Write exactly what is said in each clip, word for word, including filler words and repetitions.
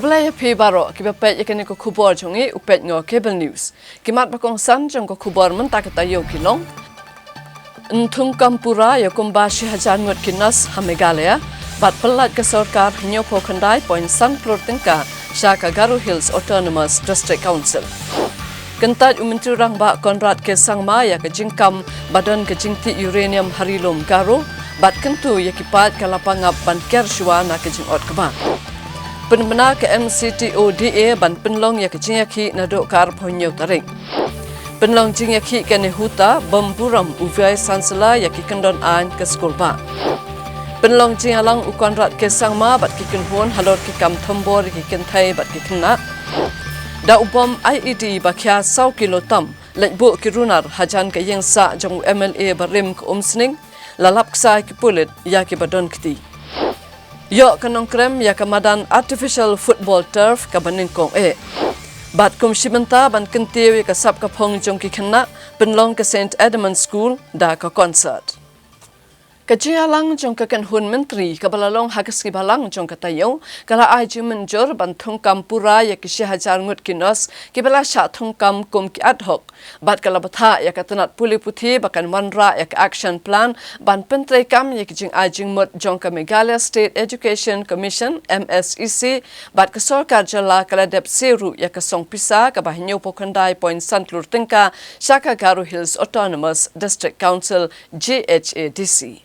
Khublei ïa phi baroh kiba peit ïa kane ka khubor jong ngi, u peit noh Cable News. Ki mat ba kongsan jong ka khubor mynta ka taïew ki long: Yn thungkam pura ïa kumba shi hajar ngut ki nurse ha Meghalaya, bad pyllait ka sorkar hynñiewphew khyndai point san klur tyngka sha ka Garo Hills Autonomous District Council. Kyntait u Myntri Rangbah Conrad K Sangma ïa ka jingkam ba don ka jingtih uranium ha Ri Lum Garo, bad kyntu ïa ki paid ka la pangap ban ker shuwa na ka jingot kaba. Pynbna ka M C T O D A ban pynlong ïa ka jingïakhih naduh ka arphew hynñiew tarik. Pynlong jingïakhih ka NEHUTA, bym burom u Vice Chancellor ïa ki kyndon aiñ ka skulbah. Pynlong jingïalang u Conrad K Sangma bad ki kynhun halor ki kam thombor ïa ki kynthei bad ki khynnah. Da u bom I E D ba khia saw kilo tam, leit buh ki runar hajan ka ïing sah jong u M L A barim ka Umsning, la lap ksai ki pulit ïa kiba don kti. Ïoh ka Nongkrem ïa ka madan artificial football turf kaba nyngkong eh. Bad kum shi bynta ban kyntiew ïa ka sap ka phong jong ki khynnah, pynlong ka Saint Edmund School da ka concert. Ka jingïalang jong ka kynhun myntri kaba la long ha ka sngi Balang jong ka taïew, ka la ai jingmynjur ban thungkam pura ïa ki shi hajar ngut ki nurse kiba la shah thungkam kum ki ad hoc. Bad ka la bthah ïa ka tnat pule puthi ba kan wanrah ïa ka action plan ban pyntreikam ïa ki jingai jingmut jong ka Meghalaya State Education Commission, M S E C, bad ka sorkar jylla ka la dep siew ruh ïa ka song pisa kaba hynñiewphew khyndai point san klur tyngka sha ka Garo Hills Autonomous District Council, G H A D C.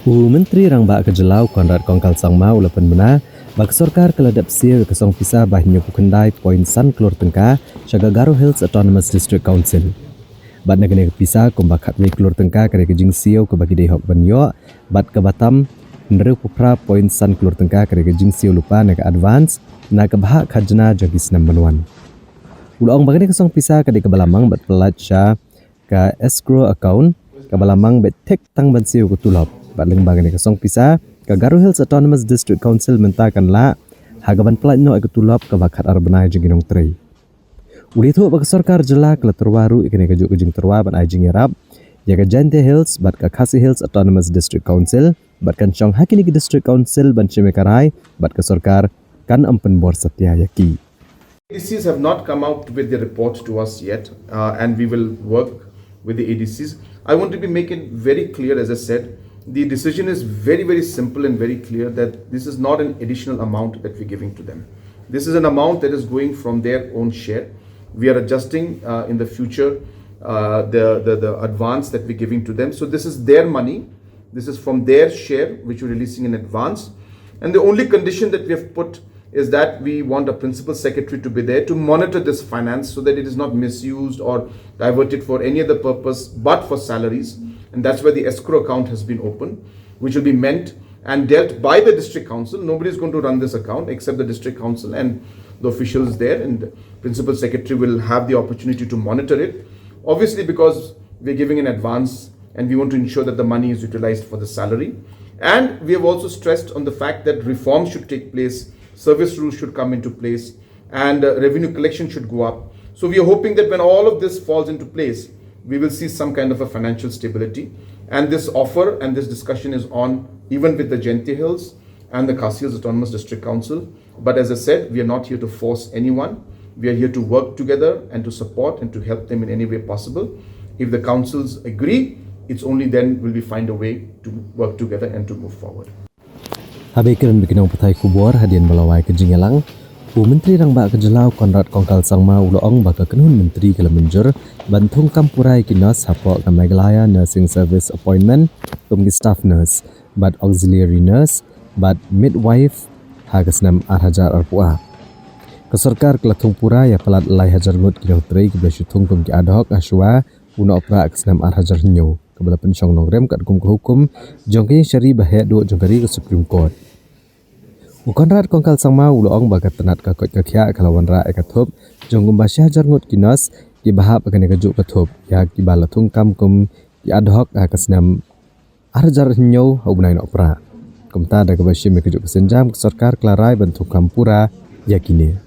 U Myntri Rangbah ka Jylla u Conrad Kongkal Sangma u la pynbna ba ka sorkar ka la dep siew ïa ka song pisa ba hynñiewphew khyndai point san klur tyngka sha ka Garo Hills Autonomous District Council. Bad na kane ka pisa kumba khatwei klur tyngka ka dei ka jingsiew kaba ki dei hok ban ïoh, bad kaba tam hynriewphew phra point san klur tyngka ka dei ka jingsiew lypa ne ka advance na ka bhah khajna jong ki snem ban wan. U la ong ba kane ka song pisa ka dei kaba la mang bad pyllait sha ka escrow account kaba la mang beit thik tang ban siew ka tulop. Bad lyngba kane ka song pisa, ka Garo Hills Autonomous District Council mynta kan lah ha kaban pyllait noh ïa ka tulop kaba khatar bnai jong ki nongtrei. U la ïathuh ba ka sorkar jylla ka la tyrwa ruh ïa kane kajuh ka jingtyrwa ban ai jingïarap ïa ka Jaintia Hills bad ka Khasi Hills Autonomous District Council, bad kan shong ha kine ki District Council ban shim ïa ka rai, bad ka sorkar kan ym pynbor satia ïa ki. A D Cs have not come out with the report to us yet, uh, and we will work with the A D Cs. I want to be make it very clear, as I said, the decision is very, very simple and very clear that this is not an additional amount that we're giving to them. This is an amount that is going from their own share. We are adjusting, uh, in the future, uh, the, the, the advance that we're giving to them. So this is their money. This is from their share, which we're releasing in advance. And the only condition that we have put is that we want a principal secretary to be there to monitor this finance so that it is not misused or diverted for any other purpose but for salaries. And that's why the escrow account has been opened, which will be meant and dealt by the district council. Nobody is going to run this account except the district council and the officials there. And the principal secretary will have the opportunity to monitor it. Obviously, because we're giving in advance and we want to ensure that the money is utilized for the salary. And we have also stressed on the fact that reforms should take place, service rules should come into place, and, uh, revenue collection should go up. So we are hoping that when all of this falls into place, we will see some kind of a financial stability. And this offer and this discussion is on even with the Jaintia Hills and the Khasi Hills Autonomous District Council. But as I said, we are not here to force anyone. We are here to work together and to support and to help them in any way possible. If the councils agree, it's only then will we find a way to work together and to move forward. Haba ïakren bad ki nongpathai khubor hadien ba la wai ka jingïalang, u Myntri Rangbah ka Jylla u Conrad Kongkal Sangma u la ong ba ka kynhun myntri ka la mynjur ban thungkam pura ïa ki nurse hapoh ka Meghalaya Nursing Service Appointment kum ki staff nurse bad auxiliary nurse bad midwife ha ka snem ar hajar arphew ar. Ka sorkar ka la thung pura ïa palat lai hajar ngut ki nongtrei kiba la shu thung kum ki ad hoc ha shuwa u Nohprah ka snem ar hajar hynñiew, kaba la pynshong nongrim katkum ka hukum jong ka ïingshari ba heh duh jong ka ri, ka Supreme Court. U Conrad Kongkal Sangma u la ong ba ka tnat ka koit ka khiah ka la wanrah ïa ka thup jong kumba shi hajar ngut ki nurse kiba hap ha kane kajuh ka thup, ïa kiba la thungkam kum ki ad hoc ha ka snem ar hajar hynñiew ha u bnai Nohprah. Kumta da kaba shim ïa kajuh ka sienjam, ka sorkar ka la rai ban thungkam pura ïa kine.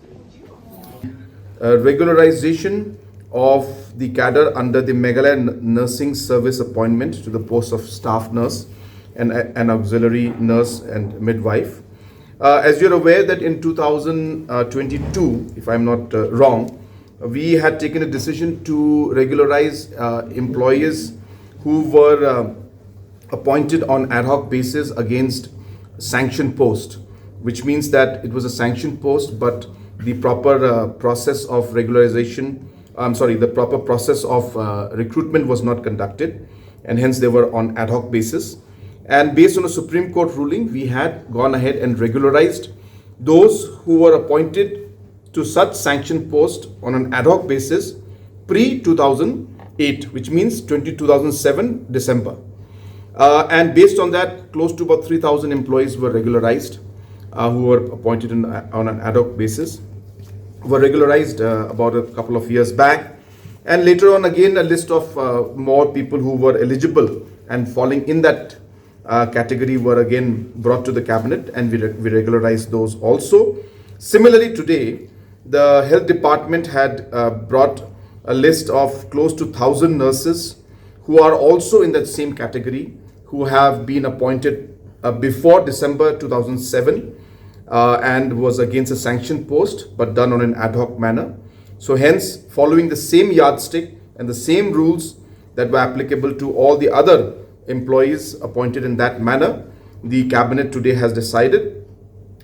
Uh, regularization of the cadre under the Meghalaya N-, Nursing Service Appointment to the post of staff nurse and, and auxiliary nurse and midwife. Uh, as you're aware that in two thousand twenty-two, if I'm not uh, wrong, we had taken a decision to regularize uh, employees who were uh, appointed on ad hoc basis against sanction post, which means that it was a sanction post, but the proper uh, process of regularization, I'm sorry, the proper process of uh, recruitment was not conducted, and hence they were on ad hoc basis. And based on a Supreme Court ruling, we had gone ahead and regularized those who were appointed to such sanction post on an ad hoc basis pre two thousand eight, which means twenty, two thousand seven December. Uh, and based on that, close to about three thousand employees were regularized, uh, who were appointed in, on an ad hoc basis, were regularized uh, about a couple of years back. And later on, again, a list of uh, more people who were eligible and falling in that uh, category were again brought to the cabinet, and we, re- we regularized those also. Similarly, today, the health department had uh, brought a list of close to one thousand nurses who are also in that same category, who have been appointed uh, before December two thousand seven uh, and was against a sanction post, but done on an ad hoc manner. So, hence, following the same yardstick and the same rules that were applicable to all the other employees appointed in that manner, the cabinet today has decided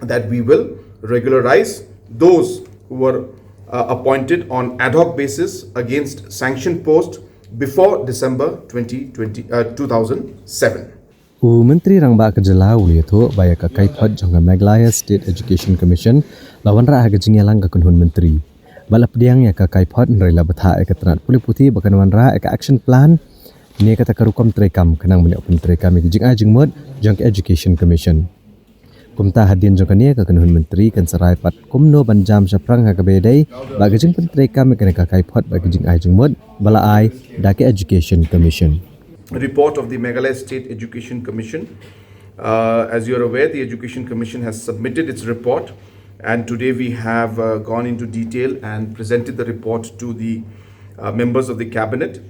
that we will regularize those who were uh, appointed on ad hoc basis against sanction post before December twenty twenty, uh, two thousand seven. U Myntri Rangbah ka jylla u la ïathuh ba ïa ka kaiphod jong ka Meghalaya State Education Commission la wanrah ha ka jingïalang ka kynhun myntri. Ba la pdiang ïa ka kaiphod hynrei la bthah ïa ka tnat pule puthi ba kan wanrah ïa ka action plan ne kata ka rukom treikam khnang ban ïoh pyntreikam ïa ka jingai jingmut jong ka Education Commission. Kumta hadien jong kane ka kynhun myntri kan sa rai pat kumno ban jam shaphrang ha kaba ïadei bad ka jingpyntreikam ïa kane ka kaiphod bad ka jingai jingmut ba la ai da ka Education Commission. Report of the Meghalaya State Education Commission. Uh, as you're aware, the Education Commission has submitted its report, and today we have uh, gone into detail and presented the report to the uh, members of the cabinet.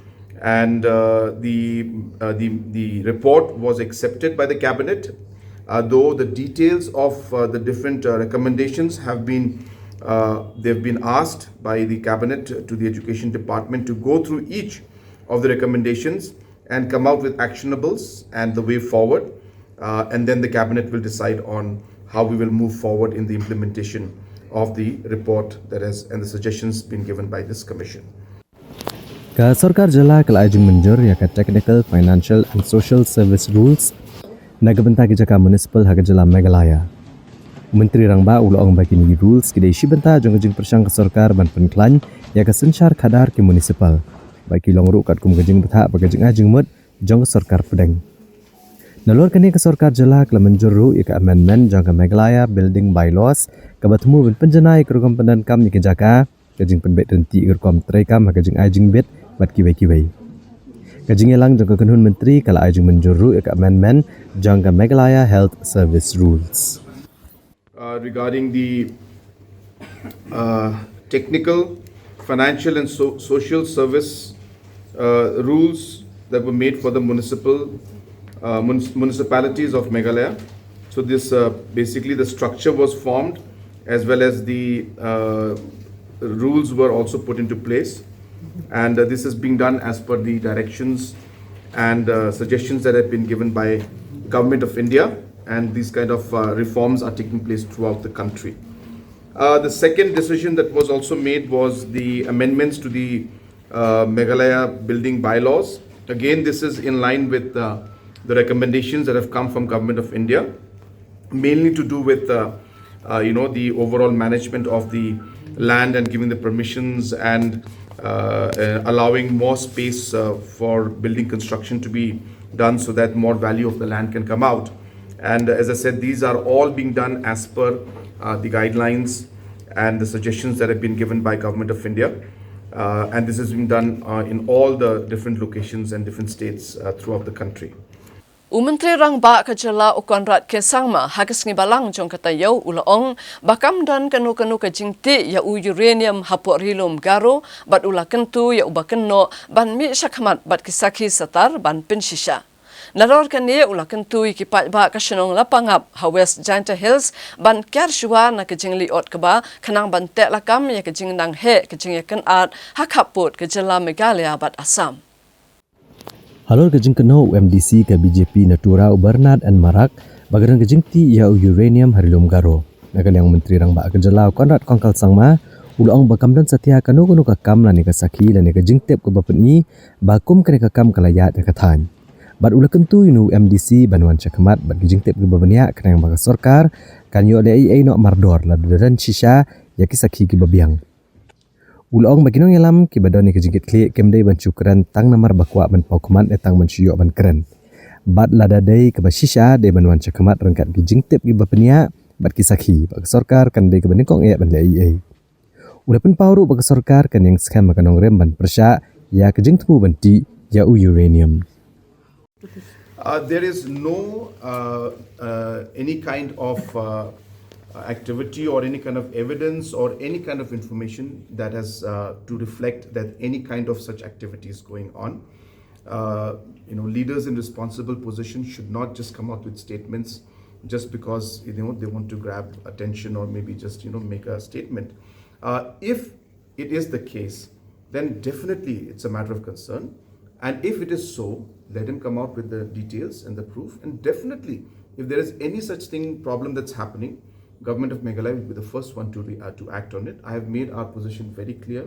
And uh, the, uh, the, the report was accepted by the cabinet, uh, though the details of uh, the different uh, recommendations have been, uh, they've been asked by the cabinet to the education department to go through each of the recommendations and come out with actionables and the way forward. Uh, and then the cabinet will decide on how we will move forward in the implementation of the report that has and the suggestions been given by this commission. Ka sorkar jylla ka la ai jingmynjur ïa ka Technical, Financial and Social Service Rules na ka bynta ki jaka municipal ha ka jylla Meghalaya. Myntri Rangbah u la ong ba kine ki rules ki dei shi bynta jong ka jingpyrshang ka sorkar ban pynkhlaiñ ïa ka synshar khadar ki municipal. Ba ki long ruh katkum ka jingbthah bad ka jingai jingmut jong ka sorkar pdeng. Nalor kane ka sorkar jylla ka la mynjur ruh ïa ka amendment jong ka Meghalaya Building Bylaws kaba thmu ban pynjanai ïa ka rukom pyndonkam ïa ki jaka, ka jingpynbeit ryntih ka rukom treikam ha ka jingai jingbit bad kiwei kiwei. Ka jingïalang jong ka kynhun myntri ka la ai jingmynjur ruh ïa ka amendment jong ka Meghalaya Health Service Rules. Uh, regarding the uh, technical, financial, and so- social service uh, rules that were made for the municipal uh, munis- municipalities of Meghalaya. So this uh, basically the structure was formed, as well as the uh, rules were also put into place, and uh, this is being done as per the directions and uh, suggestions that have been given by Government of India, and these kind of uh, reforms are taking place throughout the country. Uh, the second decision that was also made was the amendments to the uh, Meghalaya building bylaws. Again, this is in line with uh, the recommendations that have come from Government of India, mainly to do with uh, uh, you know, the overall management of the land and giving the permissions and uh, uh, allowing more space uh, for building construction to be done so that more value of the land can come out. And as I said, these are all being done as per uh, the guidelines and the suggestions that have been given by Government of India. Uh, and this is being done uh, in all the different locations and different states uh, throughout the country. U Myntri Rangbah ka jylla u Conrad K Sangma ha ka sngi Balang jong ka taïew u la ong ba kam don kano kano ka jingtih ïa u uranium hapoh Ri-lum Garo bad u la kyntu ïa u ba kynnoh ban mih shakhmat bad ki sakhi satar ban pynshisha. Nador kane u la kyntu ïa ki paidbah ka shnong Lapangap ha West Jaintia Hills ban kiar shuwa na ka jingleit ot kba khnang ban teh lakam ïa ka jingnang heh ka jingïakynad ha khappud ka jylla Meghalaya bad Assam. Halor ka jingkynnoh u M D C ka B J P na Tura u Bernard N Marak ba ka don ka jingtih ïa u uranium ha Ri Lum Garo. Na ka liang u Myntri Rangbah ka jylla u Conrad Kongkal Sangma u la ong ba kam don satia kano kano ka kam lane ka sakhi lane ka jingtip kaba pyni ba kum kane ka kam ka la ïaid ha ka thaiñ. Bad u la kyntu ïa u M D C ban wan shakhmat bad ki jingtip kiba bniah khnang ba ka sorkar kan ïoh leh ei ei noh mardor lada don shisha ïa ki sakhi kiba biang. U la ong ba ki nongïalam kiba don ïa ka jingkitkhlieh kim dei ban shu kren tang namar ba kwah ban paw khmat ne tang ban shu ïoh ban kren. Bad lada dei kaba shisha dei ban wan shakhmat ryngkat ki jingtip kiba bniah bad ki sakhi ba ka sorkar kan dei kaba nyngkong eh ban leh ei ei. U la pynpaw ruh ba ka sorkar kan ïeng skhem ha ka nongrim ban pyrshah ïa ka jingthmu ban tih ïa u uranium. Uh, there is no uh, uh, any kind of uh, uh, activity or any kind of evidence or any kind of information that has uh, to reflect that any kind of such activity is going on. Uh, you know, leaders in responsible positions should not just come out with statements just because, you know, they want to grab attention or maybe just, you know, make a statement. Uh, if it is the case, then definitely it's a matter of concern. And if it is so, let him come out with the details and the proof. And definitely, if there is any such thing, problem that's happening, Government of Meghalaya will be the first one to re- uh, to act on it. I have made our position very clear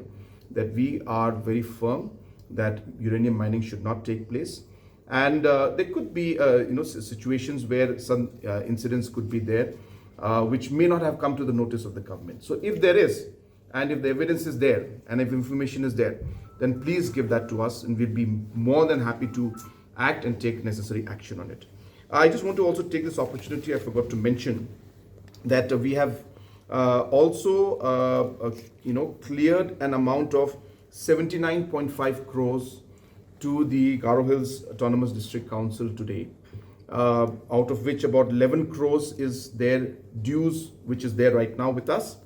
that we are very firm that uranium mining should not take place. And uh, there could be, uh, you know, s- situations where some uh, incidents could be there, uh, which may not have come to the notice of the government. So if there is, and if the evidence is there, and if information is there, then please give that to us, and we'll be more than happy to act and take necessary action on it. I just want to also take this opportunity, I forgot to mention, that uh, we have uh, also, uh, uh, you know, cleared an amount of seventy-nine point five crores to the Garo Hills Autonomous District Council today, uh, out of which about eleven crores is their dues, which is there right now with us,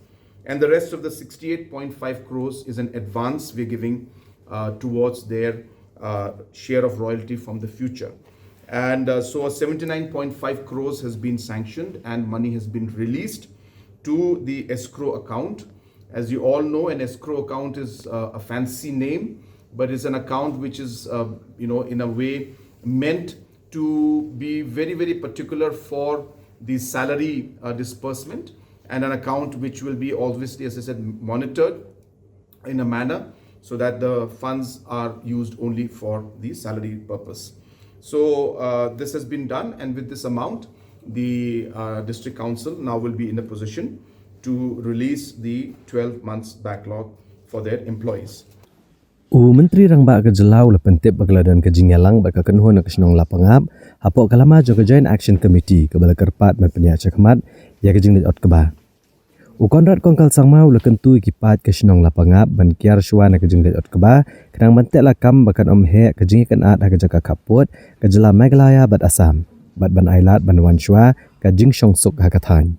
and the rest of the sixty-eight point five crores is an advance we're giving uh, towards their uh, share of royalty from the future. And uh, so a seventy-nine point five crores has been sanctioned and money has been released to the escrow account. As you all know, an escrow account is uh, a fancy name, but it's an account which is, uh, you know, in a way meant to be very, very particular for the salary uh, disbursement, and an account which will be obviously, as I said, monitored in a manner so that the funds are used only for the salary purpose. So uh, this has been done, and with this amount, the uh, district council now will be in a position to release the twelve months backlog for their employees. U Myntri Rangbah ka jylla u la pyntip ba ka la don ka jingïalang bad ka kynhun na ka shnong Lapangap hapoh ka lama jong ka Joint Action Committee kaba la kyrpad ban pynïaid shakhmat ïa ka jingleit ot kba. U Conrad Kongkal Sangma u la kyntu ïa ki paid ka shnong Lapangap ban kiar shuwa na ka jingleit ot kba khnang ban teh lakam ba kan ym heh ka jingïakynad ha ka jaka khappud ka jylla Meghalaya bad Assam bad ban ailad ban wan shuwa ka jingshongsuk ha ka thaiñ.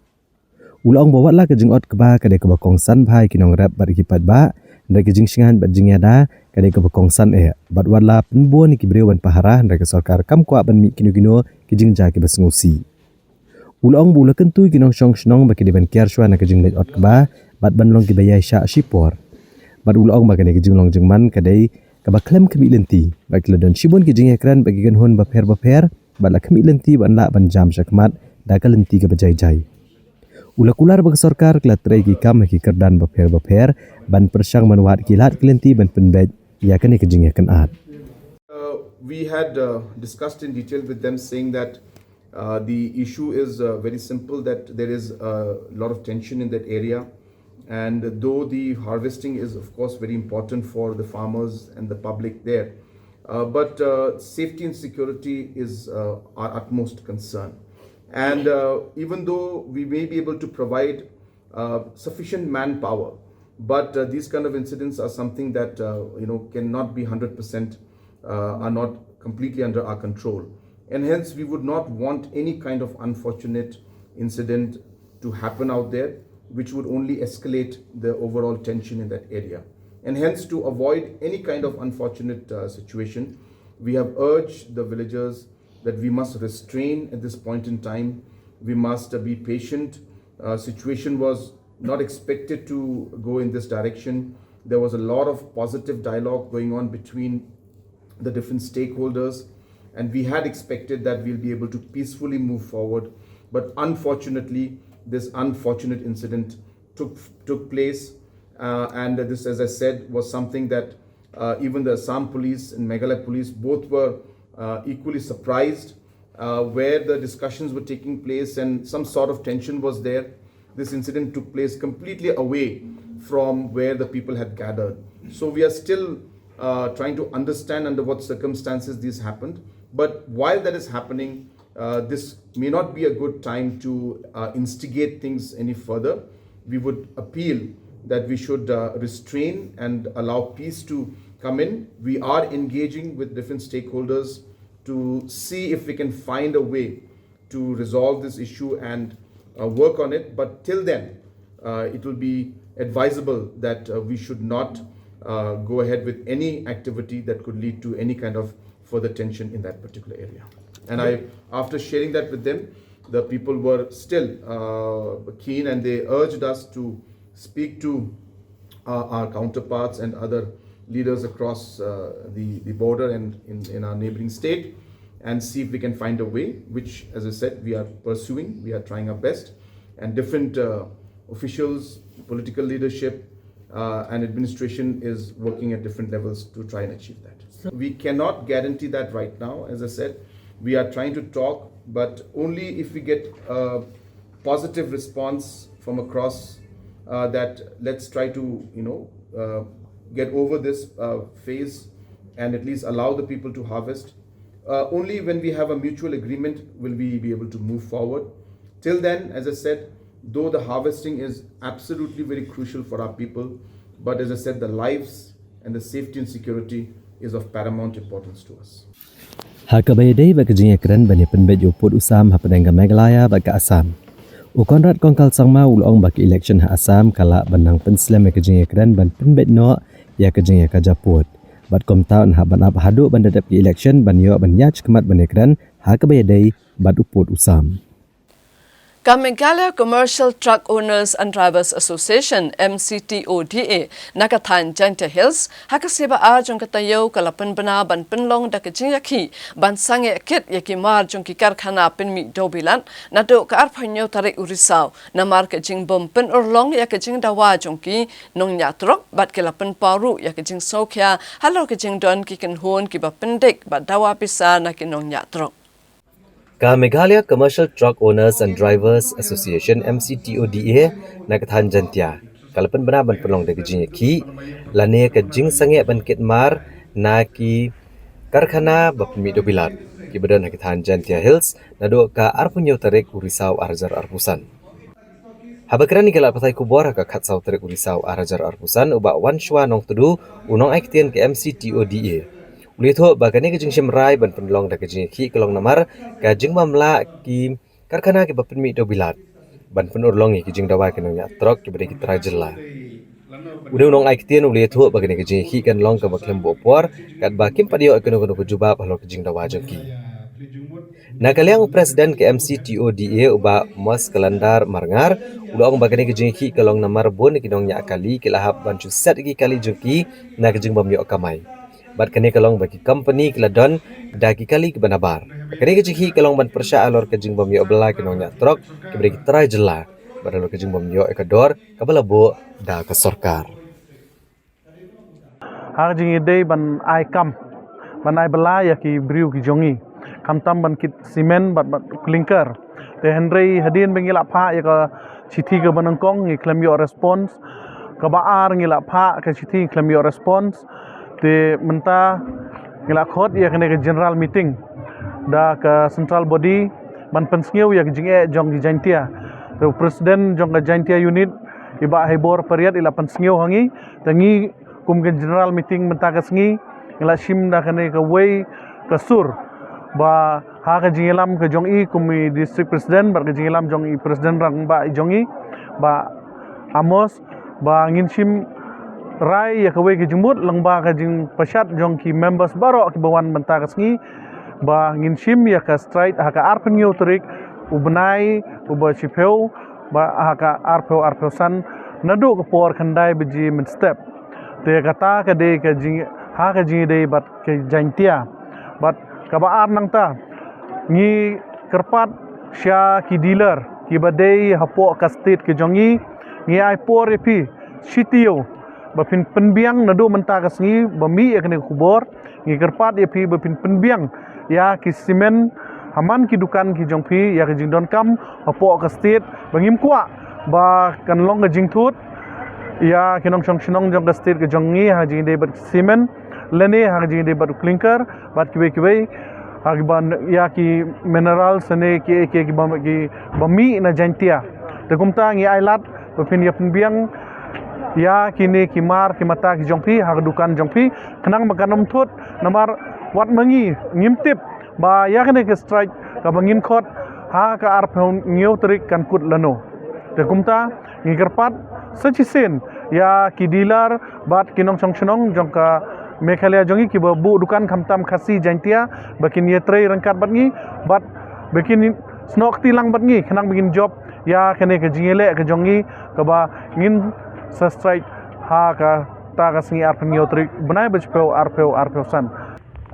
U la ong ba wat la ka jingot kba ka dei kaba kongsan bha ïa ki nongrep bad ki paidbah, hynrei ka jingshngaiñ bad jingïada ka dei kaba kongsan eh, bad wat la pynbun ïa ki briew ban pahara hynrei ka sorkar kam kwah ban mih kino kino ki jingjia kiba sngewsih. U la ong ba u la kyntu ïa ki nongshong shnong ba ki dei ban kiar shuwa na ka jingleit ot kba bad ban long kiba ïaishah shipor. Bad u la ong ba kane ka jinglong jingman ka dei kaba khlem khmih lynti bad ki la don shibun ki jingïakren bad ki kynhun bapher bapher bad la khmih lynti ban lah ban jam shakhmat da ka lynti kaba jai jai. U la kular ba ka sorkar ka la trei ki kam ha ki kyrdan bapher bapher ban pyrshang ban wad ki lad ki lynti ban pynbeit ïa kane ka jingïakynad. Uh, we had uh, discussed in detail with them, saying that uh, the issue is uh, very simple, that there is a lot of tension in that area. And though the harvesting is, of course, very important for the farmers and the public there, uh, but uh, safety and security is uh, our utmost concern. And uh, even though we may be able to provide uh, sufficient manpower, but uh, these kind of incidents are something that uh, you know cannot be hundred percent, uh, are not completely under our control, and hence we would not want any kind of unfortunate incident to happen out there, which would only escalate the overall tension in that area. And hence, to avoid any kind of unfortunate uh, situation, we have urged the villagers that we must restrain at this point in time. We must uh, be patient. Uh, situation was not expected to go in this direction. There was a lot of positive dialogue going on between the different stakeholders, and we had expected that we'll be able to peacefully move forward. But unfortunately, this unfortunate incident took took place, uh, and this, as I said, was something that uh, even the Assam police and Meghalaya police both were uh, equally surprised, uh, where the discussions were taking place and some sort of tension was there. This incident took place completely away from where the people had gathered. So we are still uh, trying to understand under what circumstances this happened. But while that is happening, uh, this may not be a good time to uh, instigate things any further. We would appeal that we should uh, restrain and allow peace to come in. We are engaging with different stakeholders to see if we can find a way to resolve this issue and uh, work on it. But till then, uh, it will be advisable that uh, we should not uh, go ahead with any activity that could lead to any kind of further tension in that particular area. And I, after sharing that with them, the people were still uh, keen, and they urged us to speak to uh, our counterparts and other leaders across uh, the, the border and in, in our neighboring state and see if we can find a way, which, as I said, we are pursuing, we are trying our best. And different uh, officials, political leadership, uh, and administration is working at different levels to try and achieve that. So we cannot guarantee that right now. As I said, we are trying to talk, but only if we get a positive response from across uh, that let's try to, you know, uh, get over this uh, phase and at least allow the people to harvest. Uh, only when we have a mutual agreement will we be able to move forward. Till then, as I said, though the harvesting is absolutely very crucial for our people, but as I said, the lives and the safety and security is of paramount importance to us. Ha kaba ïadei bad ka jingïakren ban ïa pynbeit ïa u pud u sam hapdeng ka Meghalaya bad ka Assam, u Conrad Kongkal Sangma u la ong ba ka election ha Assam ka lah ban nang pynslem ïa ka jingïakren ban pynbeit noh ïa ka jingïakajia pud. Bad kumta un hap ban ap haduh ban da dep ka election ban ïoh ban ïaid shakhmat ban ïakren ha kaba ïadei bad u pud u sam. Ka Meghalaya Commercial Truck Owners and Drivers Association, M C T O D A, na ka thaiñ Jaintia Hills, ha ka sngi ba ar jong ka taïew ka la pynbna ban pynlong da ka jingïakhih ban sangeh kit ïa ki mar jong ki karkhana pynmih dewbilat naduh ka arphew hynñiew tarik u Risaw, namar ka jingbym pynurlong ïa ka jingdawa jong ki nongñiah trok bad ki la pynpaw ruh ïa ka jingsngewkhia halor ka jingdon ki kynhun kiba pyndik bad dawa pisa na ki nongñiah trok. Ka Meghalaya Commercial Truck Owners and Drivers Association, M C T O D A, na ka thaiñ Jaintia ka la pynbna ban pynlong da ka jingïakhih lane ka jingsangeh ban kit mar na ki karkhana ba pynmih dewbilat kiba don ha ka thaiñ Jaintia Hills naduh ka arphew hynñiew tarik u Risaw ar hajar arphew san. Haba kren ïa ki lad pathai khubor ha ka khatsaw tarik u Risaw ar hajar arphew san, u Bah Wanshwa Nongtdu, u nongai ktien ka M C T O D A, u la ïathuh ba kane ka jingshim rai ban pynlong da ka jingïakhih ka long namar ka jingbym lah ki karkhana kiba pynmih dewbilat ban pynurlong ïa ki jingdawa ki nongñiah trok kiba dei ki trai jylla. U dei u nongai ktien u la ïathuh ba kane ka jingïakhih kan long kaba khlem buh por katba kim pat ïoh ïa kano kano ka jubab halor ka jingdawa jong ki. Na ka liang u President ka M C T O D A, u Bah Mos Kalandar Marngar, u la ong ba kane ka jingïakhih ka long namar bun ki nongñiah kali ki la hap ban shu set ïa ki kali jong ki na ka jingbym ïoh kamai. Bad kane ka long ba ki company ki la don da ki kali kiba nabar. Kane ka jingïakhih ka long ban pyrshah halor ka jingbym ïoh bylla ki nongñiah trok kiba dei ki trai jylla bad halor ka jingbym ïoh ïa ka dor kaba la buh da ka sorkar. Ha ka jingïadei ban ai kam, ban ai bylla ïa ki briew ki jong ngi, khamtam ban kit cement bad, bad clinker. Te hynrei hadien ba ngi la phah ïa ka shithi kaba nyngkong ngi khlem ïoh response, kaba ar ngi la phah ka shithi ngi khlem ïoh response. Te mynta ngi la khot ïa kane ka general meeting da ka central body ban pynsngew ïa ka jingeh jong ki Jaintia. Te u president jong ka Jaintia unit, i Bah Haibor Pariat, i la pynsngew ha ngi. Te ngi kum ka general meeting mynta ka sngi ngi la shim da kane kawei ka sur ba ha ka jingïalam ka jong i kum i district president bad ka jingïalam jong i president rangbah i jong i, Bah Amos, ba ngin shim rai ïa kawei ka jingmut lyngba ka jingpashat jong ki members baroh kiba wan mynta ka sngi. Ba ngin shim ïa ka strike ha ka arphew hynñiew tarik u bnai uba shiphew, ba ha ka arphew arphew san, naduh ka por khyndai baje mynstep. Te kata ka dei ka jing, ha ka jingïadei bad ka Jaintia. Bad kaba ar nangta, ngi kyrpad sha ki dealer kiba dei hapoh ka state ka jong ngi, ngi ai por ïa phi shi taïew ba phin pynbiang naduh mynta ka sngi ba mih ïa kane ka khubor. Ngi kyrpad ïa phi ba phin pynbiang ïa ki simen ha man ki dukan ki jong phi, ïa ka jingdonkam hapoh ka state, ba ngim kwah ba kan long ka jingthut ïa ki nongshong shnong jong ka state ka jong ngi ha ka jingïadei bad simen, lane ha ka jingïadei bad clinker, bad kiwei kiwei, ha kiba, ïa ki minerals ne ki, ki, ki ba, ki ba mih na Jaintia. Te kumta ngi ai lad ba phin ïa pynbiang ïa kine ki mar ki mata ki jong phi ha ka dukan jong phi, khnang ba kan ym thut. Namar wat ma ngi ngim tip ba ïa kane ka strike kaba ngin khot ha ka arphew hynñiew tarik kan kut lano. Te kumta ngi kyrpad sa shisien ïa ki dealer bad ki nongshong shnong jong ka Meghalaya jong ngi kiba buh dukan khamtam Khasi Jaintia, ba kin ïatrei ryngkat bad ngi, bad ba kin snoh kti lang bad ngi khnang ba ngin jop ïa kane ka jingïaleh ka jong ngi kaba ngin sa strike ha kata ka sngi arphew hynñiew tarik bnai ba shiphew arphew arphew san.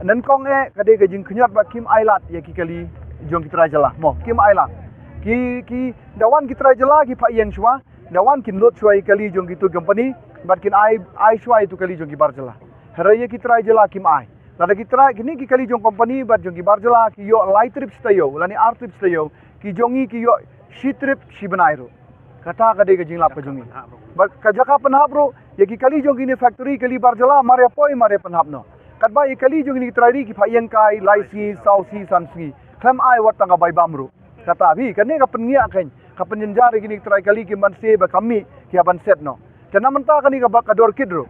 Nyngkong eh ka dei ka jingkhñiot ba kim ai lad ïa ki kali jong ki trai jylla. Mo, kim ai lad. Ki, ki da wan ki trai jylla ki phah ïeng shuwa, da wan kin lut shuwa ïa ki kali jong kitu ki company, bad kin ai, ai shuwa ïa tu kali jong ki bar jylla. Hynrei ïa ki trai jylla kim ai. Lada ki trai, kine ki kali jong company bad jong ki bar jylla ki ïoh lai trip shi taïew lane ar trip shi taïew, ki jong ngi ki ïoh shi trip shi bnai ruh. Kata ka dei ka jinglap ka jong ngi. Bad ka jaka pynhap ruh, ïa ki kali jong kine factory, kali bar jylla, mar ïa poi mar ïa pynhap noh. Katba ïa ki kali jong kine ki trai ri ki phah ïeng kai lai sngi, saw sngi, san sngi. Khlem ai wat tang ka bai bam ruh. Kata phi, kane ka pynngiah kein, ka pynjynjar ïa kine ki trai kali ki ban se ba ka mih ki hap ban set noh. Te na mynta kane kaba ka dor kit ruh.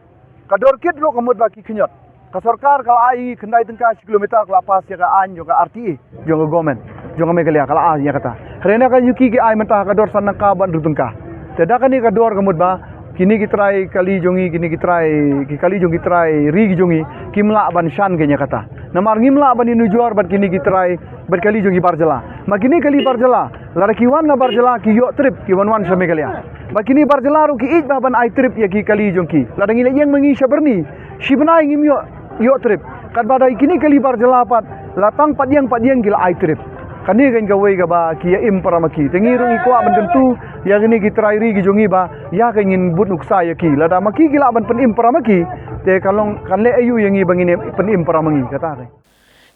Ka dor kit ruh ka mut ba ki khñiot. Ka sorkar ka la ai khyndai tyngka shi kilometer, ka la pass ïa ka aiñ jong ka R T A, jong ka government, jong ka Meghalaya, ka la ai ïa kata. Hynrei na ka U K ki ai mynta ka dor san tyngka bad hynriew tyngka. Te da kane ka dor ka mut ba kine ki trai kali jong ngi, kine ki trai, ki kali jong ki trai ri ki jong ngi, kim lah ban shan kein ïa kata. Namar ngim lah ban ïa nujor bad kine ki trai bad kali jong ki bar jylla. Ma kine kali bar jylla, lada ki wan na bar jylla ki ïoh trip, ki wan wan sha Meghalaya. Bad kine bar jylla ruh ki ïeit ba ban ai trip ïa ki kali jong ki. Lada ngi la ïeng ma ngi sha Byrni, shi bnai ngim ïoh, ïoh trip. Katba da kine kali bar jylla pat, la tang pat ïeng pat ïeng ki la ai trip. Kane kein kawei kaba ki ïa im para ma ki. Te ngi ruh ngi kwah ban kyntu ïa kine ki trai ri ki jong ngi ba ïa ka ngin bud nuksa ïa ki. Lada ma ki ki lah ban pynim para ma ki, te kan long, kan leh aïu ïa ngi ba ngin pynim para ma ngi, kata kein.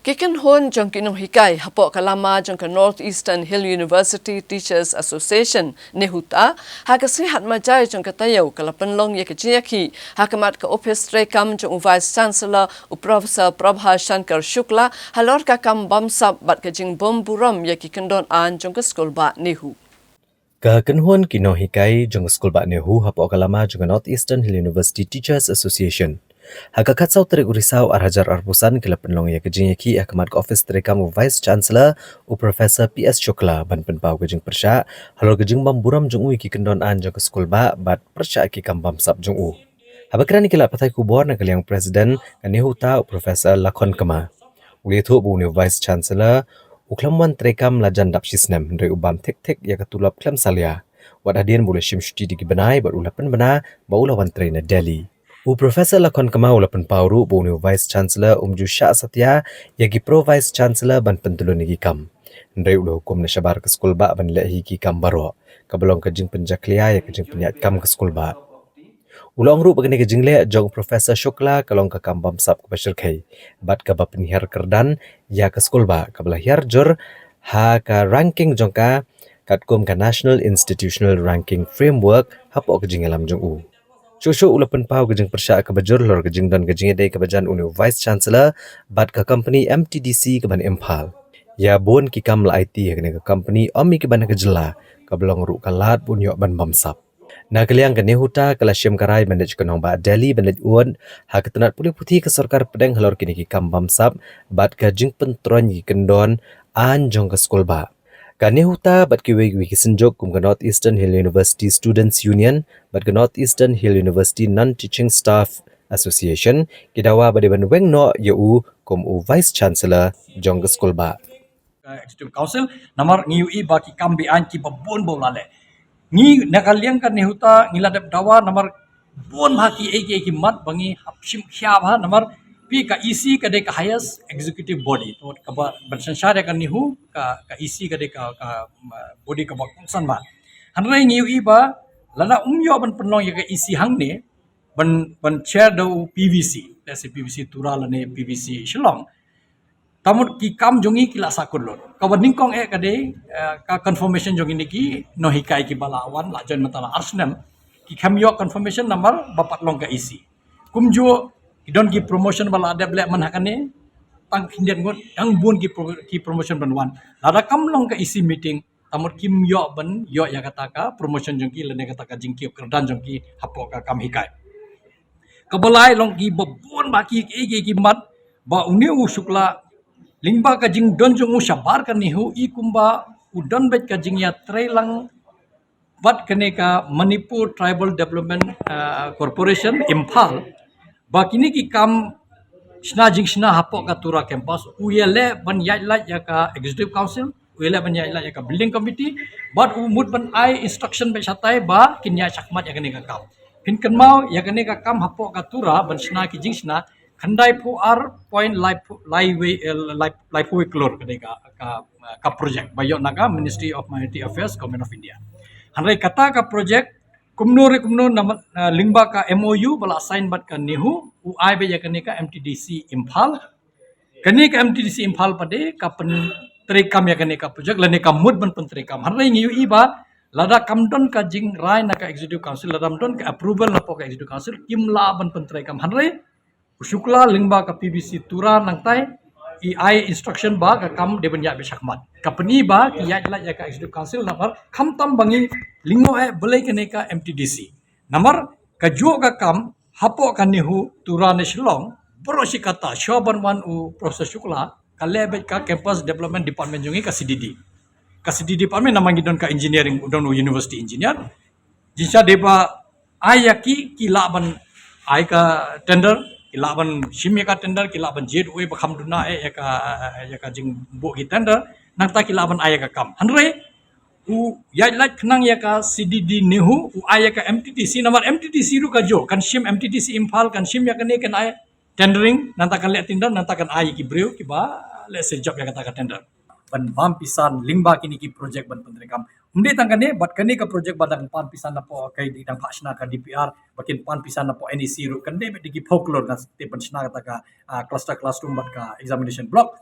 Ki kynhun jong ki nonghikai hapoh ka lama jong ka North Eastern Hill University Teachers Association, NEHUTA, ha ka sngi Hatmaïa jong ka taïew ka la pynlong ïa ka jingïakhih ha khmat ka ophis treikam jong u Vice Chancellor, u Professor Prabha Shankar Shukla, halor ka kam bamsap bad ka jingbym burom ïa ki kyndon aiñ jong ka skulbah NEHU. Ka kynhun ki nonghikai jong ka skulbah NEHU hapoh ka lama jong ka North Eastern Hill University Teachers Association, ha ka khatsaw tarik u Risaw ar hajar arphew san, ki la pynlong ïa ka jingïakhih ha khmat ka ophis treikam u Vice Chancellor, u Professor P S Shukla, ban pynpaw ka jingpyrshah halor ka jingbym burom jong u ïa ki kyndon aiñ jong ka skulbah bad pyrshah ki kam bamsap jong u. Haba kren ïa ki lad pathai khubor na ka liang u President ka NEHUTA, u Professor Lakhon Kma, u la ïathuh ba une u Vice Chancellor u khlem wan treikam la jan dap shi snem, hynrei u bam thik thik ïa ka tulop khlem salia. Wat hadien ba u la shim shuti da ki bnai bad u la pynbna ba u la wan trei na Delhi. U Professor Lakhon Kma u la pynpaw ruh ba une u Vice Chancellor um ju shah satia ïa ki Pro Vice Chancellor ban pyntylun ïa ki kam. Hynrei u la hukum na shabar ka skulbah ban leh hi ki kam baroh, kaba long ka jingpynjakhlia ïa ka jingpynïaid kam ka skulbah. U la ong ruh ba kane ka jingleh jong u Professor Shukla ka long ka kam bamsap kaba shyrkhei bad kaba pynhiar kyrdan ïa ka skulbah, kaba la hiar jur ha ka ranking jong ka katkum ka National Institutional Ranking Framework hapoh ka jingïalam jong u. Shuh shuh u la pynpaw ka jingpyrshah kaba jur halor ka jingdon ka jingïadei kaba jan une u Vice Chancellor bad ka company M T D C kaba na Imphal. Ïa bun ki kam la aiti ha kane ka company, ym ïa kiba na ka jylla, kaba long ruh ka lad ba un ïoh ban bamsap. Na ka liang ka NEHUTA ka la shim ka rai ban leit sha ka nongbah Delhi ban leit ud ha ka tnat pule puthi ka sorkar pdeng halor kine ki kam bamsap bad ka jingpyntroiñ ki kyndon aiñ jong ka skulbah. Ka NEHUTA bad kiwei kiwei ki synjuk kum ka North Eastern Hill University Students Union bad ka North Eastern Hill University Non-Teaching Staff Association ki dawa ba dei ban weng noh ïa u kum u Vice Chancellor jong ka skul ba. Executive Council, namar ngi ïohi ba ki kam beaiñ kiba bun ba u la leh. Ngi na ka liang ka NEHUTA ngi la dep dawa namar bun bha ki ei ki ei ki mat ba ngi hap shim khia bha namar phi ka EC ka dei ka highest executive body. To kaba ban synshar ïa ka NEHU ka, ka EC ka dei ka, ka, uh, body kaba kongsan bha. Hynrei ngi ïohi ba lada um ïoh ban pynlong ïa ka EC hangne ban, ban chair da u PVC, let's say PVC Tura lane PVC Shillong. Tamut ki kam jong ngi ki la sakut lut. Kaba nyngkong eh ka dei, eh, ka confirmation jong ngi ki nonghikai kiba la wan la join mynta la ar snem. Ki kham ïoh confirmation namar ba pat long ka EC. Kumjuh ki don ki promotion ba la dep leh man ha kane. Tang khyndiat ngut, tang bun ki pro-, ki promotion ban wan. Lada kam long ka EC meeting, tamut kim ïoh ban ïoh ïa kata ka promotion jong ki lane kata ka jingkiew kyrdan jong ki hapoh ka kam hikai. Kaba lai long kiba bun bha ki, ki, ki, ki mat ba une u Shukla lyngba ka jingdon jong u shabar ka NEHU i kumba u don beit ka jingïatreilang bad kane ka Manipur Tribal Development, uh, Corporation Imphal ba kine ki kam shna jingshna hapoh ka Tura campus u ïaleh ban ïaid lait ïa ka Executive Council, u ïaleh ban ïaid lait ïa ka Building Committee bad u mut ban ai instruction beit shatai ba kin ïaid shakhmat ïa kane ka kam. Phin kynmaw ïa kane ka kam hapoh ka Tura ban shna ki jingshna khyndai phew ar point lai phew, lai wei, eh, lai, lai phew wei klur ka dei ka, ka, ka project ba ïoh na ka Ministry of Minority Affairs, Government of India. Hynrei kata ka project kumno re kumno na, uh, lyngba ka MOU ba la sign bad ka NEHU u ai beit ïa kane ka MTDC Imphal. Kane ka MTDC Imphal pat de ka pyntreikam ïa kane ka project lane ka mut ban pyntreikam. Hynrei ngi ïohi ba lada kam don ka jingrai na ka Executive Council, lada kam don ka approval na ka Executive Council, kim lah ban pyntreikam. Hynrei u Shukla lyngba ka PVC Tura nangtai i ai instruction ba ka kam dei ban ïaid beit shakhmat. Ka pyni ba ki ïaid lait ïa ka Executive Council namar khamtam ba ngi lyngngoh eh balei kane ka MTDC. Namar kajuh ka kam hapoh ka NEHU Tura ne Shillong, baroh shi katta shuwa ban wan u Professor Shukla ka leh beit ka Campus Development Department jong ngi ka CDD. Ka CDD department namar ngi don ka engineering, don u university engineer. Jingshisha dei ba ai ïa ki, ki lah ban ai ka tender, ki lah ban shim ïa ka tender, ki lah ban jied uwei ba kham duna eh ïa ka, ïa ka jingbuh ki tender, nangta ki lah ban ai ïa ka kam. Hynrei u ïaid lait khnang ïa ka CDD NEHU u ai ïa ka MTDC namar MTDC ruh kajuh kan shim, MTDC Imphal kan shim ïa kane, kan ai tendering, nangta kan leh tender, nangta kan ai ïa ki briew kiba leh se jop ïa kata ka tender. Ban bam pisa lyngba kine ki project ban pyntreikam. Ym dei tang kane, bad kane ka project ba dang pan pisa napoh, ka dang phah shna ka DPR, ba kin pan pisa napoh NEC ruh, kan dei beit da ki phew klur ngan sa tip ban shna kata ka, ah, cluster classroom bad ka examination block.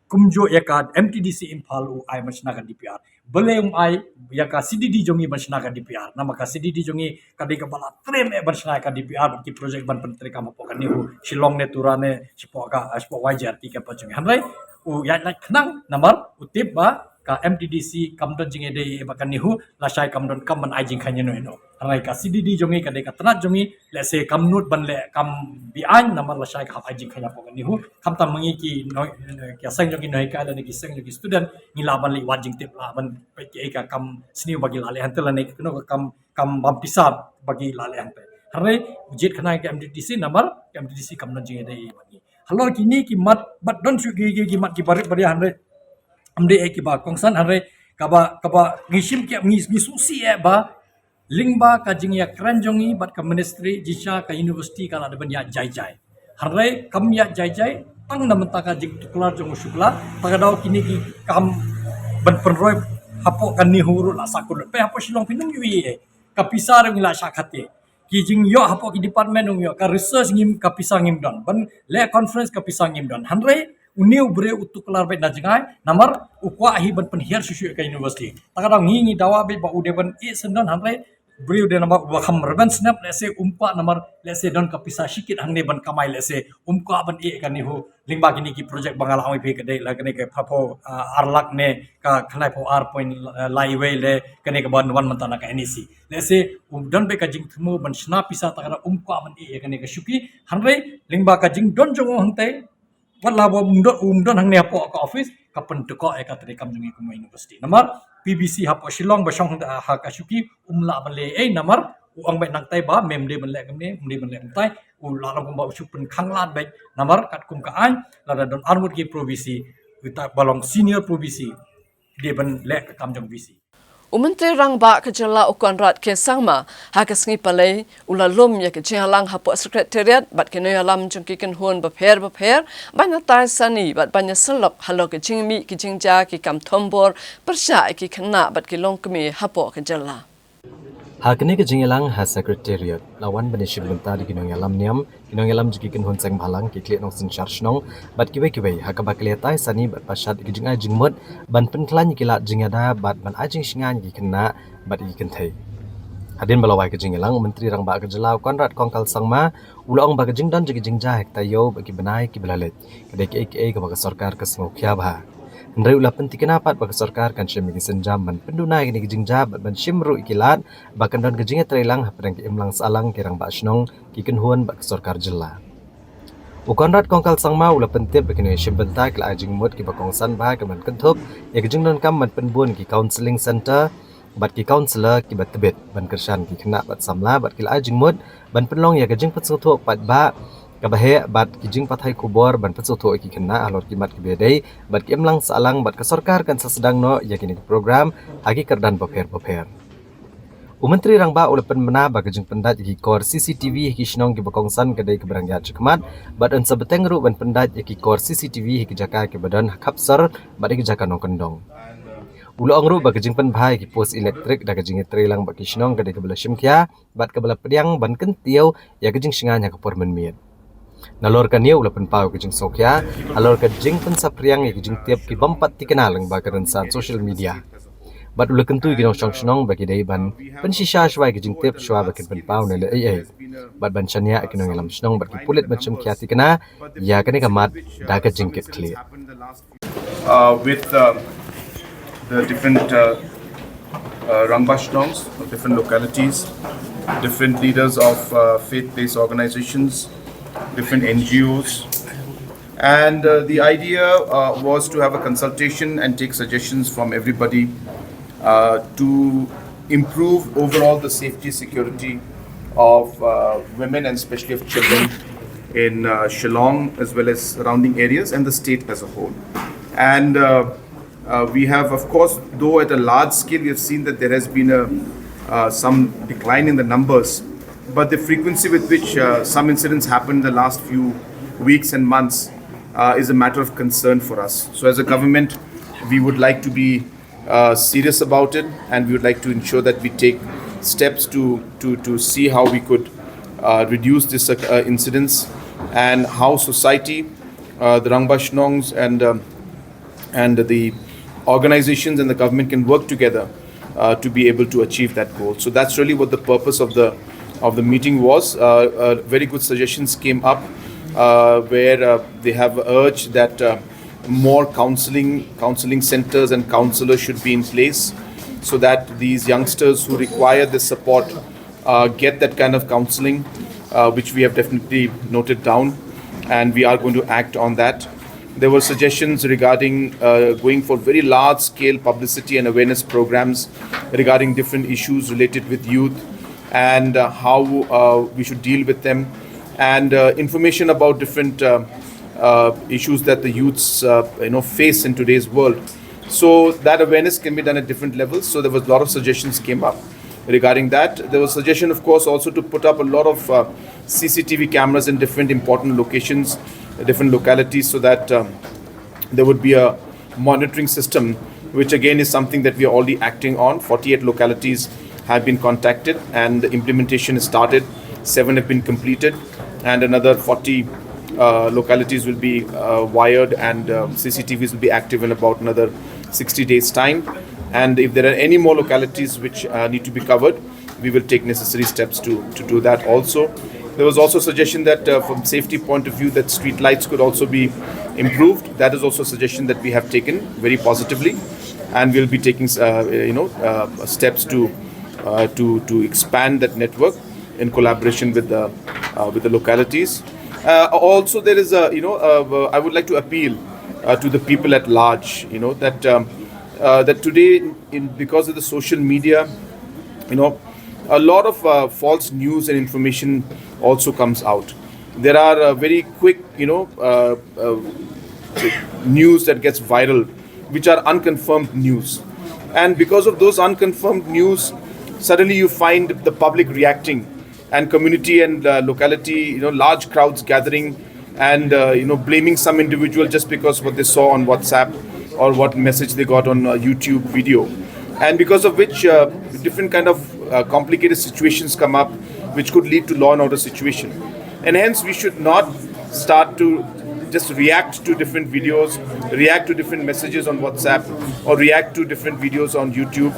Kumjuh ïa ka MTDC Imphal u ai ban shna ka DPR. Balei um ai ïa ka CDD jong ngi ban shna ka DPR. Namar ka CDD jong ngi ka dei kaba la trem eh ban shna ka DPR bad ki project ban pyntreikam hapoh ka NEHU Shillong ne Tura ne shapoh ka, shapoh YGRT ka pa jong ngi. Hynrei u ïaid lait khnang namar u tip ba ka MTDC kam don jingïadei eh bad ka NEHU, lashai kam don kam ban ai jingkheiñ ïano ïano. Hynrei ka CDD jong ngi ka dei ka tnat jong ngi, lehse kam nud ban leh kam beaiñ namar lashai ka hap ai jingkheiñ hapoh ka NEHU. Khamtam ma ngi ki noh-, ki seng jong ki nonghikai lane ki seng jong ki student ngi lah ban leit wad jingtip, lah ban peit kiei ka kam sniew ba ki la leh hangtei lane kano ka kam, kam bam pisa ba ki la leh hangtei. Hynrei u jied khnang ka MTDC namar ka MTDC kam don jingïadei bad ngi. Halor kine ki mat bad don shuh ki, ki, ki mat ki barit barit hynrei ym dei eh kiba kongsan, hynrei kaba, kaba ngi shim ki, ngi, ngi sngewsih eh ba lyngba ka jingïakren jong ngi bad ka ministry, jingshisha ka university ka la dei ban ïaid jai jai. Hynrei kam ïaid jai jai tang na bynta ka jingtuklar jong u Shukla, ta ka daw kine ki kam ban pynroi hapoh ka NEHU ruh la sakut lut. Peit hapoh Shillong phin ym ïohi eh. Ka pisa ruh ngi la shah khate. Ki jingïoh hapoh ki department ruh ngi ïoh, ka research ngim, ka pisa ngim don. Ban leh conference ka pisa ngim don. Hynrei une u briew u tuklar beit na jngai namar u kwah hi ban pynhiar shuh shuh ka university. Ta ka daw ngi, ngi dawa beit ba u dei ban ïeh syndon, hynrei briew dei namar uba kham rben snep, lehse um kwah namar lehse don ka pisa shikit hangne ban kamai, lehse um kwah ban ïeh ka NEHU lyngba kine ki project ba nga la ong ïa phi ka dei la kane ka phew, ah, ar lak ne ka khyndai phew ar point, ah, lai wei le kane kaba wan mynta na ka NEC. Lehse um don beit ka jingthmu ban shna pisa, ta ka daw um kwah ban ïeh ïa kane ka shuki. Hynrei lyngba ka jingdon jong u hangtei, wat la ba um don, um don hangne hapoh ka office, ka pyndkop ïa ka treikam jong ngi kum ka university. Namar PVC hapoh Shillong ba shong ha ka shuki um lah ban leh ei namar U ong bad nangtai ba mem de ban leh kumne, mem de ban leh kumtai. U la long kumba u shu pynkhang lad bad namar katkum ka aiñ lada don arngut ki pro VC, uta ba long senior pro VC de ban leh ka kam jong VC. U Myntri Rangbah ka jylla u Conrad K Sangma ha ka sngi Palei u la lum ïa ka jingïalang hapoh Secretariat bad ki nongïalam jong ki kynhun bapher bapher ban ïatai sani bad ban ïasylok halor ka jingmih ki jingjia ki kam thombor pyrshah ïa ki khynnah bad ki longkmie hapoh ka jylla. Ha kane ka jingïalang ha Secretariat la wan ban ïashim bynta da ki nongïalam niam, ki nongïalam jong ki kynhun seng bhalang, ki khlieh nongsynshar shnong bad kiwei kiwei ha kaba ki la ïatai sani bad pashat ïa ki jingai jingmut ban pynkhlaiñ ïa ki lad jingïada bad ban ai jingshngaiñ ïa ki khynnah bad ïa ki kynthei. Hadien ba la wai ka jingïalang, u Myntri Rangbah ka jylla u Conrad Kongkal Sangma u la ong ba ka jingdon jong ki jingjia ha ki taïew bad ki bnai kiba la leit ka dei kaei kaei kaba ka sorkar ka sngewkhia bha. Hynrei u la pyntikna pat ba ka sorkar kan shim ïa ki sienjam ban pynduna ïa kine ki jingjia bad ban shim ruh ïa ki lad ba kan don ka jingïatreilang hapdeng ki imlang sahlang, ki rangbah shnong, ki kynhun bad ka sorkar jylla. U Conrad Kongkal Sangma u la pyntip ba ki nongïashim bynta ki la ai jingmut kiba kongsan bha ki ban kynthup ïa ka jingdonkam ban pynbun ki counselling centre bad ki counsellor kiba tbit ban kyrshan ki khynnah bad samla bad ki la ai jingmut ban pynlong ïa ka jingpynsngewthuh paidbah kaba heh bad ki jingpathai khubor ban pynsngewthuh ïa ki khynnah halor ki mat kiba dei bad ki imlang sahlang bad ka sorkar kan sa sdang noh ïa kine ki program ha ki kyrdan bapher bapher. U Myntri Rangbah u la pynbna ba ka jingpyndait ïa ki kor CCTV ha ki shnong kiba kongsan ka dei kaba dang ïaid shakhmat bad un sa bteng ruh ban pyndait ïa ki kor CCTV ha ki jaka kiba don ha khapsor bad ha ki jaka nongkyndong. U la ong ruh ba ka jingpynbha ïa ki post elektrik da ka jingïatreilang bad ki shnong ka dei kaba la shimkhia bad kaba la pdiang ban kyntiew ïa ka jingshngaiñ ha ka por mynmiet. Nalor kane u la pynpaw ïa ka jingsngewkhia halor ka jingpynsaphriang ïa ka jingtip ki bym pat tikna lyngba ka rynsan social media. Bad u la kyntu ïa ki nongshong shnong ba ki dei ban pynshisha shuwa ïa ka jingtip shuwa ba kin pynpaw ne leh ei ei bad ban shaniah ïa ki nongïalam shnong bad ki pulit ban shimkhia tikna ïa kane ka mat da ka jingkitkhlieh. Uh, with uh, the different uh, uh, Rangbah Shnongs of different localities, different leaders of uh, faith-based organizations, different N G Os. And uh, the idea uh, was to have a consultation and take suggestions from everybody uh, to improve overall the safety security of uh, women and especially of children in uh, Shillong as well as surrounding areas and the state as a whole. And uh, uh, we have, of course, though at a large scale, we have seen that there has been a, uh, some decline in the numbers, but the frequency with which uh, some incidents happened in the last few weeks and months uh, is a matter of concern for us. So, as a government, we would like to be uh, serious about it, and we would like to ensure that we take steps to, to, to see how we could uh, reduce this uh, incidence and how society, uh, the Rangbah Shnongs, and um, and the organizations and the government can work together uh, to be able to achieve that goal. So that's really what the purpose of the of the meeting was. Uh, uh, very good suggestions came up uh, where uh, they have urged that uh, more counseling counseling centers and counselors should be in place so that these youngsters who require this support uh, get that kind of counseling, uh, which we have definitely noted down, and we are going to act on that. There were suggestions regarding uh, going for very large scale publicity and awareness programs regarding different issues related with youth and uh, how uh, we should deal with them, and uh, information about different uh, uh, issues that the youths uh, you know face in today's world. So that awareness can be done at different levels. So there was a lot of suggestions came up regarding that. There was suggestion, of course, also to put up a lot of uh, C C T V cameras in different important locations, different localities, so that um, there would be a monitoring system, which again is something that we are already acting on. Forty-eight localities have been contacted, and the implementation has started. Seven have been completed, and another forty uh, localities will be uh, wired, and uh, C C T Vs will be active in about another sixty days' time. And if there are any more localities which uh, need to be covered, we will take necessary steps to, to do that also. There was also a suggestion that uh, from safety point of view that street lights could also be improved. That is also a suggestion that we have taken very positively, and we'll be taking uh, you know uh, steps to uh, to to expand that network in collaboration with the uh, with the localities. Uh, also, there is a you know uh, I would like to appeal uh, to the people at large, you know that um, uh, that today, in because of the social media, you know, A lot of uh, false news and information also comes out. There are uh, very quick, you know, uh, uh, news that gets viral, which are unconfirmed news. And because of those unconfirmed news, suddenly you find the public reacting, and community and uh, locality, you know, large crowds gathering and, uh, you know, blaming some individual just because what they saw on WhatsApp or what message they got on a YouTube video, and because of which uh, different kind of uh, complicated situations come up, which could lead to law and order situation. And hence, we should not start to just react to different videos, react to different messages on WhatsApp, or react to different videos on YouTube,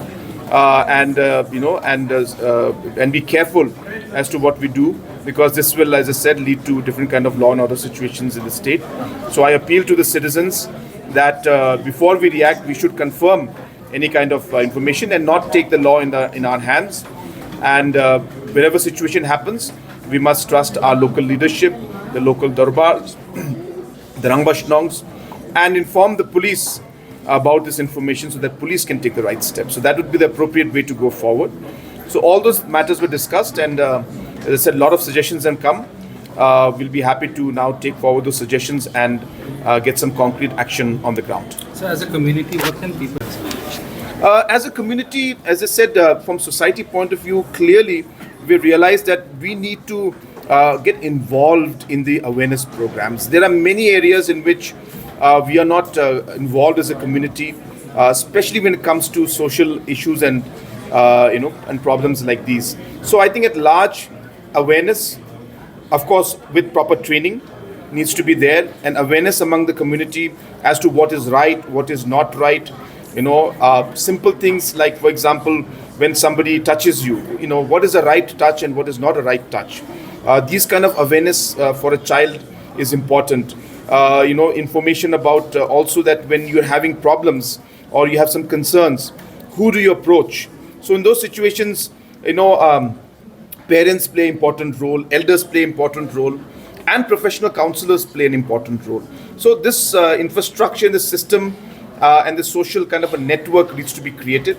uh, and uh, you know, and uh, uh, and be careful as to what we do, because this will, as I said, lead to different kind of law and order situations in the state. So I appeal to the citizens that uh, before we react, we should confirm any kind of uh, information and not take the law in the in our hands. And uh, wherever situation happens, we must trust our local leadership, the local darbars, the Rangbah Shnongs, and inform the police about this information so that police can take the right steps. So that would be the appropriate way to go forward. So all those matters were discussed, and uh, as I said, a lot of suggestions have come. Uh, we'll be happy to now take forward those suggestions and uh, get some concrete action on the ground. So, as a community, what can people expect? Uh, as a community, as I said, uh, from society point of view, clearly we realize that we need to uh, get involved in the awareness programs. There are many areas in which uh, we are not uh, involved as a community, uh, especially when it comes to social issues and uh, you know, and problems like these. So I think at large, awareness, of course, with proper training, needs to be there, and awareness among the community as to what is right, what is not right. You know, uh, simple things like, for example, when somebody touches you, you know, what is a right touch and what is not a right touch. Uh, these kind of awareness uh, for a child is important. Uh, you know, information about uh, also that when you're having problems or you have some concerns, who do you approach? So in those situations, you know, um, parents play important role, elders play important role, and professional counselors play an important role. So this uh, infrastructure, the system, uh, and the social kind of a network needs to be created.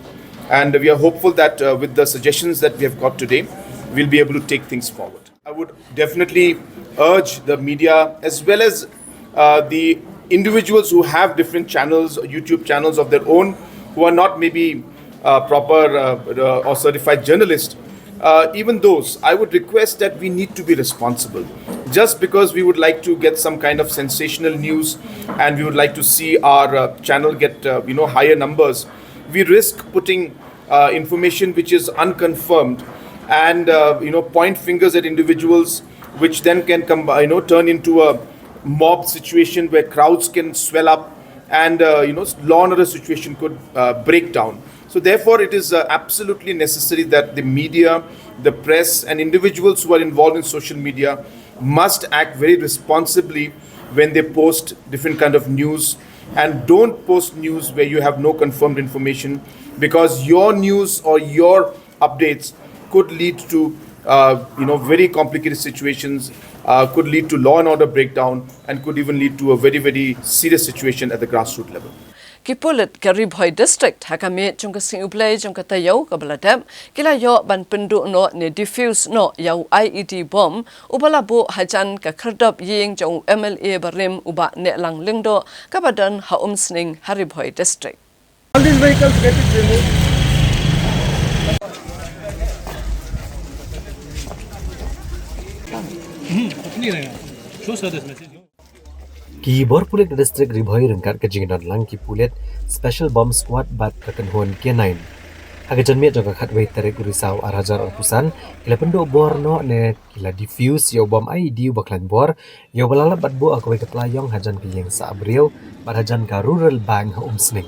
And we are hopeful that uh, with the suggestions that we have got today, we'll be able to take things forward. I would definitely urge the media as well as uh, the individuals who have different channels, YouTube channels of their own, who are not maybe uh, proper uh, uh, or certified journalists, uh, even those, I would request that we need to be responsible. Just because we would like to get some kind of sensational news and we would like to see our uh, channel get uh, you know, higher numbers, we risk putting uh, information which is unconfirmed and uh, you know, point fingers at individuals, which then can come, you know, turn into a mob situation where crowds can swell up and uh, you know, law and order situation could uh, break down. So therefore, it is uh, absolutely necessary that the media, the press, and individuals who are involved in social media must act very responsibly when they post different kind of news, and don't post news where you have no confirmed information, because your news or your updates could lead to uh, you know, very complicated situations, uh, could lead to law and order breakdown, and could even lead to a very, very serious situation at the grassroots level. Ki pulit ka Ri Bhoi District ha ka miet jong ka sngi U Blei jong ka taïew kaba la dep ki la ïoh ban pynduh noh ne defuse noh ïa u I E D bomb uba la buh hajan ka khyrdop ïing jong u M L A barim u Bah Nehlang Lyngdoh kaba don ha Umsning ha Ri Bhoi District. All these vehicles get it removed. Ki bor pulit ka district Ri Bhoi ryngkat ka jingdon lang ki pulit Special Bomb Squad bad ka kynhun K nine. Ha ka janmiet jong ka khatwei tarik u Risaw ar hajar arphew san, ki la pynduh bor noh ne ki la defuse ïa u bom I E D uba khlaiñ bor, ïa uba la lap bad buh ha kawei ka pla ïong hajan ka ïing sah briew bad hajan ka Rural Bank ha Umsning.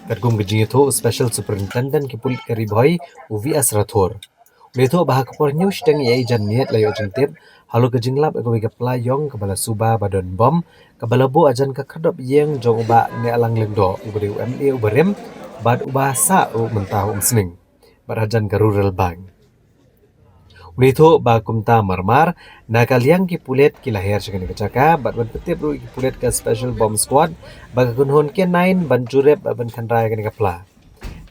Katkum ka jingïathuh u Special Superintendent ki pulit ka Ri Bhoi, u V S Rathore. U la ïathuh ba ha ka por hynñiew shiteng ïa i janmiet la ïoh jingtip halor ka jinglap ïa kawei ka pla ïong kaba la suba ba don bom, kaba la buh hajan ka khyrdop ïing jong u Bah Nehlang Lyngdoh uba dei u M L A uba rim bad uba sah ruh mynta ha Umsning bad hajan ka Rural Bank. U la ïathuh ba kumta marmar, na ka liang ki pulit ki la her sha kane ka jaka bad ban pyntip ruh ïa ki pulit ka Special Bomb Squad bad ka kynhun K nine ban jurip bad ban kynra ïa kane ka pla.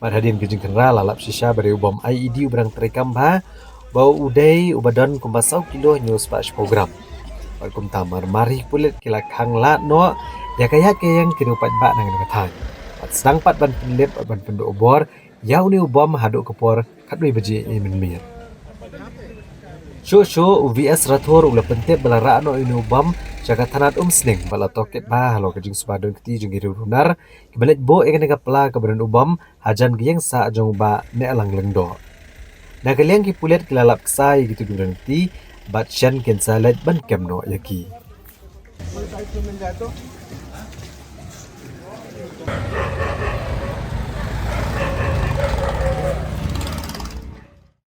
Bad hadien ka jingkhynra la lap shisha ba dei u bom I E D uba dang treikam bha, ba u dei uba don kumba saw kilo hynñiew spah shiphew gram. Bad kumta marmar hi ki pulit ki la khang lad noh ïa ka ïaid ka ïeng ki riewpaidbah na kane ka thaiñ. Bad sdang pat ban pynlip bad ban pynduh bor ïa une u bom haduh ka por khatwei baje mynmiet. Shuh shuh u V S Rathore u la pyntip ba la rah noh ïa une u bom sha ka thanat Umsning bad la tohkit bha halor ka jingsuba don kti jong ki riew runar kiba leit buh ïa kane ka pla kaba don u bom hajan ka ïing sah jong u Bah Nehlang Lyngdoh. Na ka liang ki pulit ki la lap ksai ïa kito kiba don kti bad shen kin sa leit ban kem noh ïa ki.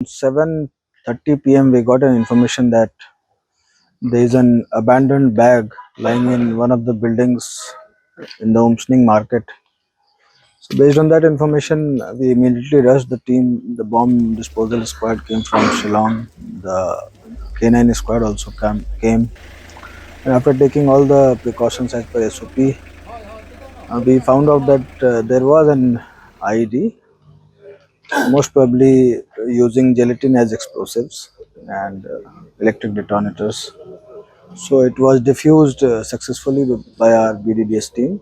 Seven thirty P M, we got an information that there is an abandoned bag lying in one of the buildings in the Umsning market. So, based on that information, we immediately rushed the team. The bomb disposal squad came from Shillong. The K nine squad also came. came. And after taking all the precautions as per S O P, uh, we found out that uh, there was an I E D, most probably using gelatin as explosives and uh, electric detonators. So it was diffused uh, successfully by our B D D S team,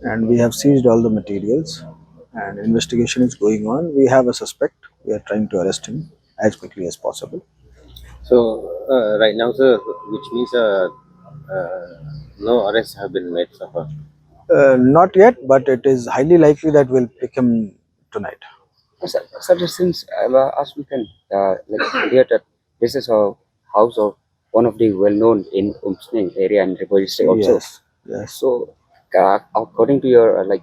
and we have seized all the materials, and investigation is going on. We have a suspect. We are trying to arrest him as quickly as possible. So uh, right now, sir, which means uh, uh, no arrests have been made so far. Uh, not yet, but it is highly likely that we'll pick him tonight. Sir, sir, since uh, as we can uh, like hear that this is a house of one of the well-known in Umsning area and Ri Bhoi district also. Yes, yes. So, uh, according to your uh, like,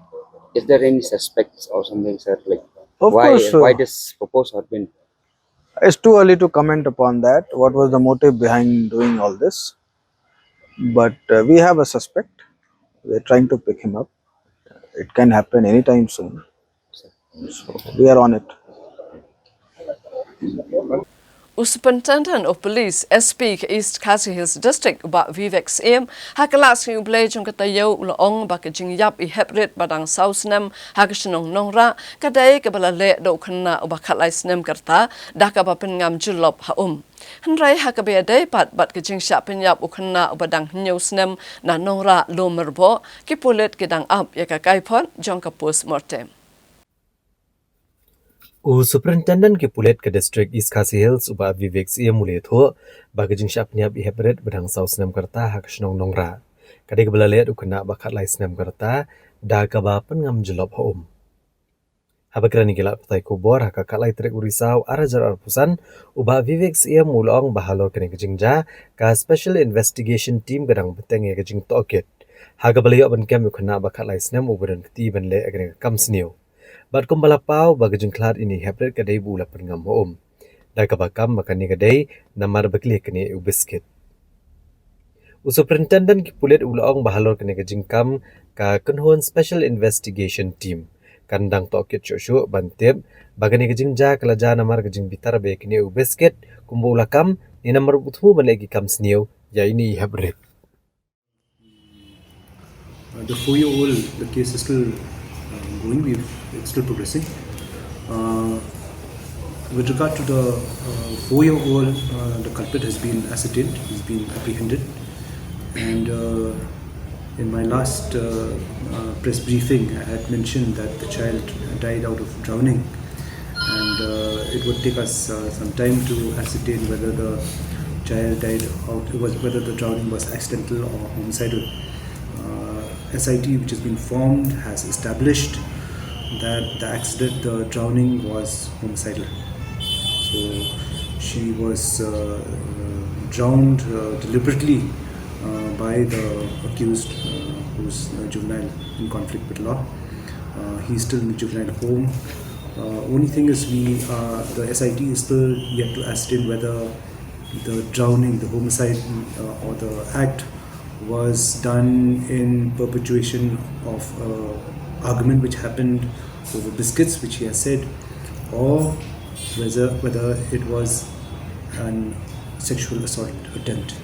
is there any suspects or something, sir? Like, Of why course, why uh, this proposed had been? It's too early to comment upon that. What was the motive behind doing all this? But uh, we have a suspect. We're trying to pick him up. It can happen anytime soon. So we are on it. U Superintendent of Police, S P, ka East Khasi Hills District, u Bah Vivek Syiem, ha ka lad Sngi U Blei jong ka taïew u la ong ba ka jingïap i hep rit ba dang saw snem ha ka shnong Nongrah ka dei kaba la leh da u khynnah uba khatlai snem ka rta da kaba pynngam jyllop ha um. Hynrei ha kaba ïadei pat bad ka jingshah pynïap u khynnah uba dang hynñiew snem na Nongrah Lum Myrboh, ki pulit ki dang ap ïa ka kaiphod jong ka post mortem. U Superintendent ki pulit ka District East Khasi Hills u Bah Vivek Syiem u la ïathuh ba ka jingshah pynïap i hep rit ba dang saw snem ka rta ha ka shnong Nongrah ka dei kaba la leh da u khynnah ba khatlai snem ka rta da kaba pynngam jyllop ha um. Haba kren ïa ki lad pathai khubor ha ka khatlai tarik u Risaw ar hajar arphew san, u Bah Vivek Syiem u la ong ba halor kane ka jingjia ka Special Investigation Team ka dang bteng ïa ka jingtohkit ha kaba la ïoh ban kem ïa u khynnah ba khatlai snem uba don kti ban leh ïa kane ka kam sniew. Bad kumba la paw ba ka jingkhlad ïa i hep rit ka dei ba u la pynngam ha um, da kaba kam ba kane ka dei namar ba ki la knieh ïa u biskit. U Superintendent ki pulit u la ong ba halor kane ka jingkam ka kynhun Special Investigation Team kan dang tohkit shuh shuh ban tip ba kane ka jingjia ka la jia namar ka jingbitar ba ïa knieh ïa u biskit kumba u la kam, ne namar u thmu ban leh ki kam sniew ïa ine i hep rit. Uh, the four-year-old, the case is still uh, going. We've, it's still progressing. Uh, with regard to the uh, four-year-old, uh, the culprit has been ascertained. He's been apprehended. And uh, in my last uh, uh, press briefing, I had mentioned that the child died out of drowning. And uh, it would take us uh, some time to ascertain whether the child died out, was, whether the drowning was accidental or homicidal. Uh, S I T, which has been formed, has established that the accident, the drowning was homicidal. So she was uh, drowned uh, deliberately uh, by the accused, uh, who's a juvenile in conflict with law. Uh, he's still in the juvenile home. Uh, only thing is, we uh, the S I T is still yet to ascertain whether the drowning, the homicide, uh, or the act was done in perpetuation of a argument which happened over biscuits, which he has said, or whether whether it was an sexual assault attempt.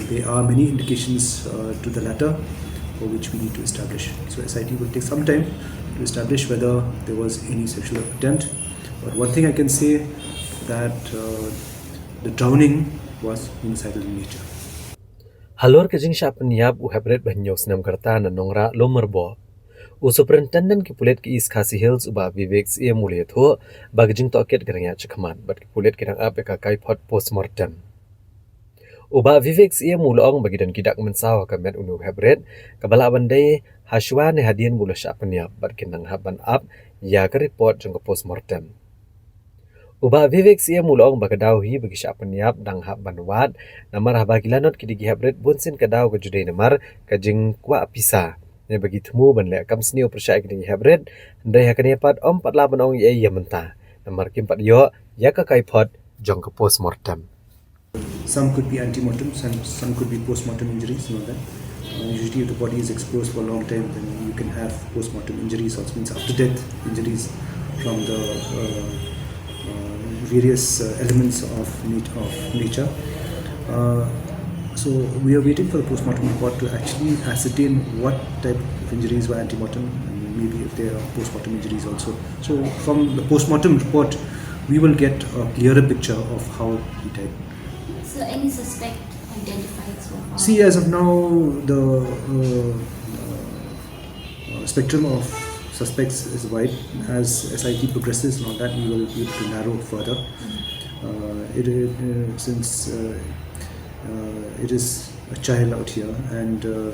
There are many indications uh, to the latter for which we need to establish. So S I T will take some time to establish whether there was any sexual attempt. But one thing I can say that uh, the drowning was homicidal in nature. Halor ka jingshah pynïap u Hebret ba hynñiew snem ka rta na Nongrah Low Myrboh, u Superintendent ki pulit ka East Khasi Hills u Bah Vivek Syiem u la ïathuh ba ka jingtohkit ka dang ïaid shakhmat bad ki pulit ki dang ap ïa ka kaiphod postmortem. U Bah Vivek Syiem u la ong ba ki don ki dak mynsaw ha ka met une u Hebret kaba lah ban dei hashwa ne hadien ba u la shah pynïap bad kin nang hap ban ap ïa ka report jong ka postmortem. U Bah Vivek Syiem u la ong ba ka daw hi ba ki shah pynïap dang hap ban wad namar haba ki lanot ki dei ki Hebret bunsien ka daw ka ju dei namar ka jingkwah pisa ne ba ki thmu ban leh kam sniew pyrshah ïa ki dei ki Hebret. Hynrei ha kane pat ym pat lah ban ong ei ei ïa mynta namar kim pat ïoh ïa ka kaiphod jong ka postmortem. Some could be antemortem, some, some could be postmortem injuries, you know that. Uh, usually, if the body is exposed for a long time, then you can have postmortem injuries, or means after death injuries from the uh, uh, various uh, elements of, nat- of nature. Uh, so we are waiting for the postmortem report to actually ascertain what type of injuries were antemortem, and maybe if there are postmortem injuries also. So from the postmortem report, we will get a clearer picture of how he died. So any suspect identified so far? See, as of now, the uh, uh, spectrum of suspects is wide. As S I T progresses and all that, we will be able to narrow further. Uh, it, it, uh, since uh, uh, it is a child out here, and uh,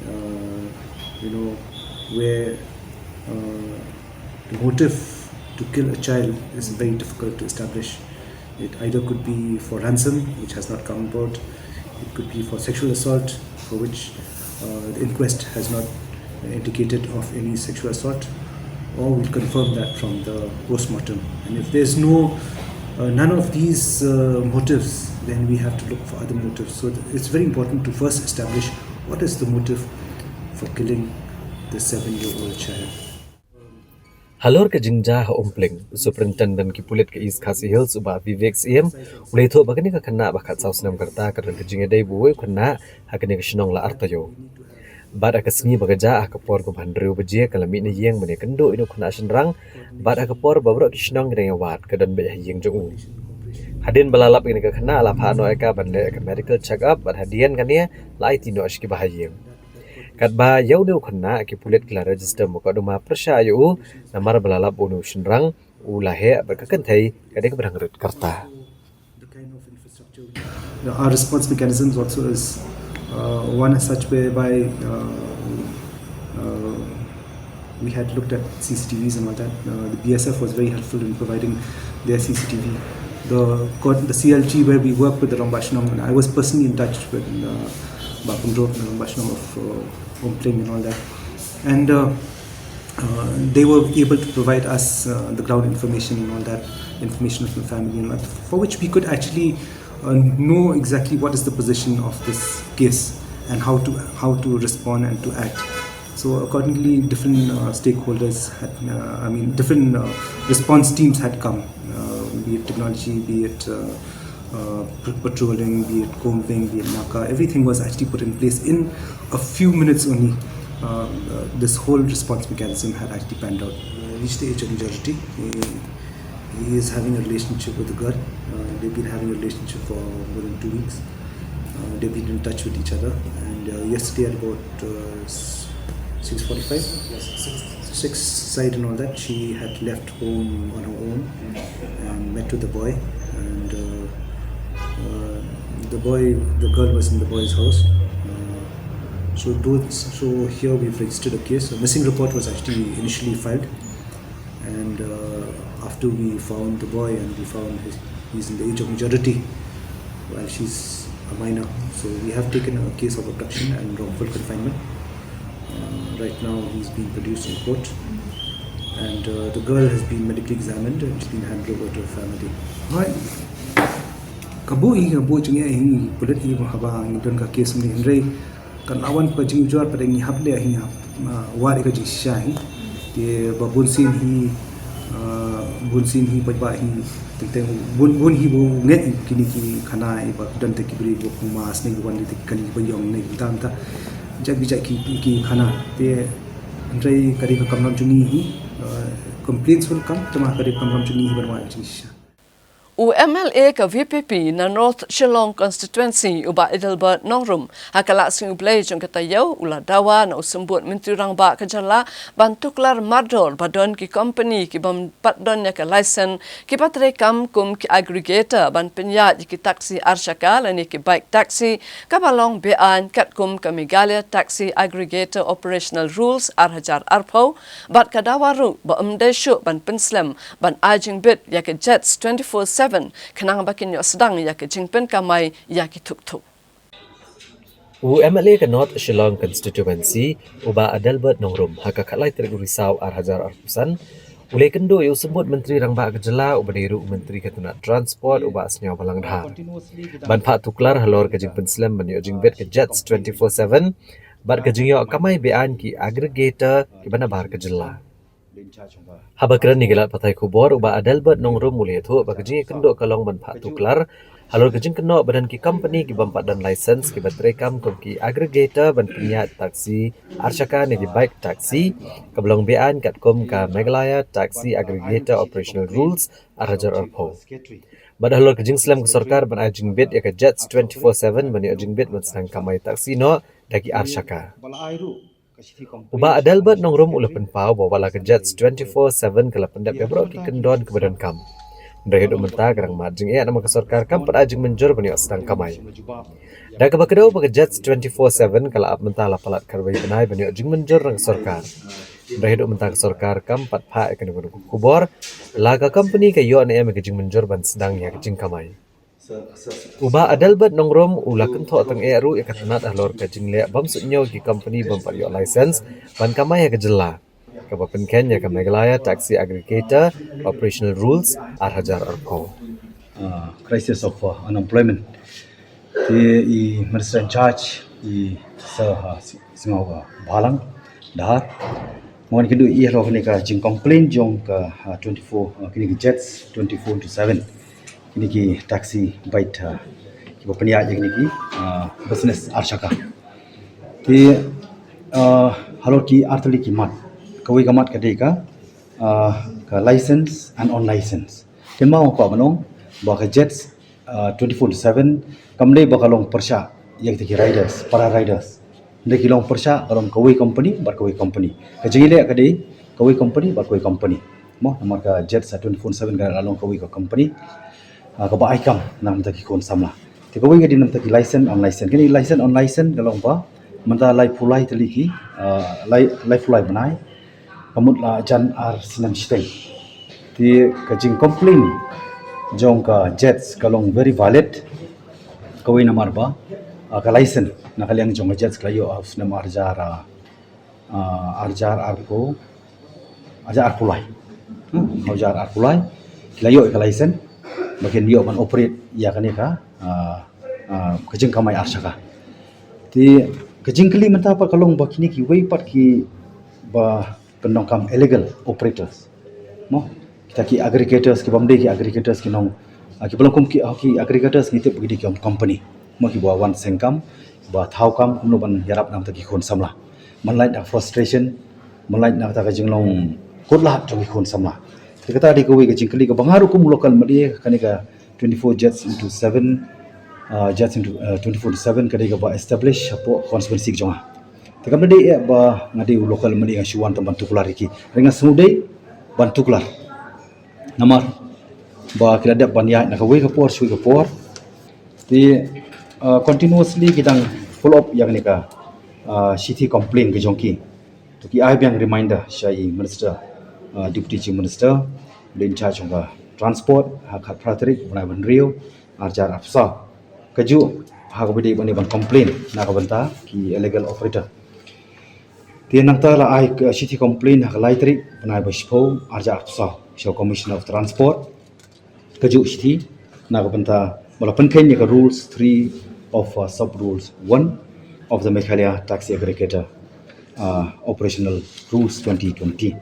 uh, you know where uh, the motive to kill a child is very difficult to establish. It either could be for ransom, which has not come about. It could be for sexual assault, for which uh, the inquest has not indicated of any sexual assault. Or we'll confirm that from the postmortem. And if there's no uh, none of these uh, motives, then we have to look for other motives. So th- it's very important to first establish what is the motive for killing the seven-year-old child. Halor ka jingjia ha Umpling, Superintendent ki pulit ka East Khasi Hills u Bah Vivek Syiem u la ïathuh ba kane ka khynnah ba khatsaw snem ka rta ka don ka jingïadei bad uwei u khynnah ha kane ka shnong la artaïew. Bad ha ka sngi ba ka jia ha ka por kaba hynriew baje ka la mih na ïing ban ïakynduh ïa une u khynnah shynrang bad ha ka por ba baroh ki shnong ki dang ïawad ka don beit ha ïing jong u. Hadien ba la lap ïa kane ka khynnah la phah noh ïa ka ban leh ïa ka medical check up bad hadien kane la aiti noh sha ki ba ha ïing. Katba ïa une u khynnah ki pulit ki la register mukotduma pyrshah ïa u namar ba la lap ba une u shynrang u la heh bad ka kynthei ka dei kaba dang rit ka rta. The kind of infrastructure. Our response mechanisms also is uh, one as such whereby uh, uh, we had looked at C C T Vs and all that. Uh, the B S F was very helpful in providing their C C T V. The co- the C L G where we work with the Rangbah Shnong, and I was personally in touch with uh, Bah Pynrop, the Rangbah Shnong of uh, Umpling and all that. And uh, uh, they were able to provide us uh, the ground information and all that, information of the family and all, for which we could actually uh, know exactly what is the position of this case and how to how to respond and to act. So accordingly, different uh, stakeholders had, uh, I mean, different uh, response teams had come, uh, be it technology, be it uh, uh, p- patrolling, be it combing, be it NACA. Everything was actually put in place in a few minutes only. Uh, uh, this whole response mechanism had actually panned out. Uh, reached the age of majority. He, he is having a relationship with a girl. Uh, they've been having a relationship for more than two weeks. Uh, they've been in touch with each other. And uh, yesterday at about uh, six forty-five, six side and all that, she had left home on her own and met with the boy. And uh, uh, the boy, the girl was in the boy's house. Uh, so, those, so here we've registered a case. A missing report was actually initially filed. And uh, after we found the boy and we found his, he's in the age of majority, while she's a minor. So we have taken a case of abduction and wrongful confinement. Uh, right now, he's been produced in court, and uh, the girl has been medically examined and she's been handed over to her family. Hooid. Ka buh hi, ka buh jingeh hi, pulit hi, haba ngi don ka case ni, hynrei kan la wan ka jingujor pat ngi hap leh hi, hap wad ka jingshisha hi. Te ba bun sien hi, bun sien hi, paidbah hi, teng teng bun bun hi ba ngeit kine ki khana, ba don te ki briew ba kum ma sne, ba wan te ki kali ba ïong ne, tam ta jait bi jait ki ki khana. Te Hynrei ka dei ka kamram jong ngi hi, uh, complaints will come, tangba ka dei ka kamram jong ngi hi ban wad ïa ka jingshisha. U M L A ka V P P na North Shillong Constituency, u Bah Adelbert Nongrum, ha ka Lad Sngi U Blei jong ka taïew, u la dawa na u Symbud Myntri Rangbah ka jylla ban tuklar mardor ba don ki company ki bym pat don ïa ka license ki ba trei kam kum ki aggregator ban pynïaid ïa ki taxi arshaka lane ki bike taxi, kaba long beaiñ katkum ka Meghalaya Taxi Aggregator Operational Rules ar hajar arphew, bad ka dawa ruh ba ym dei shuh ban pynslem ban ai jingbit ïa ka JETS twenty-four seven, khnang ba kin ïoh sdang ïa ka jingpynkamai ïa ki thuk thuk. U M L A ka North Shillong Constituency, u Bah Adelbert Nongrum, ha ka khatlai tarik u Risaw ar hajar arphew san, u la ïakynduh ïa u Symbud Myntri Rangbah ka jylla, uba dei ruh u Myntri ka tnat Transport, u Bah Sniawbhalang Dhar, ban phah tuklar halor ka jingpynslem ban ïoh jingbit ka JETS twenty-four seven bad ka jingïoh kamai beaiñ ki aggregator kiba nabar ka jylla. Haba kren ïa ki lad pathai khubor, u Bah Adelbert Nongrum u la ïathuh ba ka jingïakynduh ka long ban phah tuklar halor ka jingkynnoh ba don ki company ki bym pat don license kiba trei kam kum ki aggregator ban pynïaid taxi arshaka ne ki bike taxi, kaba long beaiñ katkum ka Meghalaya Taxi Aggregator Operational Rules ar hajar arphew. Bad halor ka jingslem ka sorkar ban ai jingbit ïa ka JETS twenty-four seven ban ïoh jingbit ban sdang kamai taxi noh da ki arshaka. U Bah Adelbert Nongrum u la pynpaw ba wat la ka JETS twenty-four seven ka la pyndep ïa baroh ki kyndon kiba donkam, hynrei haduh mynta ka dang mad jingeh namar ka sorkar kam pat ai jingmynjur ban ïoh sdang kamai. Da kaba kdew ba ka JETS twenty-four seven ka la ap mynta la palat khatwei bnai ban ïoh jingmynjur na ka sorkar, hynrei haduh mynta ka sorkar kam pat phah ïa kane ka khubor, la ka company ka ïoh ne em ïa ka jingmynjur ban sdang ïa ka jingkamai. U Bah Adelbert Nongrum u la kynthoh tyngeh ruh ïa ka tnat halor ka jingleh bam suidñiew ki company bym pat ïoh license ban kamai ha ka jylla, kaba pynkheiñ ïa ka Meghalaya Taxi Aggregator Operational Rules ar hajar arphew. Uh, crisis of uh, unemployment. Te i Minister in charge, i Sir uh, Sniawbhalang Dhar, u wan ïakynduh ïa halor kane ka jingcomplain jong ka uh, twenty-four, uh, kine ki JETS twenty-four into seven. Kine ki taxi bike, uh, kiba pynïaid ïa kine ki uh, business arshaka. Te uh, halor ki artylli ki mat, kawei ka mat ka dei ka uh, ka license and unlicensed. Te ma ong ka ba long ba ka JETS uh, twenty-four seven kam dei ba ka long pyrshah ïa kita ki riders, para riders. Dei ki long pyrshah ka long kawei company bad kawei company. Ka jingïaleh ka dei kawei company bad kawei company. Mo, namar ka JETS twenty-four seven ka la long kawei ka company, uh, kaba ai kam na bynta ki khun samla. Te kawei ka dei na bynta ki license, unlicensed. Kine license, unlicensed ka long ba mynta laiphew lai tylli ki, uh, lai laiphew lai bnai, ka mut la jan ar snem shiteng. Te ka jingcomplain jong ka JETS ka long very valid. Kawei namar ba uh, ka license na ka liang jong ka JETS ka la ïoh ha u snem ar hajar, uh, uh, ar hajar arphew, ar hajar arphew lai. Hmm, ar hajar arphew lai ki la ïoh ïa ka license ba kin ïoh ban operate ïa kane ka, uh, uh, ka jingkamai arshaka. Te ka jingkylli mynta pat ka long ba kine kiwei pat kiba pyndonkam illegal operators. Mo, kita ki aggregators, ki bym dei ki aggregators ki nong, ah, kiba long kum ki, ah, ki aggregators ngi tip ba ki dei ki company. Mo, kiba wan seng kam, kiba thaw kam kumno ban ïarap na bynta ki khun samla. Ban lait na frustration, ban lait na kata ka jinglong kut lad jong ki khun samla. Te kata dei kawei ka jingkylli kaba nga ruh kum u local M L A, kane ka twenty-four JETS into seven, uh, JETS into, uh, twenty-four seven ka dei kaba establish hapoh constituency jong nga. Te kam dei eh ba nga dei u local M L A nga shu wan tang ban tuklar ïa ki. Hynrei nga sngewdei ban tuklar. Namar ba ki la dep ban ïaid na kawei ka por sha kawei ka por. Te, uh, continuously ki dang follow up ïa kane ka, uh, shithi complain ka jong ki. To ki ai biang reminder sha i Minister, uh, Deputy Chief Minister, ba in charge jong ka transport, ha ka khatphra tarik bnai ba hynriew, ar hajar arphew saw. Kajuh ha kaba dei ban, ban complain na ka bynta ki illegal operator. Te nangta la ai ka shithi complain ha ka lai tarik bnai ba shiphew, ar hajar arphew saw, sha u Commissioner of Transport. Kajuh shithi na ka bynta ba la pynkheiñ ïa ka rules three of, uh, sub rules one of the Meghalaya Taxi Aggregator, uh, Operational Rules twenty twenty.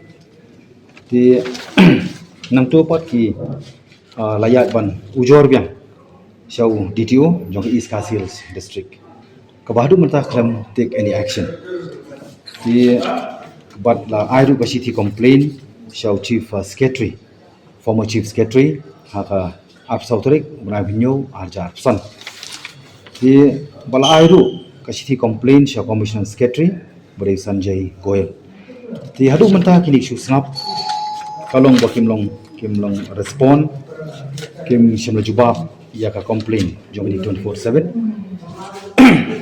Te nangta pat ki, uh, la ïaid ban ujor biang sha u D T O jong ka East Khasi Hills District, kaba haduh mynta khlem take any action. Te Bad la ai ruh ka shithi complaint sha u Chief, uh, Secretary, former Chief Secretary, ha ka arphew saw tarik u bnai ba hynñiew arhajar arphew san. Te ba la ai ruh ka shithi complaint sha Commissioner Secretary ba dei Sanjay Goyal. Te haduh mynta kine ki shu sngap, ka long ba kim long, kim long respond, kim shym la jubab ïa ka complaint jong kine twenty-four seven.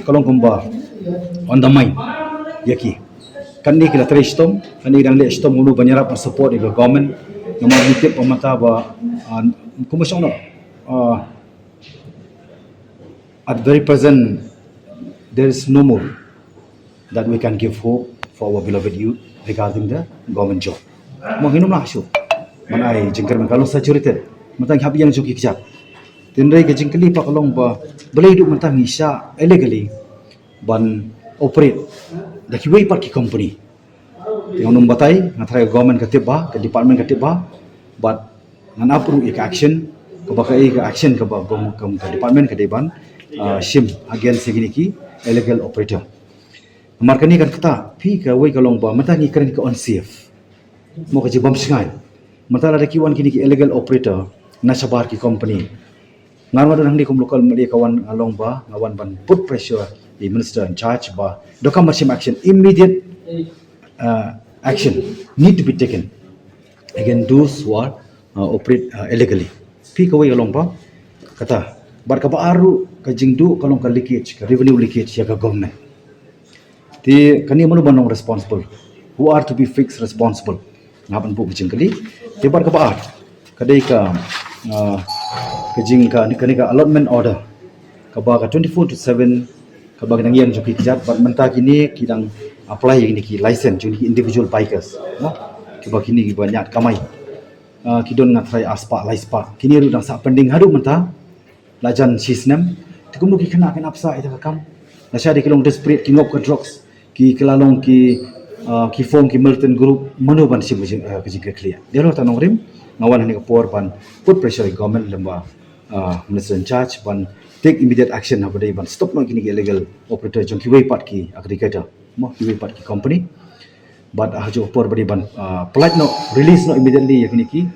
Ka long kumba undermine ïa ki. Kane ki la trei shitom, kane ki dang leh shitom, kumno ban ïarap ban support ïa ka government. Namar ngi tip ba mynta ba, ah, kumba shong noh, ah, at very present, there is no more that we can give hope for our beloved youth regarding the government job. Mo, ngin ym lah shuh ban ai jingkyrmen, ka long saturated. Mynta ngi hap ïeng jong ki kjat. Hynrei ka jingkylli pat ka long ba balei haduh mynta ngi shah illegally ban operate da kiwei pat ki company. Te ngan ym batai, nga tharai ka government ka tip bha, ka department ka tip bha, bad ngan ap ruh ïa ka action, kaba kaei ka action kaba gov-, ka, ka department ka dei ban, ah, shim against ïa kine ki illegal operator. Namar kane kan ktah, phi, kawei ka long ba mynta ngi kren ka unsafe. Mo, ka jingbymshngaiñ. Mynta lada ki wan kine ki illegal operator na shabar ki company, nga ruh nga don hangne kum local M L A, ka wan, nga long ba nga wan ban put pressure ïa i minister in charge ba donkam ban shim action, immediate, uh, action need to be taken against those who are, uh, operate, uh, illegally. Phi, kawei ka long ba kata. Bad kaba ar ruh ka jingduh ka long ka leakage, ka revenue leakage ïa ka government. Te kane mano ban long responsible? Who are to be fixed responsible? Nga ban buh ka jingkylli. Te bad kaba ar ka dei ka, ah, ka jing ka, kane ka allotment order kaba ka twenty-four to seven, kaba ka dang ïeng jong ki kjat, bad mynta kine ki dang apply ïa kine ki license jong ki individual bikers, mo, kiba kine kiba ñiad kamai. Ah, ki don nga tharai arspah, laispah. Kine ruh dang sah pending haduh mynta. La jan shi snem, te kumno ki khynnah kin ap sah ïa ka kam? Lashai de ki long desperate, ki ngop ka drugs, ki, ki la long ki, ah, ki form ki militant group, mano ban shim ka jing, ah, ka jingkyrkhu? Dei halor kata nongrim nga wan ha kane ka por ban put pressure ïa ka government lem bad, ah, minister in charge ban take immediate action haba dei ban stop noh kine ki illegal operator jong kiwei pat ki aggregator, mo, kiwei pat ki company. Bad ha kajuh ka por ba dei ban, ah, pyllait noh, release noh immediately ïa kine ki,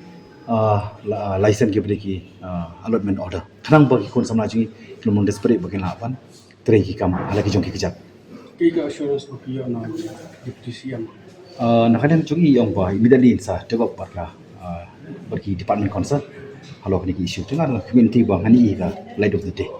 ah, la, ah, license kiba dei ki, ah, allotment order. Khnang ba ki khun samla jong ngi kin ym desperate ba kin lah ban trei ki kam ha la ki jong ki kjat. Kaei ka assurance ba phi ïoh na Deputy C M? Ah, na ka liang jong ngi ong ba immediately yn sa take up bad ka, ah, bad ki department concern halor kine ki issue. Te nga ruh nga khmih lynti ba ngan ïoh ïa ka light of the day.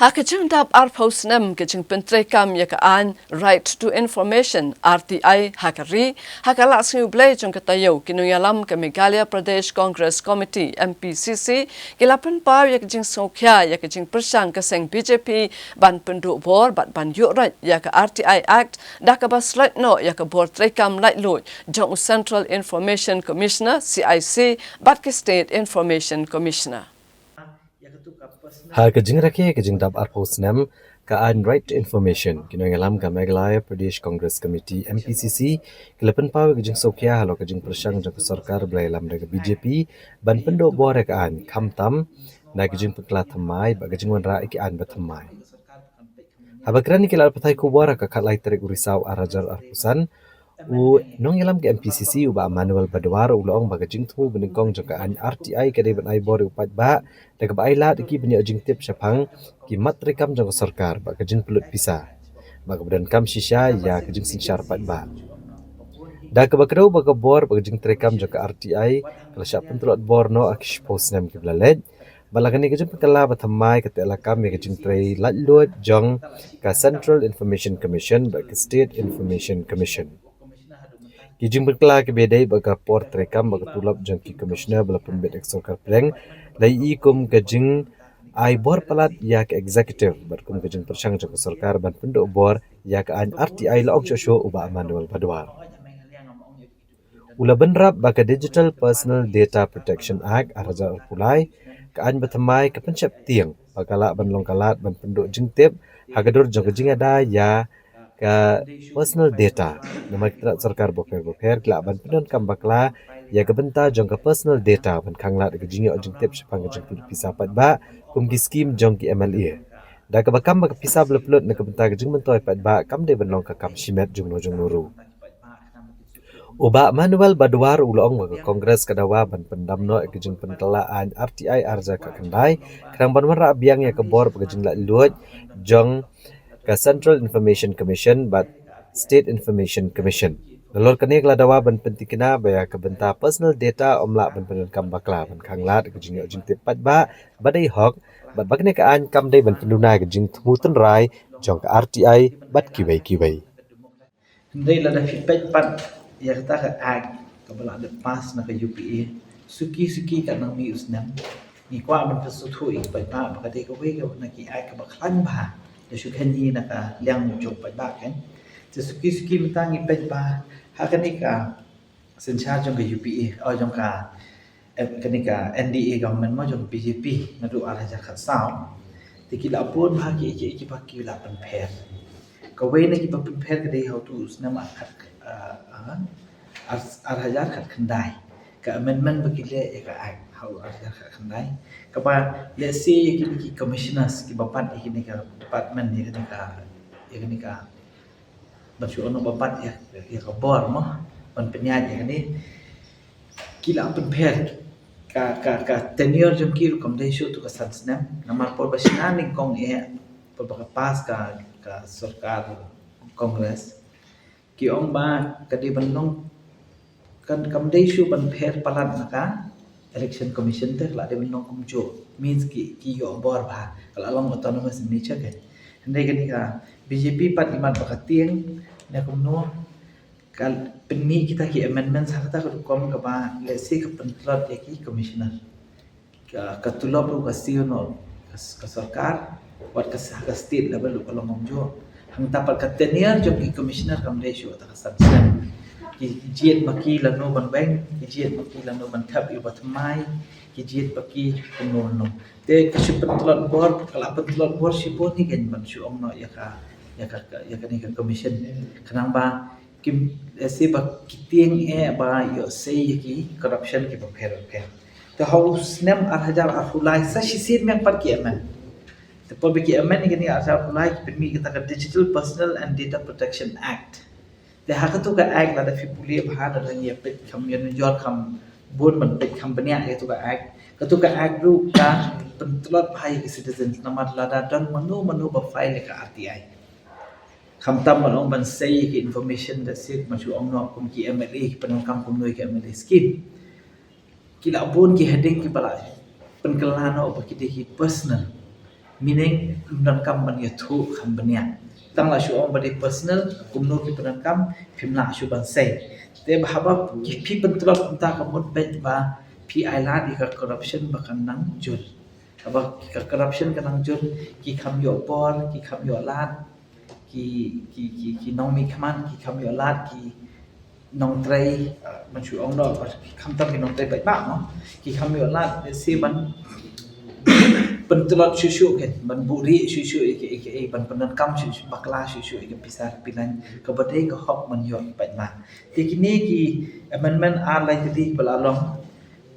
Ha ka jingdap arphew snem ka jingpyntreikam ïa ka aiñ Right to Information, R T I, ha ka ri, ha ka lad sngi U Blei jong ka taïew, ki nongïalam ka Meghalaya Pradesh Congress Committee, M P C C, ki la pynpaw ïa ka jingsngewkhia ïa ka jingpyrshang ka seng B J P ban pynduh bor bad ban ïuhroit ïa ka R T I Act, da kaba slait noh ïa ka bor treikam laitluid jong u Central Information Commissioner, C I C, bad ki State Information Commissioner. Ha ka jingrakhe ka jingdap arphew snem ka aiñ Right to Information, ki nongïalam ka Meghalaya Pradesh Congress Committee, M P C C, ki la pynpaw ïa ka jingsngewkhia halor ka jingpyrshang jong ka sorkar ba la ïalam da ka B J P ban pynduh bor ïa ka aiñ, khamtam na ka jingpynkylla thymmai bad ka jingwanrah ïa ki aiñ ba thymmai. Haba kren ïa ki lad pathai khubor ha ka khatlai tarik u Risaw arhajar arphew san, u nongïalam ka M P C C, u Bah Manuel Badwar, u la ong ba ka jingthmu banyngkong jong ka aiñ R T I ka dei ban ai bor ïa u paidbah da kaba ai lad ïa ki ban ïoh jingtip shaphang ki mat treikam jong ka sorkar bad ka jingpynlut pisa, bad kaba donkam shisha ïa ka jingsynshar paidbah. Da kaba kdew ba ka bor bad ka jingtreikam jong ka R T I ka la shah pyntlot bor noh ha ki shiphew snem kiba la leit, bad la kane ka jingpynkylla ba thymmai ka teh lakam ïa ka jingtrei laitluid jong ka Central Information Commission bad ka State Information Commission. Ki jingpynkylla kiba ïadei bad ka por treikam bad ka tulop jong ki Commissioner ba la pynbeit da ka sorkar pdeng la ïohi kum ka jingai bor palat ïa ka executive bad kum ka jingpyrshang jong ka sorkar ban pynduh bor ïa ka aiñ R T I, la ong shuh shuh u Bah Manuel Badwar. U la bynrap ba ka Digital Personal Data Protection Act arhajar arphew lai, ka aiñ ba thymmai, ka pynsheptieng ba ka lah ban long ka lad ban pynduh jingtip ha ka dur jong ka jingada ïa ka personal data. Namar ki tnat sorkar bapher bapher ki lah ban pyndonkam bakla ïa ka bynta jong ka personal data ban khanglad ïa ka jingïoh jingtip shaphang ka jingpynlut pisa paidbah kum ki skim jong ki M L A. Da kaba kam ba ka pisa ba la pynlut na ka bynta ka jingmyntoi paidbah kam dei ban long ka kam shimet jongno jongno ruh. U Bah Manuel Badwar u la ong ba ka Congress ka dawa ban pyndam noh ïa ka jingpynkylla aiñ R T I ar hajar khatkhyndai khnang ban wanrah biang ïa ka bor bad ka jinglaitluid jong ka Central Information Commission bad State Information Commission. Nalor kane ka la dawa ban pyntikna ba ïa ka bynta personal data ym lah ban pyndonkam bakla ban khanglad ka jingïoh jingtip paidbah ba dei hok bad ba kane ka aiñ kam dei ban pynduna ïa ka jingthmu tynrai jong ka R T I bad kiwei kiwei. Hynrei lada phi peit pat ïa kata ka act kaba la dep pass na ka U P A, suki suki katba nang mih u snem ngi kwah ban pynsngewthuh ïa ki paidbah ba ka dei kawei na ki act kaba khlaiñ bha da shu khein hi na ka liang jong paidbah kan. Te suki suki mynta ngi peit ba ha kane ka synshar jong ka U P A, oh, jong ka, eh, kane ka N D A government mo, jong ka B J P naduh ar hajar khatsaw. Te ki la bun bha ki ki ki ba ki la pynpher. Kawei na kiba pynpher ka dei ha utu u snem ar khat, ah, ah, ar, ar hajar khatkhyndai. Ka amendment ba ki leh ïa ka act ha u ar hajar khatkhyndai. Kaba lehse ïa kine ki commissioners kiba bat ïa kine ka department, ïa kine ka, ïa kine ka, ban shu ong ba bat ïa, ïa ka bor mo, ban pynïaid ïa kane. Ki la pynpher ka, ka, ka tenure jong ki ruh kam dei shuh tu ka san snem. Namar por ba shna nyngkong eh, por ba ka pass ka, ka sorkar Congress, ki ong ba ka dei ban long, kan, kam dei shuh ban pher palat na ka Election Commission te, ka la dei ban long kumjuh. Means ki, ki ïoh bor bha, ka la long autonomous in nature kan. Hynrei kane ka B J P pat imat ba ka tieng ne kumno, ka pynmih kita ki amendments ha kata ka rukom kaba lehse ka pyntlot ïa ki commissioner. Ka, ka tulop ruh ka siew noh ka, ka sorkar, wat ka sa ka state level ruh ka long kumjuh. Hangta pat ka tenure jong ki commissioner kam dei shuh ta ka san snem. Ki jied ma ki lano ban weng, ki jied ma ki lano ban thep ïa ba thymmai, ki jied ma ki kumno kumno. Te ka shu pyntlot bor, ka la pyntlot bor shibun hi kan ban shu ong noh ïa ka, ïa ka, ïa kane ka commission. Khnang ba kim, eh, lehse ba ki tieng eh ba ïoh sei ïa ki corruption kiba pher bapher. Te ha u snem ar hajar arphew lai sa shisien biang pat ki amend. Te por ba ki amend ïa kane ar hajar arphew lai ki pynmih kata ka Digital Personal and Data Protection Act. Te ha katu ka act lada phi pule bha, lada ngi ïa peit kham ïa nujor kham bun ban peit kham bniah ïa katu ka act. Katu ka act ruh ka pyntlot bha ïa ki citizens namar lada don mano mano ba file ïa ka R T I. Khamtam ban ong ban sei ki information da sik ban shu ong noh kum ki M L A ki pyndonkam kumno ki M L A scheme. Ki la bun ki heading kiba la pynkylla noh ba ki dei ki personal. Meaning pyndonkam ban ïathuh kham bniah. Tang la shu ong ba dei personal kumno ki pyndonkam phim lah shu ban sei. Te ba haba ki phi pyntlot kumta ka mut beit ba phi ailad ïa ka corruption ba kan nang jur. Haba ka corruption ka nang jur ki kham ïoh bor, ki kham ïoh lad, ki, ki, ki, ki nongmihkhmat ki kham ïoh lad, ki nongtrei, ah, ban shu ong noh, khamtam ki nongtrei paidbah mo, ki kham ïoh lad lehse ban pyntlot shuh shuh kan, ban buhrieh shuh shuh ïa ki, ïa ki, ban pyndonkam shuh shuh, bakla shuh shuh ïa ki pisa ki pylleiñ kaba dei ka hok ban ïoh paidbah. Te kine ki amendment ar lai tylli ba la long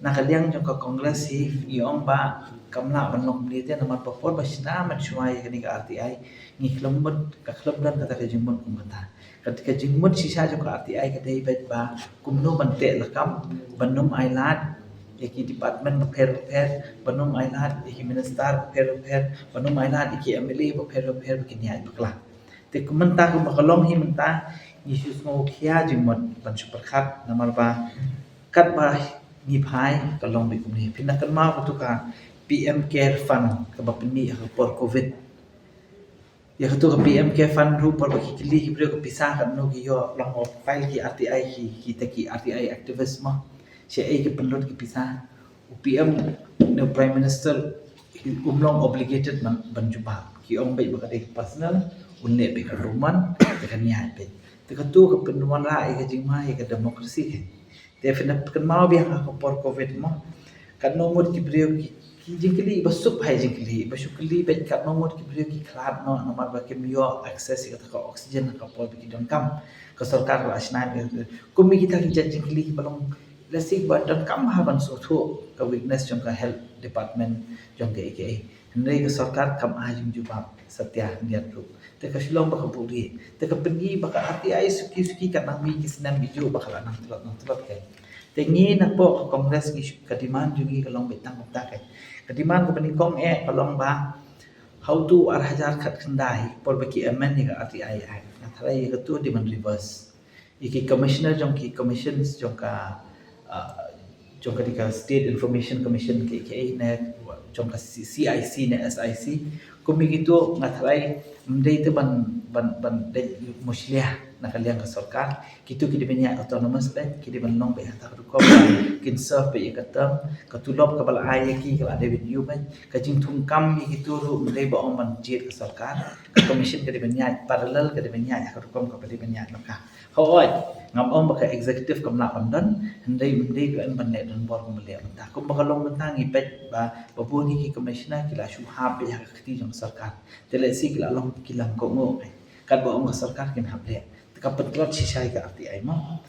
na ka liang jong ka Congress hi ngi ong ba kam lah ban long kumne te namar ba por ba shna mynshuwa ïa kane ka R T I ngi khlem mut, ka khlem don kata ka jingmut kum kata. Ka, ka jingmut shisha jong ka R T I ka dei beit ba kumno ban teh lakam, ban ym ailad ïa ki department bapher bapher, ban ym ailad ïa ki minister bapher bapher, ban ym ailad ïa ki M L A bapher bapher ba kin ïaid bakla. Te kumta kumba ka long hi mynta ngi shu sngew khia jingmut ban shu pyrkhat namar ba katba ngi phai ka long beit kumne. Phin da kynmaw katu ka P M Care Fund kaba pynmih ha ka por Covid. Ïa katu ka P M Care Fund ruh por ba ki kylli ki briew ka pisa katno ki ïoh, long ba file ki R T I ki, kita ki R T I activist mo. Shaei ki pynlut ki pisa. U P M ne u Prime Minister um long obligated ban, ban jubab. Ki ong beit ba ka dei personal, un leh beit ka rukom, te kan ïaid beit. Te katu ka pynwanrah ïa ka jingma ïa ka democracy kan. Te phin da kynmaw biang ha ka por Covid mo. Katno ngut ki briew ki, ki jingkylli ba suk bha ïa jingkylli, ba shu kylli beit katno ngut ki briew ki khlad noh namar ba kim ïoh access ïa kata ka oxygen ha ka por ba ki donkam. Ka sorkar ka la shna ïa ka. Kum kita ki jait jingkylli kiba long lehse ba donkam bha ban sngewthuh ka weakness jong ka health department jong ka A K A. Hynrei ka sorkar kam ai jingjubab satia hynrei ruh. Te ka shu long ba ka buhrieh. Te ka pyni ba ka R T I suki suki ka nang mih ki snem ki juh ba ka la nang tlot nang tlot ka. Te ngi napoh ka Congress ngi shu, ka demand jong ngi ka long beit tang kumta ka. Ka demand kaba nyngkong eh ka long ba ha u tu ar hajar khatkhyndai por ba ki amend ïa ka R T I Act. Nga tharai ïa ka tu dei ban reverse. Ïa ki commissioner jong ki commissions jong ka, ah, jong ka dei ka State Information Commission, ki, ki ne jong ka C-, C I C ne S I C. Kum ïa kitu nga tharai ym dei te ban, ban, ban dei mushlia na ka liang ka sorkar. Kitu ki dei ban ïaid autonomous beit, ki dei ban long beit ha ka rukom kin serve beit ïa ka term, ka tulop kaba la ai ïa ki ka la dei ban ïoh beit. Ka jingthungkam ïa kitu ruh ym dei ba ong ban jied ka sorkar. Ka commission ka dei ban ïaid parallel, ka dei ban ïaid ha ka rukom kaba dei ban ïaid lyngkha. Hooid, ngam ong ba ka executive kam lah ban don, hynrei ym dei ka ban leh donbor kumba leh mynta. Kumba ka long mynta ngi peit ba, ba bun hi ki commissioner ki la shu hap beit ha ka kti jong sorkar. Te lehse ki la long ki lam kohnguh. Katba ong ka sorkar kin hap leh. Te ka pyntlot shisha ïa ka R T I mo.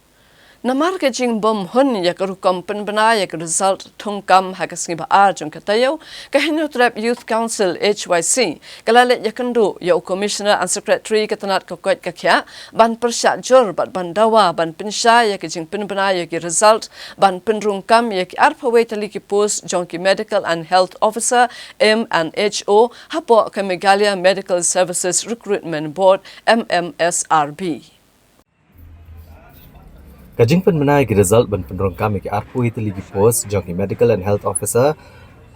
Namar ka jingbym hun ïa ka rukom pynbna ïa ka result thungkam ha ka sngi ba ar jong ka taïew, ka Hynñiewtrep Youth Council, H Y C, ka la leit ïakynduh ïa u Commissioner and Secretary ka tnat ka koit ka khiah ban pyrshah jur bad ban dawa ban pynshai ïa ka jingpynbna ïa ki result ban pynrung kam ïa ki arphew wei tylli ki post jong ki Medical and Health Officer, M and H O, hapoh ka Meghalaya Medical Services Recruitment Board, M M S R B. Ka jingpynbna ïa ki result ban pynrung kam ïa ki arphew wei tylli ki post jong ki Medical and Health Officer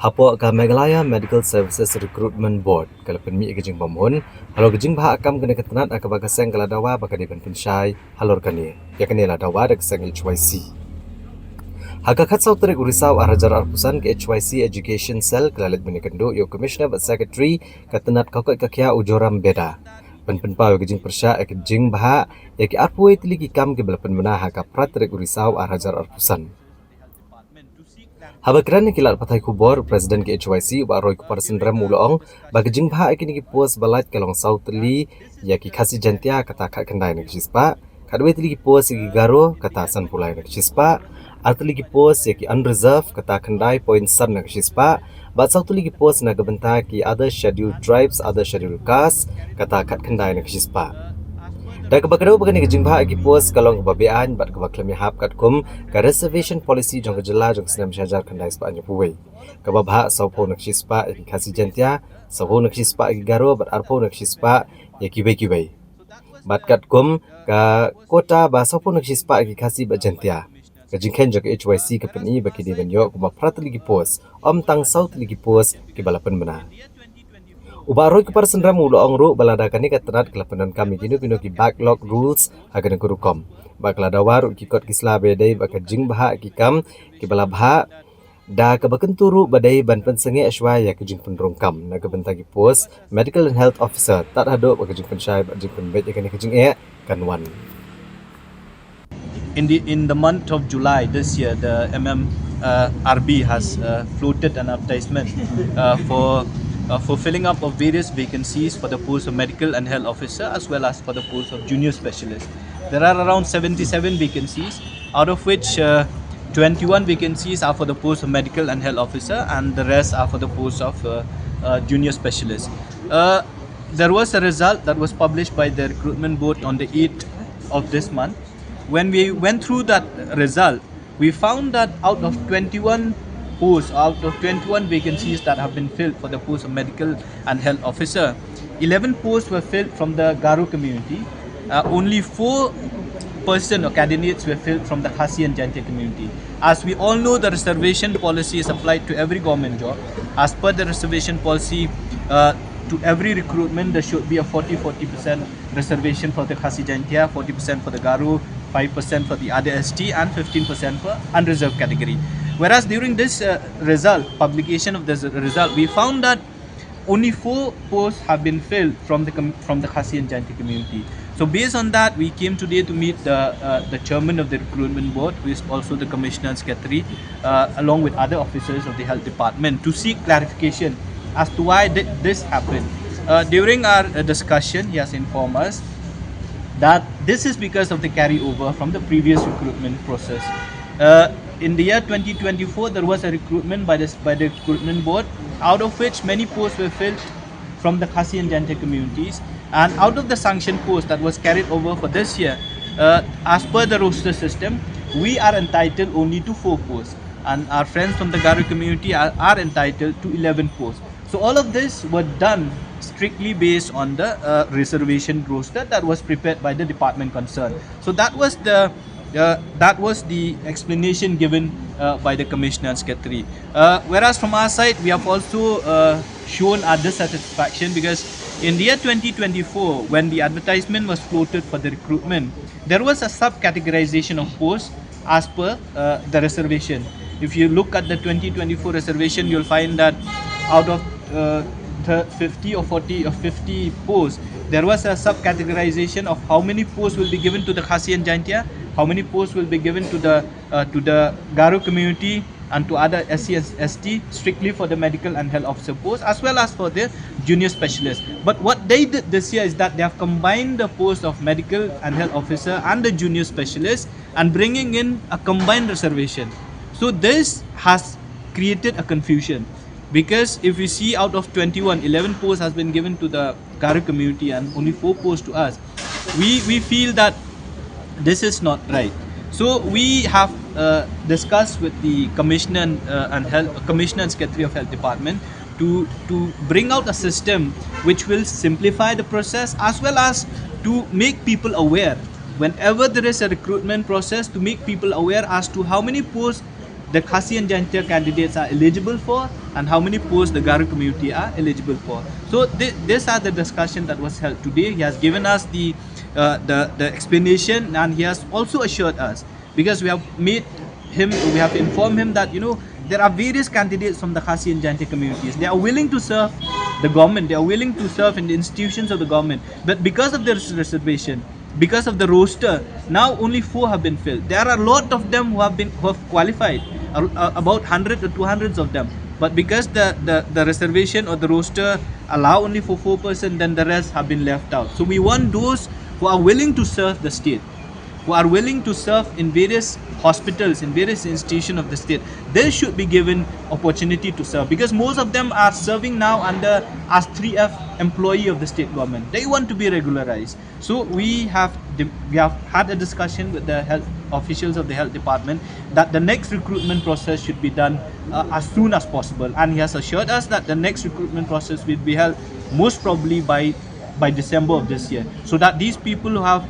hapoh ka Meghalaya Medical Services Recruitment Board ka la pynmih ïa ka jingbymhun halor ka jingbha kam kane ka tnat, ha kaba ka seng ka la dawa ba ka dei ban pynshai halor kane. Ïa kane la dawa da ka seng H Y C. Ha ka khatsaw tarik u Risaw ar hajar arphew san, ka H Y C Education Cell ka la leit ban ïakynduh ïa u Commissioner bad Secretary ka tnat ka koit ka khiah u Joram Beda ban pynpaw ïa ka jingpyrshah ïa ka jingbha ïa ki arphew wei tylli ki kam kiba la pynbna ha ka phra tarik u Risaw ar hajar arphew san. Haba kren ïa ki lad pathai khubor, u President ka H Y C u Bah Roykuparsynrem u la ong ba ka jingbha ïa kine ki post ba lait ka long saw tylli ïa ki Khasi Jaiñtia, kata khatkhyndai na ka shispah, khatwei tylli ki post ïa ki Garo, kata sanphew lai na ka shispah, ar tylli ki post ïa ki unreserved, kata khyndai point san na ka shispah, bad saw tylli ki post na ka bynta ki other scheduled tribes, other scheduled caste, kata khatkhyndai na ka shispah. Da kaba kdew ba kane ka jingbha ïa ki post ka long kaba beaiñ bad kaba khlem ïahap katkum ka reservation policy jong ka jylla jong ka snem shi hajar khyndai spah hynñiewphew wei, kaba bhah sawphew na ka shispah ïa ki Khasi Jaiñtia, sawphew na ka shispah ïa ki Garo bad arphew na ka shispah ïa kiwei kiwei. Bad katkum ka quota ba sawphew na ka shispah ïa ki Khasi bad Jaiñtia, ka jingkheiñ jong ka H Y C ka pyni ba ki dei ban ïoh kumba phra tylli ki post, ym tang saw tylli ki post kiba la pynbna. U Bah Roykuparsynrem u la ong ruh ba lada kane ka tnat ka la pyndonkam ïa kino kino ki backlog rules ha kane ka rukom, ba ka la dawa ruh ki kot ki sla ba ïadei bad ka jingbha ïa ki kam kiba la bha, da kaba kyntu ruh ba dei ban pynsangeh shuwa ïa ka jingpynrung kam na ka bynta ki post Medical and Health Officer, tad haduh ba ka jingpynshai bad jingpynbeit ïa kane ka jingeh kan wan. In the, in the month of July this year, the M M, uh, R B has, uh, floated an advertisement, uh, for, uh, for filling up of various vacancies for the post of medical and health officer as well as for the post of junior specialist. There are around seventy-seven vacancies, out of which, uh, twenty-one vacancies are for the post of medical and health officer, and the rest are for the post of, uh, uh, junior specialist. Uh, there was a result that was published by the recruitment board on the eighth of this month. When we went through that result, we found that out of twenty-one posts, out of twenty-one vacancies that have been filled for the post of medical and health officer, eleven posts were filled from the Garo community. Uh, only four person or candidates were filled from the Khasi and Jaintia community. As we all know, the reservation policy is applied to every government job. As per the reservation policy, uh, to every recruitment, there should be a forty forty percent reservation for the Khasi Jaintia, forty percent for the Garo, five percent for the other S T, and fifteen percent for unreserved category. Whereas during this, uh, result, publication of this result, we found that only four posts have been filled from the com-, from the Khasi and Jaintia community. So based on that, we came today to meet the, uh, the chairman of the recruitment board, who is also the commissioner and secretary, uh, along with other officers of the health department, to seek clarification as to why thi-, this happened. Uh, during our, uh, discussion, he has informed us that this is because of the carryover from the previous recruitment process. Uh, In the year twenty twenty-four, there was a recruitment by the, by the recruitment board, out of which many posts were filled from the Khasi and Jaintia communities. And out of the sanction post that was carried over for this year, uh, as per the roster system, we are entitled only to four posts. And our friends from the Garo community are, are entitled to eleven posts. So all of this were done strictly based on the uh, reservation roster that was prepared by the department concerned. So that was the uh, that was the explanation given uh, by the commissioner and secretary. Uh, whereas from our side, we have also uh, shown our dissatisfaction because in the year twenty twenty-four, when the advertisement was floated for the recruitment, there was a sub-categorization of posts as per uh, the reservation. If you look at the twenty twenty-four reservation, you'll find that out of uh, the fifty or forty or fifty posts, there was a sub-categorization of how many posts will be given to the Khasi and Jaintia, how many posts will be given to the uh, to the Garo community and to other S C and S T, strictly for the medical and health officer post, as well as for the junior specialist. But what they did this year is that they have combined the post of medical and health officer and the junior specialist and bringing in a combined reservation. So this has created a confusion, because if you see, out of twenty-one, eleven posts has been given to the Garo community and only four posts to us. We we feel that this is not right. So we have uh, discussed with the commissioner and, uh, and health commissioner and secretary of health department to to bring out a system which will simplify the process, as well as to make people aware whenever there is a recruitment process, to make people aware as to how many posts the Khasi and Jaintia candidates are eligible for and how many posts the Garo community are eligible for. So th- these are the discussion that was held today. He has given us the uh, the the explanation, and he has also assured us, because we have made him, we have informed him that, you know, there are various candidates from the Khasi and Jaintia communities. They are willing to serve the government. They are willing to serve in the institutions of the government. But because of this reservation, because of the roster, now only four have been filled. There are a lot of them who have been who have qualified, a- a- about hundred or two hundreds of them. But because the, the, the reservation or the roster allow only for four percent, then the rest have been left out. So we want those who are willing to serve the state, who are willing to serve in various hospitals, in various institutions of the state, they should be given opportunity to serve, because most of them are serving now under as three F employee of the state government. They want to be regularized. So we have di- we have had a discussion with the health officials of the health department that the next recruitment process should be done uh, as soon as possible, and he has assured us that the next recruitment process will be held most probably by by December of this year, so that these people who have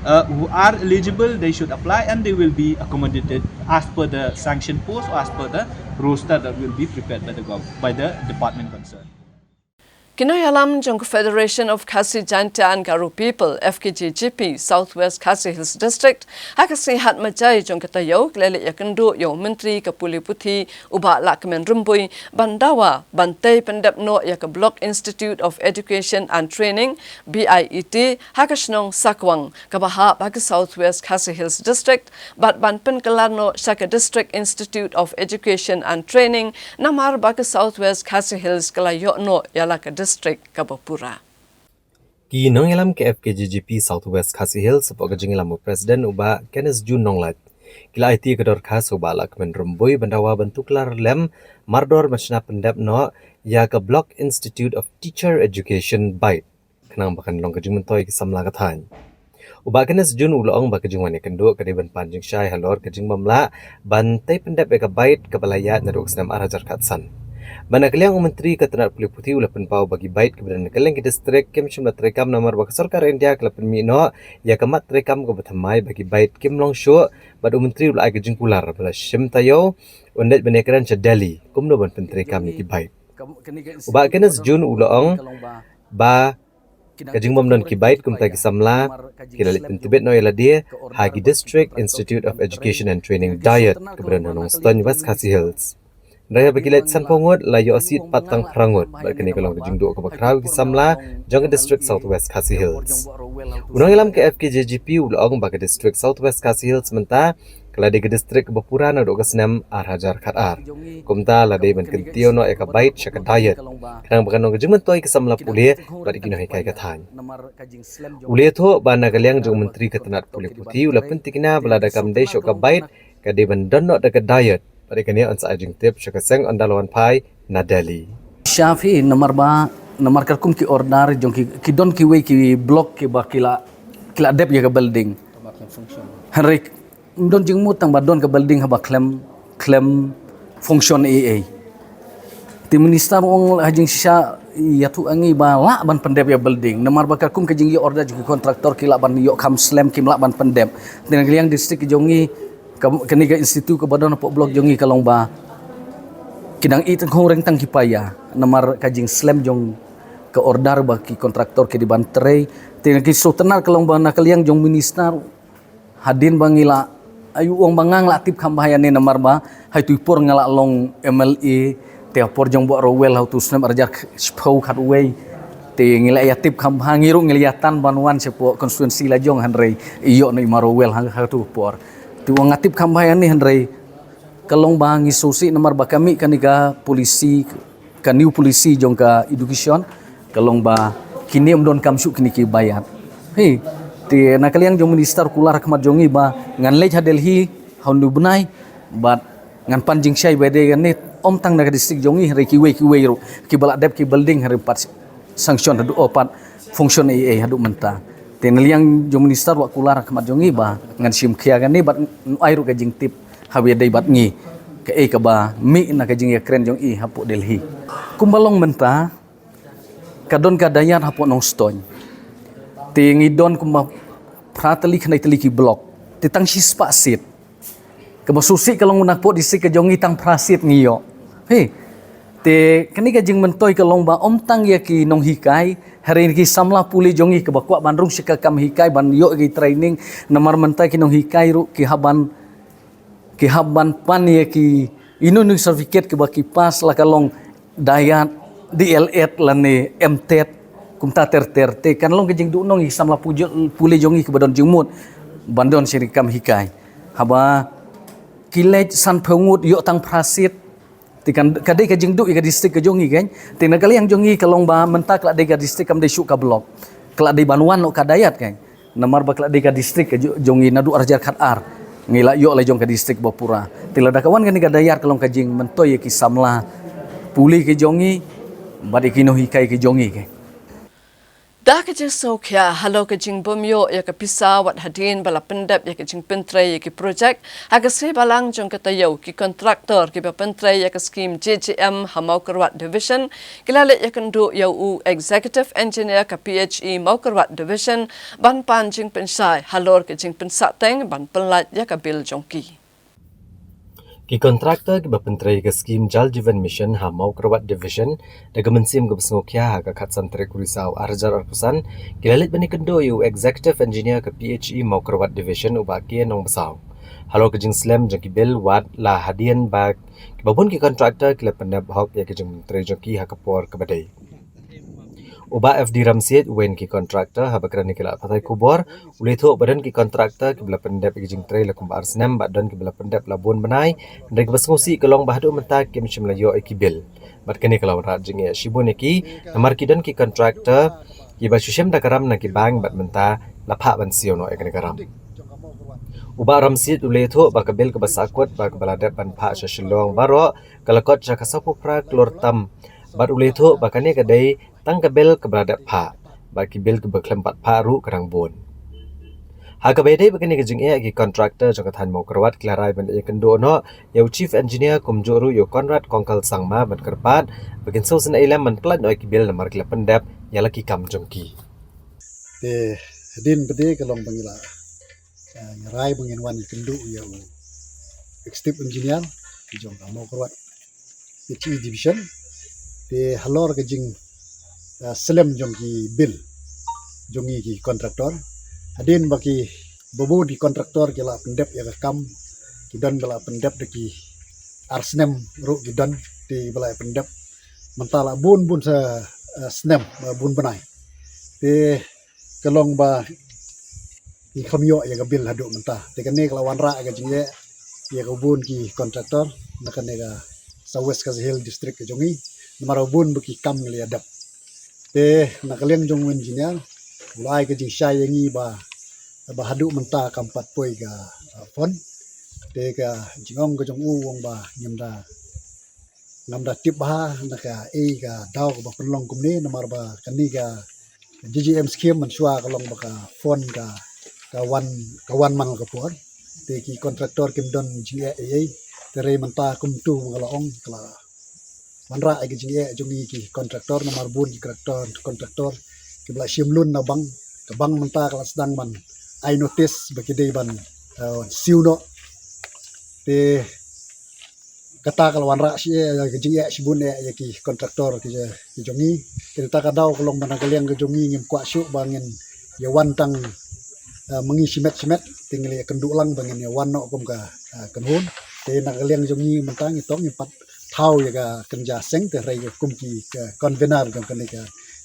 uh, who are eligible, they should apply and they will be accommodated as per the sanction post or as per the roster that will be prepared by the gov- by the department concerned. Ki nongïalam jong ka Federation of Khasi Jaintia and Garo People, F K J G P, South West Khasi Hills District, ha ka sngi Hat Majai jong ka taïew, ki la leit ïakynduh ïa u Myntri ka Pule Puthi, u Bah Lahkmen Rymbui, ban dawa ban tei pyndep noh ïa ka Block Institute of Education and Training, B I E T, ha ka shnong Sakwang, kaba hap ha ka South West Khasi Hills District, bad ban pynkylla noh sha ka District Institute of Education and Training, namar ba ka South West Khasi Hills ka la ïoh noh ïa la ka district kaba pura. Ki nongïalam ka F K J G P South West Khasi Hills, hapoh ka jingïalam u President u Bah Kenneth June Nonglait, ki la aiti ïa ka dorkhas u Bah Lahkmen Rymbui ban dawa ban tuklar lem mardor ban shna pyndep noh ïa ka Block Institute of Teacher Education, BIET, khnang ba kan long ka jingmyntoi ki samla ka thaiñ. U Bah Kenneth June u la ong ba ka jingwan ïakynduh ka dei ban pan jingshai halor ka jingbym lah ban tei pyndep ïa ka BIET kaba la ïaid naduh u snem ar hajar khatsan. Bad na ka liang u Myntri ka tnad pule puthi u la pynpaw ba ki BIET kiba don na kylleng ki district kim shym la treikam namar ba ka sorkar India ka la pynmih noh ïa ka mat treikam kaba thymmai ba ki BIET kim long shuh, bad u Myntri u la ai ka jingkular ba la shim taïew un leit ban ïakren sha Delhi kumno ban pyntreikam ïa ki BIET. U Bah Kenneth June u la ong ba ka jingbym don ki BIET kumta ki samla ki la leit pyntbit noh ïa lade ha ki District Institute of Education and Training, DIET, kaba don ha Nongstoiñ, West Khasi Hills. Hynrei haba ki leit sanphew ngut la ïoh seat pat tang phra ngut, bad kane ka long ka jingduh kaba khraw ïa ki samla jong ka District South West Khasi Hills. U nongïalam ka F K J G P u la ong ba ka District South West Khasi Hills mynta ka la dei ka district kaba pura naduh ka snem ar hajar khatar. Kumta la dei ban kyntiew noh ïa ka BIET sha ka DIET khnang ba kan long ka jingmyntoi ïa ki samla pule bad ïa ki nonghikai ka thaiñ. U la ïathuh ba na ka liang jong u Myntri ka tnad pule puthi u la pyntikna ba lada kam dei shuh ka BIET ka dei ban don noh da ka diet. Bad ïa kane yn sa ai jingtip sha ka seng ynda la wan phai na Delhi. Sha phi namar ba, namar katkum ki order jong ki, ki don kiwei ki block kiba ki la, ki la dep ïa ka building. Hynrei ym don jingmut tang ba don ka building haba khlem, khlem function ei ei. Te minister u ong ha jingshisha ïathuh ïa ngi ba lah ban pyndep ïa building. Namar ba katkum ka jingïoh order jong ki contractor ki lah ban ïoh kham slem, kim lah ban pyndep. Te na ka liang district jong ngi, ka, kane ka institute kaba don hapoh block jong ngi ka long ba ki dang ïeit tang khong reng tang ki paia. Namar ka jingslem jong ka order ba ki contractor ki dei ban trei. Te na ki shu tynrai ka long ba na ka liang jong minister, hadien ba ngi la, ai u ong ba nga la tip kham bha ïa ne namar ba ha itu i por nga la long M L A, te ha por jong Bah Rowell ha utu u snem ar hajar shiphew khatwei. Te ngi la ïa tip kham bha, ngi ruh ngi la ïa tan ban wan shapoh constituency la jong, hynrei ïoh noh i Ma Rowell ha, ha utu u por. Te u ong nga tip kham bha ïa ne, hynrei ka long ba ngi sngewsih namar ba ka mih kane ka policy, ka new policy jong ka education, ka long ba kine ym donkam shuh kine kiba ïaid. Hei, te na ka liang jong minister u kular ha khmat jong ngi ba ngan leit ha Delhi ha une u bnai, bad ngan pan jingshai ba dei kane ym tang na ka district jong ngi, hynrei kiwei kiwei ruh kiba la dep ki building hynrei ym pat sanction haduh, oh, ym pat function ei ei haduh mynta. Te na liang jong minister u kular ha khmat jong ngi ba ngan shim khia kane bad yn ai ruh ka jingtip haba ïadei bad ngi, kaei kaba mih na ka jingïakren jong i hapoh Delhi. Kumba long mynta, ka don ka diet hapoh Nongstoiñ. Te ngi don kumba phra tylli khyndai tylli ki block. Te tang shispah seat. Kaba sngewsih ka long napoh district ka jong ngi tang phra seat ngi ïoh. Hei. Te kane ka jingmyntoi ka long ba ym tang ïa ki nonghikai, hynrei ki samla pule jong ngi kiba kwah ban rung sha ka kam hikai ban ïoh ki training, namar mynta ki nonghikai ruh ki hap ban, ki hap ban pan ïa ki ino ino certificate kiba ki pass, la ka long diet, D El Ed lane M Ted, kumta ter ter. Te kan long ka jingduhnong ïa ki samla pu-, pule jong ngi kiba don jingmut ban don sha ki kam hikai. Haba ki leit sanphew ngut ïoh tang phra seat. Te kan, ka dei ka jingduh ïa ka district ka jong ngi kan. Te na ka liang jong ngi ka long ba mynta ka la dei ka district, kam dei shuh ka block. Ka la dei ban wan noh ka diet kan. Namar ba ka la dei ka district ka jo-, jong ngi naduh ar hajar khatar. Ngi la ïoh la jong ka district ba pura. Te lada ka wan kane ka diet ka long ka jingmyntoi ïa ki samla pule ki jong ngi bad ïa ki nonghikai ki jong ngi kan. Da ka jingsngewkhia halor ka jingbym ïoh ïa ka pisa wat hadien ba la pyndep ïa ka jingpyntrei ïa ki project, ha ka sngi Balang jong ka taïew, ki contractor kiba pyntrei ïa ka skim J J M ha Mawkyrwat Division ki la leit ïakynduh ïa u Executive Engineer ka P H E Mawkyrwat Division ban pan jingpynshai halor ka jingpynsahteng ban pynlait ïa ka bill jong ki. Ki contractor kiba pyntrei ka skim Jal Jeevan Mission ha Mawkyrwat Division, da ka mynsiem kaba sngewkhia, ha ka khatsan tarik u Risaw ar hajar arphew san, ki la leit ban ïakynduh ïa u Executive Engineer ka P H E Mawkyrwat Division, u Bah K Nongbasaw, halor ka jingslem jong ki bill, wat la hadien ba kiba bun ki contractor ki la pyndep hok ïa ka jingpyntrei jong ki ha ka por kaba dei. U Bah F D Ramsiej, uwei na ki contractor, haba kren ha ki lad pathai khubor, u la ïathuh ba don ki contractor kiba la pyndep ïa ka jingtrei la kumba ar snem, bad don kiba la pyndep la bun bnai, hynrei kaba sngewsih ka long ba haduh mynta kim shym la ïoh ïa ki bill. Bad kane ka la wanrah jingeh shibun ïa ki, namar ki don ki contractor kiba shu shem da ka ram na ki bank, bad mynta la phah ban siew noh ïa kane ka ram. U Bah Ramsiej u la ïathuh ba ka bill kaba sahkut bad kaba la dep ban phah sha Shillong baroh ka la kot sha ka sawphew phra klur tam, bad u la ïathuh ba kane ka dei tang ka bill kaba la dep phah, bad ki bill kiba khlem pat phah ruh ka dang bun. Ha kaba ïadei bad kane ka jingeh, ki contractor jong ka thaiñ Mawkyrwat ki la rai ban ïakynduh noh ïa u Chief Engineer kumjuh ruh ïa u Conrad Kongkal Sangma ban kyrpad ba kin sngewsynei lem ban pynlait noh ïa ki bill namar ki la pyndep ïa la ki kam jong ki. Te hadien pat de ka long ba ngi la, eh, ngi rai ba ngin wan ïakynduh ïa u Executive Engineer jong ka Mawkyrwat P H E Division. Te halor ka jing, eh, slem jong ki bill jong ngi ki contractor, hadien ba ki, ba bun ki contractor ki la pyndep ïa ka kam, ki don ba la pyndep da ki ar snem ruh ki don, te ba la pyndep mynta la bun bun sa, eh, snem, eh, bun bnai. Te ka long ba ngi kham ïoh ïa ka bill haduh mynta. Te kane ka la wanrah ïa ka jingeh ïa ka bun ki contractor na kane ka South West Khasi Hills District ka jong ngi, namar ba bun ba ki kam ngi la ïa dep. Te na ka liang jong u engineer u la ai ka jingshai ïa ngi ba, ba haduh mynta kam pat poi ka, uh, fund. Te ka jingong ka jong u u ong ba ngim da ngam da tip bha na ka ei ka daw kaba pynlong kumne namar ba kane ka G G M scheme mynshuwa ka long ba ka fund ka ka wan ka wan man la ka por. Te ki contractor kim don jingeh ei ei. Te hynrei mynta kumtu ma nga la ong ka la wanrah ïa ka jingeh jong ngi ki contractor namar bun ki contractor, contractor kiba la shim loan na bank, ka bank mynta ka la sdang ban ai notice ba ki dei ban, eh, siew noh. Te kata ka la wanrah shi, eh, ka jingeh shibun eh ïa ki contractor ki, ki jong ngi. Te kata ka daw ka long ba na ka liang ka jong ngi ngim kwah shuh ba ngin ïa wan tang, eh, ma ngi shimet shimet, te ngi la ïa kynduh lang ba ngin ïa wan noh kum ka, eh, kynhun. Te na ka liang jong ngi mynta ngi tong ngi pat thaw ïa ka kynja seng te hynrei kum ki ka convener jong kane ka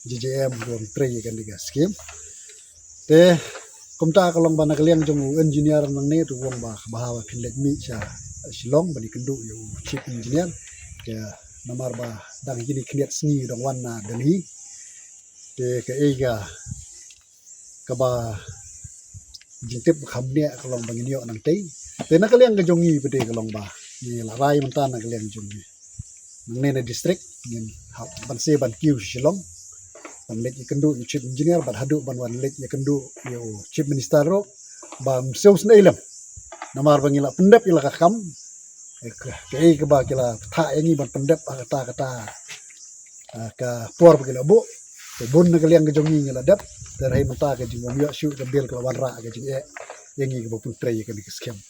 G G M ruh trei ïa kane ka scheme. Te kumta ka long ba na ka liang jong u engineer nangne te u ong ba ka bha ba phin leit mih sha Shillong ban ïakynduh ïa u chief engineer. Ka namar ba dang kine khyndiat sngi u dang wan na Delhi. Te kaei ka kaba jingtip ba kham bniah ka long ba ngin ïoh nangtei. Te na ka liang ka jong ngi pat de ka long ba ngi la rai mynta na ka liang jong ngi. Nangne na district ngin hap ban seh ban kiew sha Shillong ban leit ïakynduh ïa u chief engineer bad haduh ban wan leit ïakynduh ïa u chief minister ruh ba ym siew sngewsih lem. Namar ba ngi la pyndep ïa la ka kam, eh, ka, kaei kaba ki la thah ïa ngi ban pyndep ha kata kata, ah, ka por ba ki la buh. Te bun na ka liang ka jong ngi ngi la dep. Te hynrei mynta ka jingbym ïoh shuh ka bill ka la wanrah ka jingeh ïa ngi kiba pyntrei ïa kane ka scheme.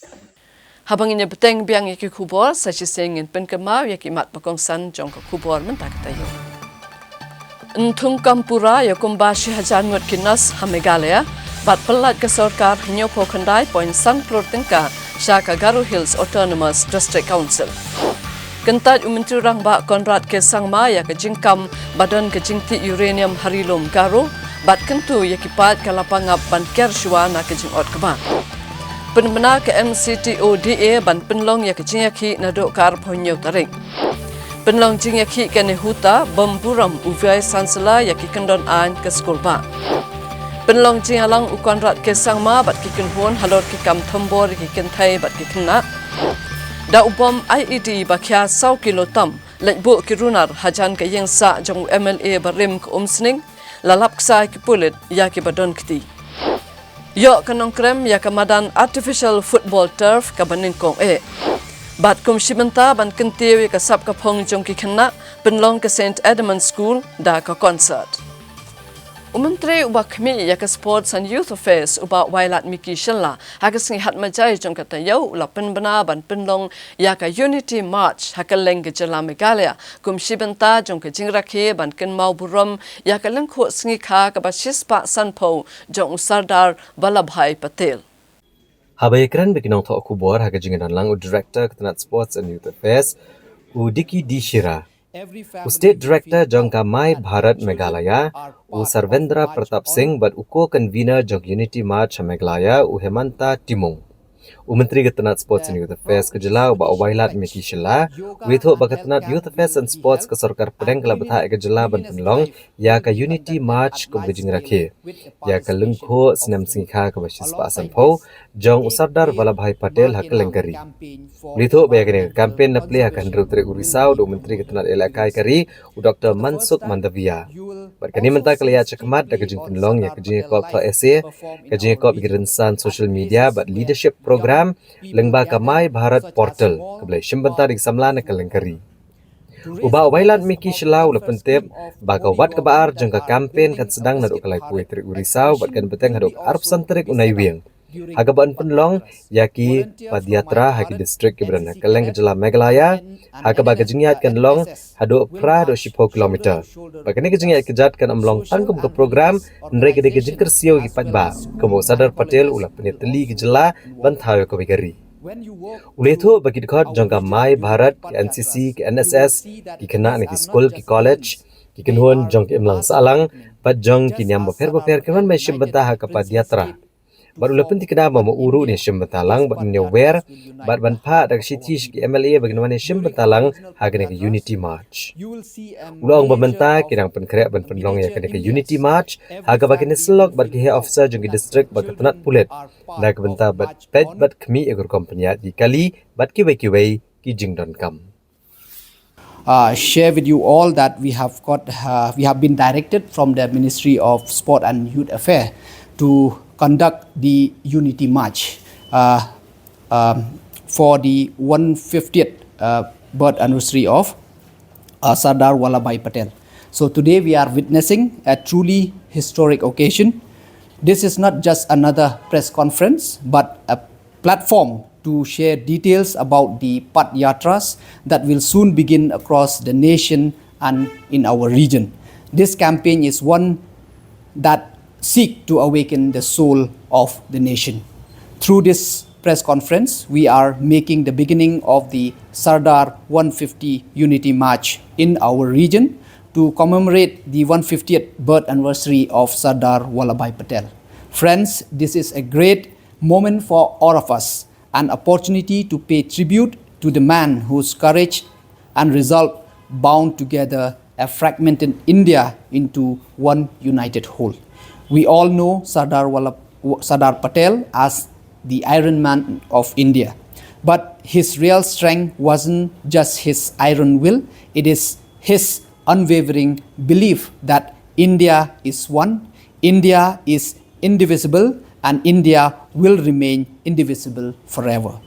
Haba ngin ïa bteng biang ïa ki khubor sa shisien ngin pynkynmaw ïa ki mat ba kongsan jong ka khubor mynta ka taïew. Yn thung kam pura ïa kumba shi hajar ngut ki nurse ha Meghalaya bad pyllait ka sorkar hynñiewphew khyndai point san klur tyngka sha ka Garo Hills Autonomous District Council. Kyntait u Myntri Rangbah Conrad K Sangma ïa ka jingkam ba don ka jingtih uranium ha Ri Lum Garo bad kyntu ïa ki paid ka Lapangap ban ker shuwa na ka jingot kba. Pynbna ka M C T O D A ban pynlong ïa ka jingïakhih naduh ka arphew hynñiew tarik. Pynlong jingïakhih ka NEHUTA, bym burom u Vice Chancellor ïa ki kyndon aiñ ka skul bah. Pynlong jingïalang u Conrad K Sangma bad ki kynhun halor ki kam thombor ïa ki kynthei bad ki khynnah. Da u bom I E D ba khia saw kilo tam leit buh ki runar hajan ka ïing sah jong u M L A barim ka Umsning, la lap ksai ki pulit ïa kiba don kti. Ïoh ka Nongkrem ïa ka madan artificial football turf kaba nyngkong eh. Bad kum shi bynta ban kyntiew ïa ka sap ka phong jong ki khynnah, pynlong ka Saint Edmund School da ka concert. U Myntri uba khmih ïa ka Sports and Youth Affairs u Bah Wailadmiki Shylla ha ka sngi Hatmajai jong ka taïew u la pynbna ban pynlong ïa ka Unity March ha kylleng ka jylla Meghalaya kum shi bynta jong ka jingrakhe ban kynmaw burom ïa ka lyngkhuh sngi kha kaba shispah sanphew jong u Sardar Vallabhbhai Patel. Haba ïakren bad ki nongthoh khubor ha ka jingïadonlang u Director ka tnat Sports and Youth Affairs, u Dicky D Shira. U State Director jong ka My Bharat Meghalaya, u Sarvendra Pratap Singh bad u Co-Convener jong Unity March ha Meghalaya, u Hemanta Timung. U Myntri ka tnat Sports and Youth Affairs ka jylla u Bah Wailadmiki Shylla u ïathuh ba ka tnat Youth Affairs and Sports ka sorkar pdeng ka la bthah ïa ka jylla ban pynlong ïa ka Unity March kum ka jingrakhe ïa ka lyngkhuh snem sngi kha kaba shispah sanphew jong u Sardar Vallabhbhai Patel ha kylleng ka ri. U la ïathuh ba ïa kane ka campaign na plie ha ka hynriew tarik u Risaw da u Myntri ka tnat ïalehkai ka ri, u Doctor Mansukh Mandaviya. Bad kane mynta ka la ïaid shakhmat da ka jingpynlong ïa ka jingïakop thoh essay, ka jingïakop ïa ki rynsan social media bad leadership program lyngba ka My Bharat Portal kaba la ïashim bynta da ki samla na kylleng ka ri. U Bah Wailadmiki Shylla u la pyntip ba ka wat kaba ar jong ka campaign kan sdang naduh ka laiphew tarik u Risaw bad kan bteng haduh ka arphew san tarik u Naiwieng, ha kaba yn pynlong ïa ki padayatra ha ki district kiba don ha kylleng ka jylla Meghalaya, ha kaba ka jingïaid kan long haduh phra haduh shiphew kilometer. Bad kane ka jingïaid kjat kan ym long tang kum ka program, hynrei ka dei ka jingkyrsiew ïa ki paidbah kumba u Sardar Patel u la pynïatylli ïa ka jylla ban thaw ïa kawei ka ri. U la ïathuh ba ki dkhot jong ka My Bharat, ka N C C, ka N S S, ki khynnah na ki skul, ki college, ki kynhun jong ki imlang sahlang bad jong ki niam bapher bapher ki wan ban shim bynta ha ka padayatra. Bad u la pyntikna ba ma u ruh un ïashim bynta lang bad un ïawer bad ban phah da ka shithi sha ki M L A ba kin wan ïashim bynta lang ha kane ka Unity March. U la ong ba mynta ki dang pynkhreh ban pynlong ïa kane ka Unity March ha kaba ki nongïalam bad ki heh officer jong ki district bad ka tnat pulit na ka bynta ban peit bad khmih ïa ka rukom pynïaid ki kali bad kiwei kiwei ki jingdonkam. Uh, share with you all that we have got, uh, we have been directed from the Ministry of Sport and Youth Affairs to conduct the Unity March, uh, um, for the one fiftieth, uh, birth anniversary of, uh, Sardar Vallabhbhai Patel. So today we are witnessing a truly historic occasion. This is not just another press conference, but a platform to share details about the Path Yatras that will soon begin across the nation and in our region. This campaign is one that seek to awaken the soul of the nation. Through this press conference, we are making the beginning of the Sardar one fifty Unity March in our region to commemorate the one fiftieth birth anniversary of Sardar Vallabhbhai Patel. Friends, this is a great moment for all of us, an opportunity to pay tribute to the man whose courage and resolve bound together a fragmented India into one united whole. We all know Sardar, Vallabh, Sardar Patel as the Iron Man of India, but his real strength wasn't just his iron will, it is his unwavering belief that India is one, India is indivisible, and India will remain indivisible forever.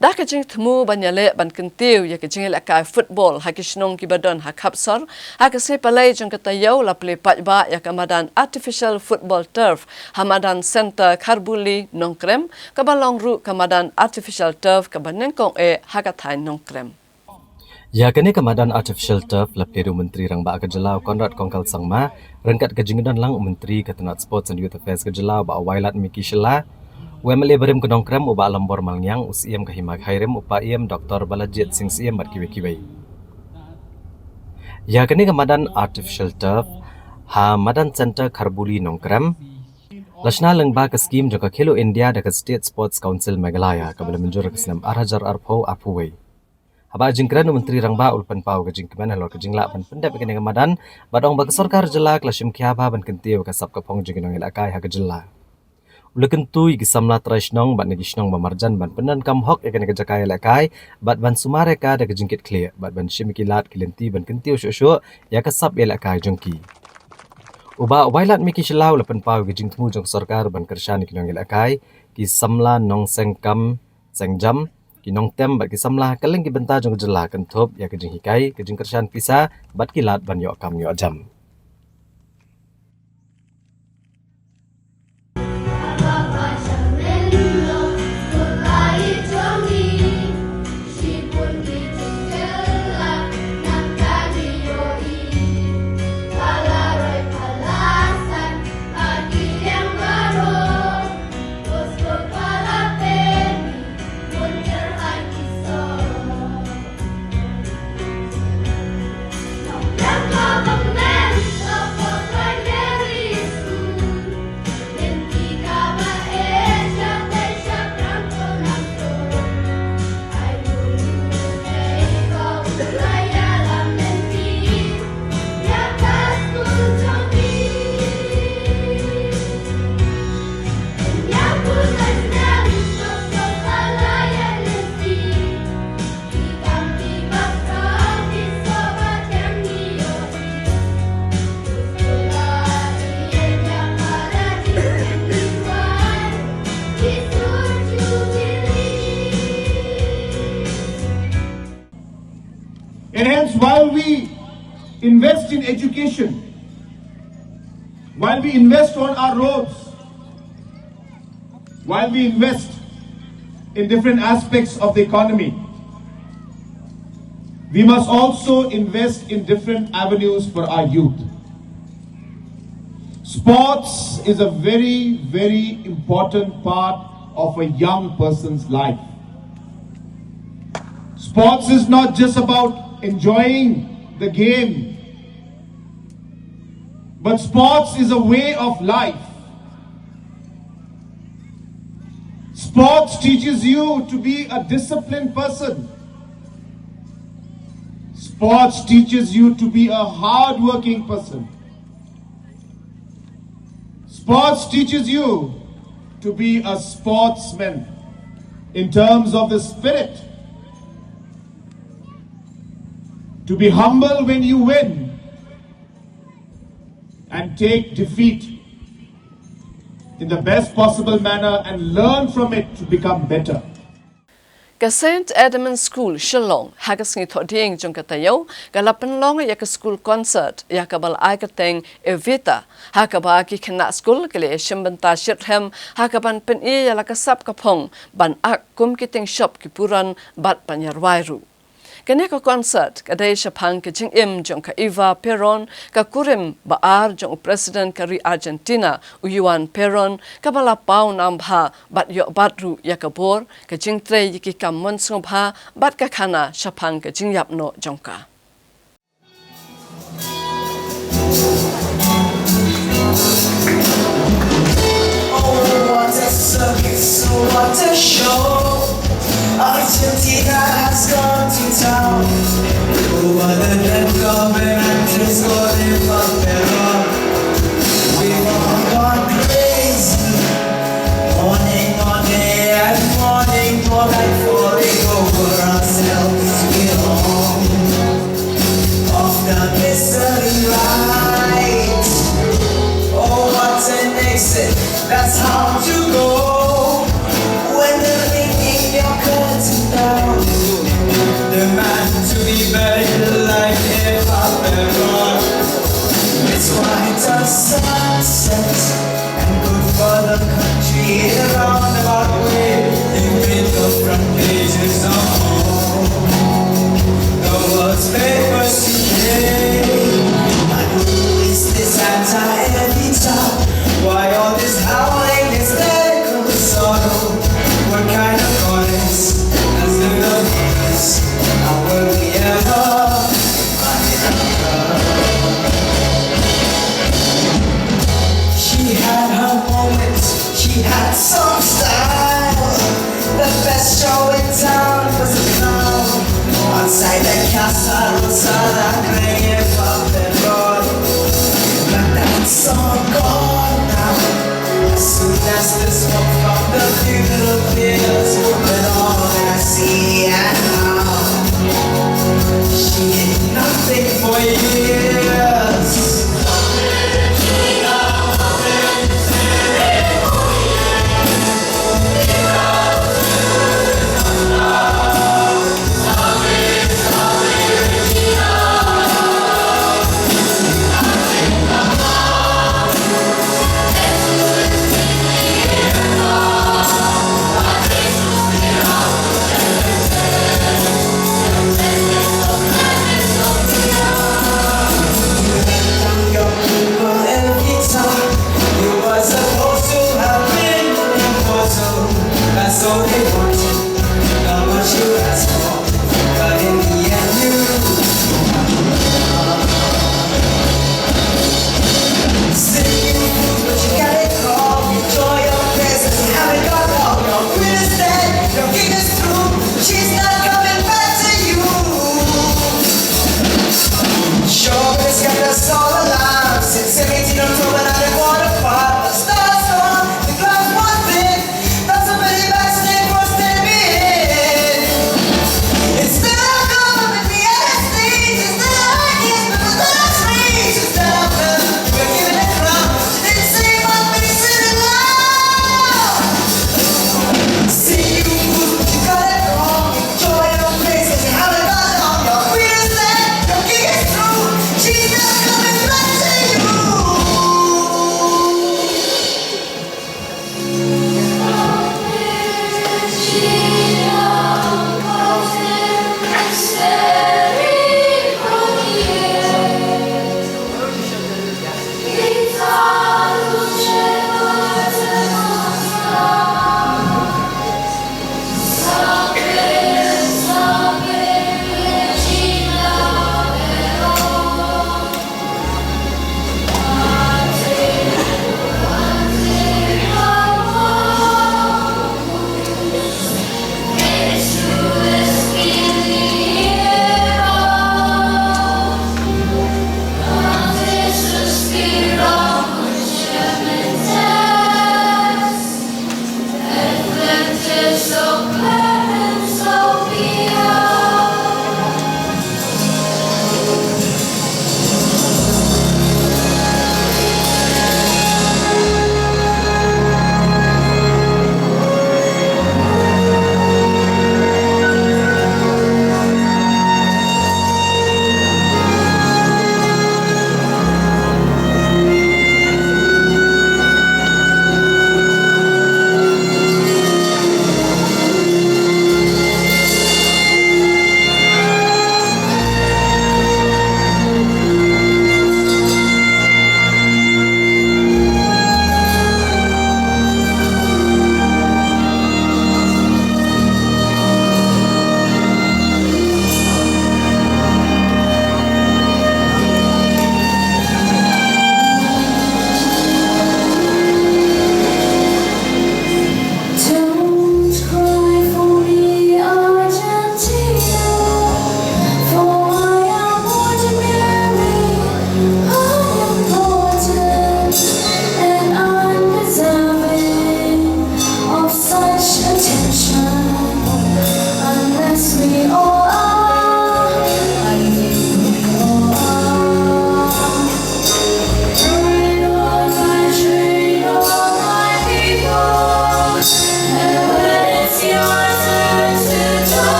Da ka jingthmu ban ïaleh ban kyntiew ïa ka jingïalehkai football ha ki shnong kiba don ha khapsor, ha ka sngi Palei jong ka taïew la plie paidbah ïa ka madan artificial football turf ha madan Centre Kharbuli Nongkrem, kaba long ruh ka madan artificial turf kaba nyngkong eh ha ka thaiñ Nongkrem. Ïa kane ka madan artificial turf la plie da u Myntri Rangbah ka jylla u Conrad Kongkal Sangma, ryngkat ka jingdon lang u Myntri ka tnat Sports and Youth Affairs ka jylla u Bah Wailadmiki Shylla, u M L A barim ka Nongkrem u Bah Lambor Malngiang, u Syiem ka Hima Khyrim u Paiem Doctor Balajied Singh Syiem bad kiwei kiwei. Ïa kane ka madan artificial turf ha madan Centre Kharbuli Nongkrem la shna lyngba ka skim jong ka Khelo India da ka State Sports Council Meghalaya kaba la mynjur ha ka snem ar hajar arphew arphew wei. Haba jingkren u Myntri Rangbah u la pynpaw ka jingkmen halor ka jinglah ban pyndep ïa kane ka madan bad ong ba ka sorkar jylla ka la shim khia bha ban kyntiew ïa ka sap ka phong jong ki nongïalehkai ha ka jylla. U la kyntu ïa ki samla trai shnong bad na ki shnong ba marjan ban pyndonkam hok ïa kane ka jaka ïalehkai bad ban sumar ïa ka da ka jingkitkhlieh bad ban shim ïa ki lad ki lynti ban kyntiew shuh shuh ïa ka sap ïalehkai jong ki. U Bah Wailadmiki Shylla u la pynpaw ïa ka jingthmu jong ka sorkar ban kyrshan ïa ki nongïalehkai, ki samla nongseng kam seng jam, ki nongtem bad ki samla kylleng ki bynta jong ka jylla kynthup ïa ka jinghikai, ka jingkyrshan pisa bad ki lad ban ïoh kam ïoh jam. And hence, while we invest in education, while we invest on our roads, while we invest in different aspects of the economy, we must also invest in different avenues for our youth. Sports is a very, very important part of a young person's life. Sports is not just about enjoying the game, but sports is a way of life. Sports teaches you to be a disciplined person. Sports teaches you to be a hardworking person. Sports teaches you to be a sportsman in terms of the spirit. To be humble when you win and take defeat in the best possible manner and learn from it to become better. Ka Saint Edmund School, Shillong, ha ka sngi Thohdieng jong ka taïew, ka la pynlong ïa ka school concert, ïa kaba la ai kyrteng Evita, ha kaba ki khynnah skul ki la ïashim bynta shitrhem, ha kaban pyni ïa la ka sap ka phong, ban ak kum ki tyngshop ki puran, bad ban ïa rwai ruh. Kane ka concert ka dei shaphang ka jingim jong ka Eva Perón, ka kurim ba ar jong u President ka ri Argentina, u Juan Perón, kaba la paw nam bha bad ïoh bat ruh ïa ka bor, ka jingtrei ïa ki kam mon sngewbha bad ka khana shaphang ka jingïap noh jong ka. Oh, what a circus, what a show. Argentina has gone to town. Over the red carpet, actress Eva Perón. We've all gone crazy. Morning, all day, and morning, all night, falling over ourselves. We're all of the mystery ride. Oh, what an exit, that's how to go. When they're ringing your curtain bell, the man to be buried like a puppet. It's quite a sunset. And good for the country in a roundabout way. You made the front pages of all the world's papers today. And who is this Santa Evita? Why all this howling, this medical sorrow? What kind of goddess has lived among us? How will we ever find her? She had her moments, she had some style. The best show in town was a clown outside the Casa Rosada, crying for the Lord. But that's all gone now. As soon as the smoke from the funeral clears, with all that I see and now, she did nothing for years.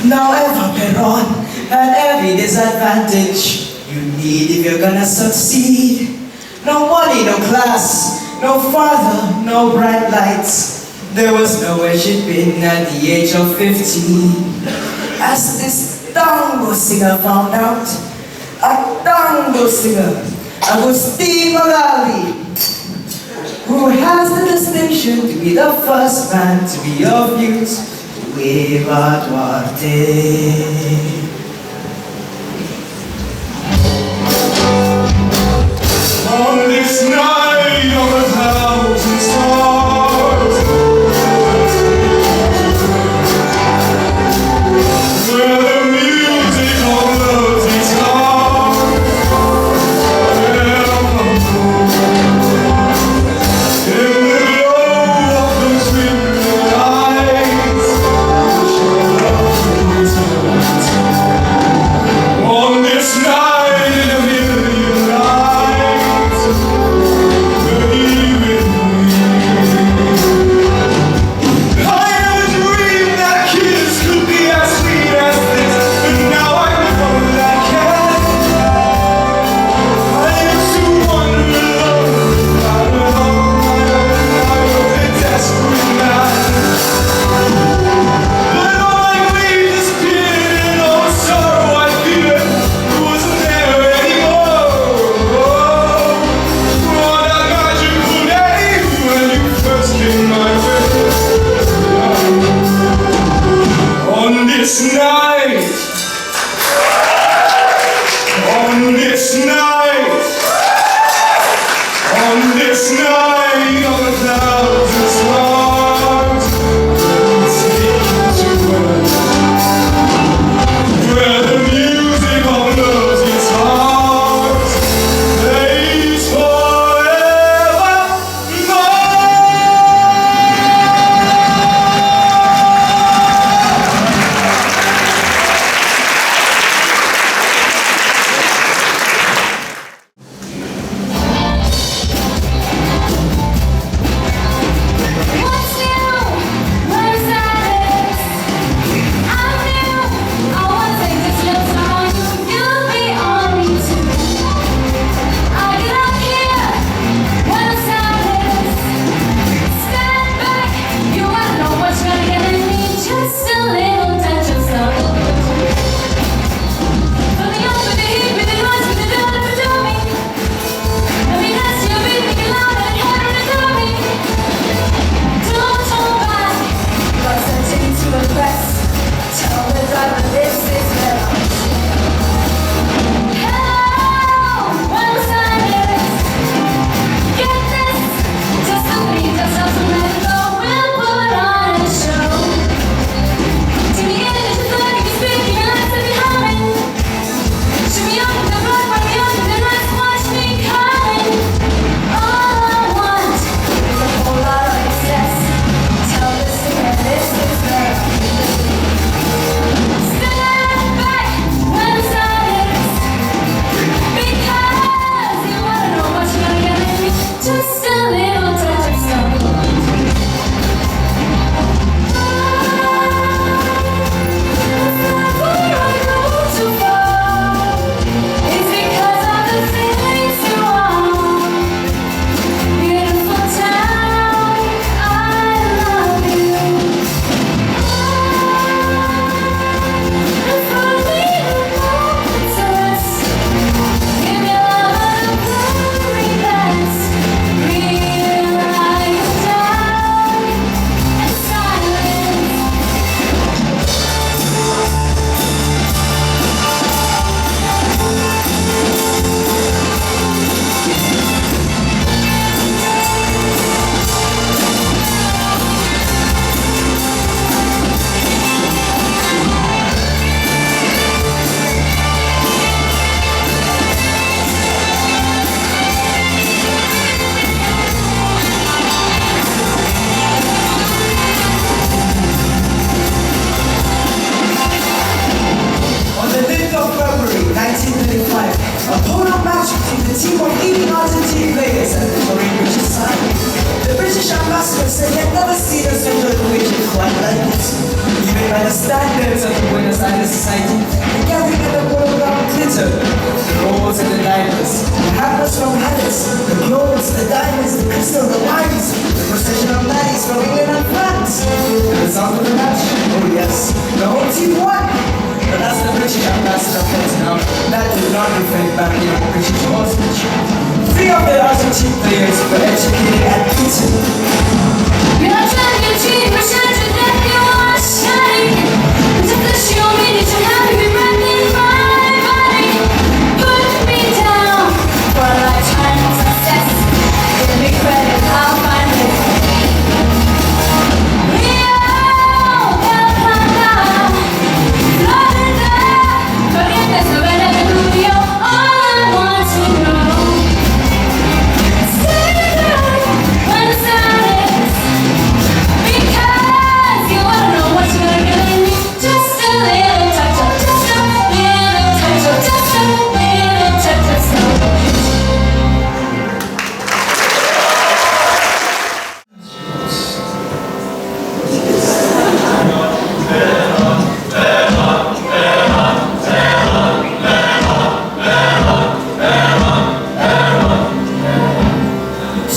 Now every Peron and every disadvantage you need if you're gonna succeed. No money, no class, no father, no bright lights. There was no way she'd been at the age of fifteen. As this tango singer found out, a tango singer, Agustin Magali, who has the distinction to be the first man to be of use to Eva Duarte. On this night of a thousand stars, where the music of love's guitar, in the glow of the twinkling lights, on this night in a million nights, the evening Never seen a central region quite like it. Even by the standards of the Buenos Aires society, the gathering of the Bogota glitter, the rolls and the divers, the hammers from Hades, the clothes, the diamonds, the crystal, the wines, the procession of laddies from England and France, and the sound of the match, oh yes, the whole team won! But as the British ambassador pointed out, that did not reflect badly on British sportsmanship. Three of the Argentine players were educated at Eton.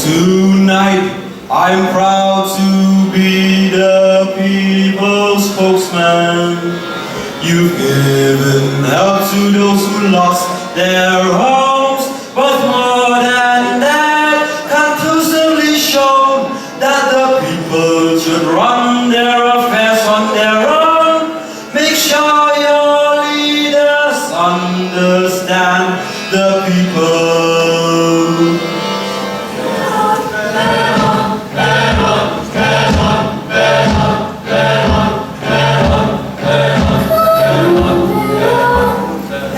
Tonight, I'm proud to be the people's spokesman. You've given help to those who lost their homes, but more than that, conclusively shown that the people should run their affairs on their own. Make sure your leaders understand the people.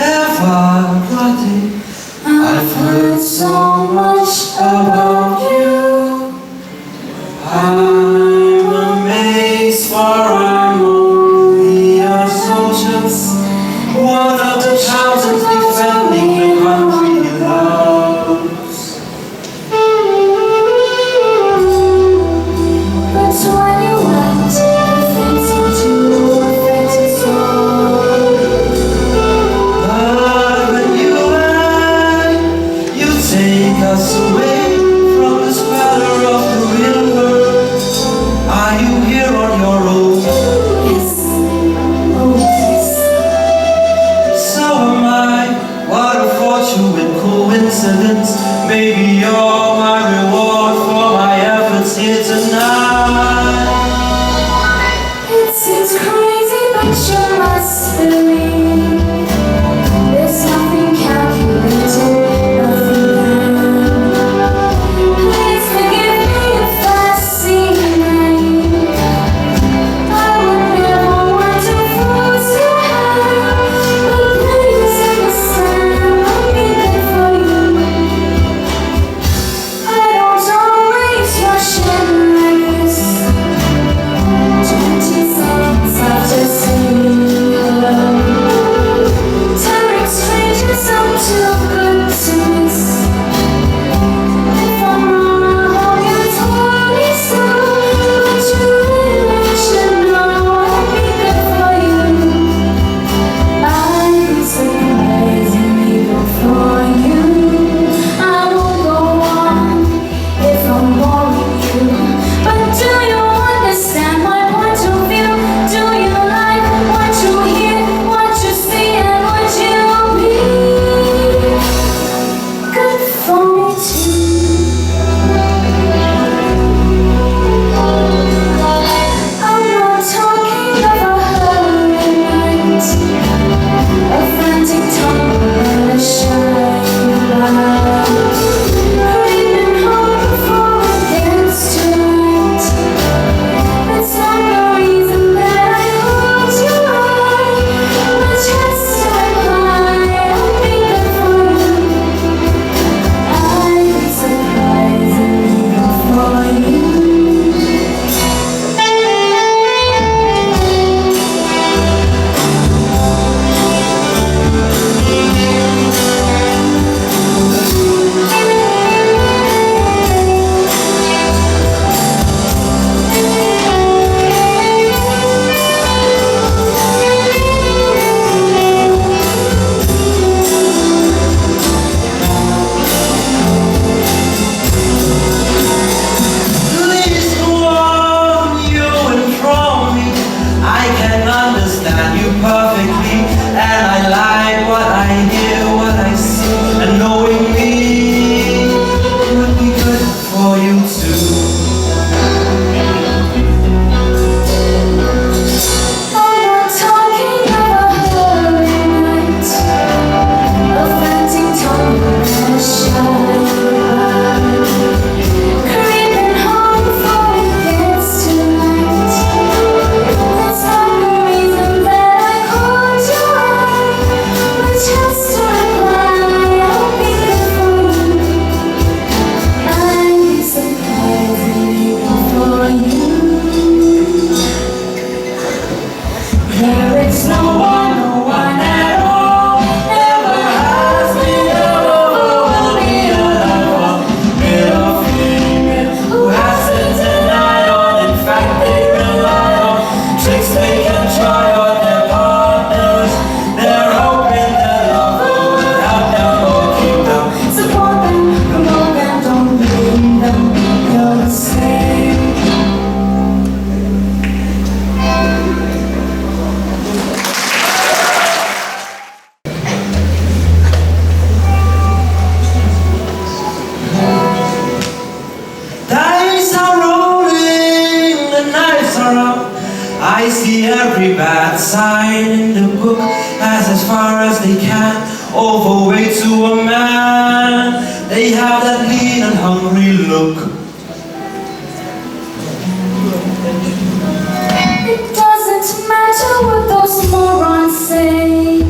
Everybody, I've heard so much about you. I'm amazed, for I'm only a soldier, one of the thousands defending the country he loves. But when you went, the things you do affected so. But when you went, you take us away from the splendor of the real world. Are you here on your own? Yes. Oh, yes. So am I. What a fortunate coincidence. Maybe you're my reward for my efforts here tonight. It seems crazy, but you must believe there's nothing calculated, nothing planned. Please forgive me if I seem naive. I would never want to force your hand, but please understand I'm here for you. I don't always rush in like this. Twenty seconds after seeing her. Around. I see every bad sign in the book as, as far as they can. Overweight to a man, they have that lean and hungry look. It doesn't matter what those morons say.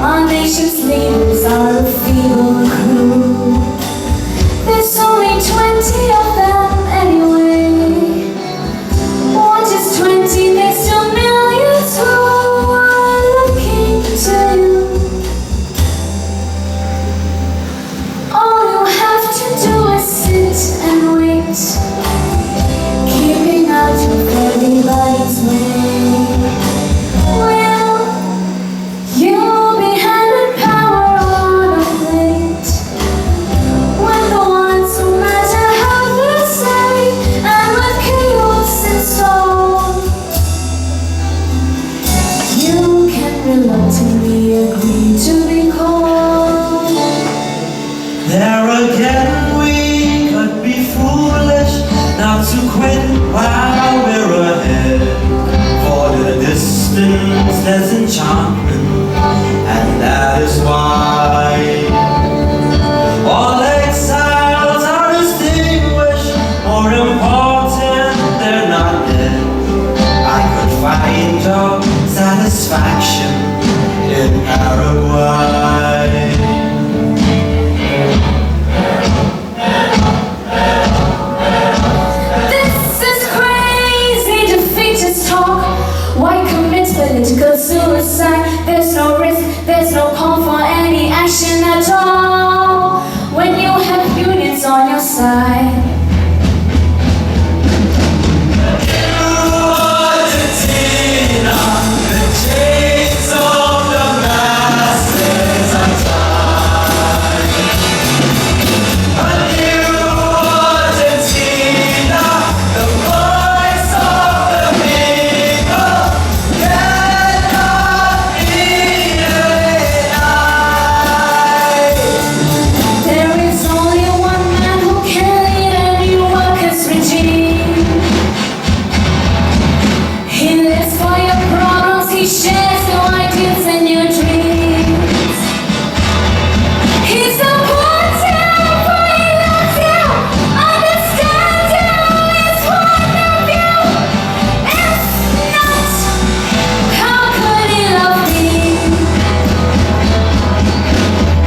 Our nation's leaders are a feeble crew. There's only twenty of them anyway. What is twenty next to millions who are looking to you? All you have to do is sit and wait, keeping out of everybody's way. Well, you'll be handed power on a plate when the ones who matter have their say, and with chaos in store, you can reluctantly agree to be called. There again, we could be foolish not to quit while we're ahead. For the distance, there's enchantment, and that is why all exiles are distinguished. More important, they're not dead. I could find job satisfaction in Paraguay. This is crazy defeatist talk. Why commit political suicide? There's no risk, there's no call for any action at all when you have unions on your side. There is only one man who can lead a new workers' regime. He lives for your problems, he shares your ideas and your dreams. He's the poor devil, he loves you, understands you, is one of you. If not, how could he love me?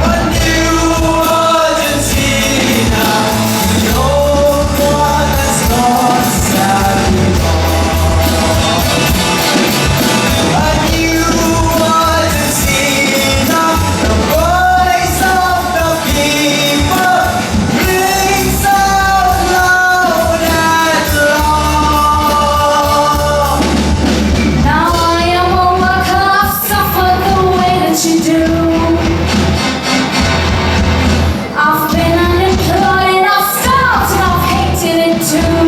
A new Argentina, no one has lost that we want. A new Argentina, the voice of the people rings out loud and long. Now I am a worker, I've suffered the way that you do. I've been unemployed, I've starved, and I've hated it too.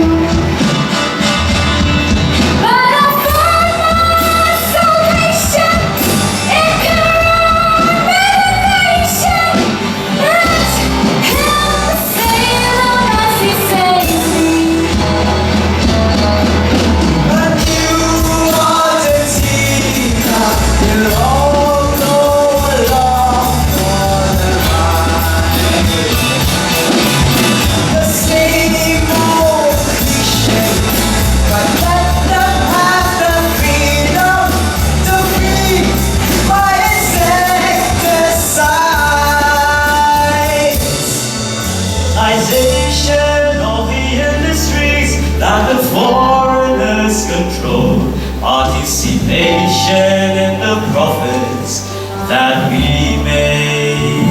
But I found my salvation in Quran meditation. Let him say, Lord, as he saves me. A new Argentina will all go along for the ride. The same old cliche, but let them have the freedom to free by insecticides. Isation of the industries that the foreigners control, participation in the profits that we make.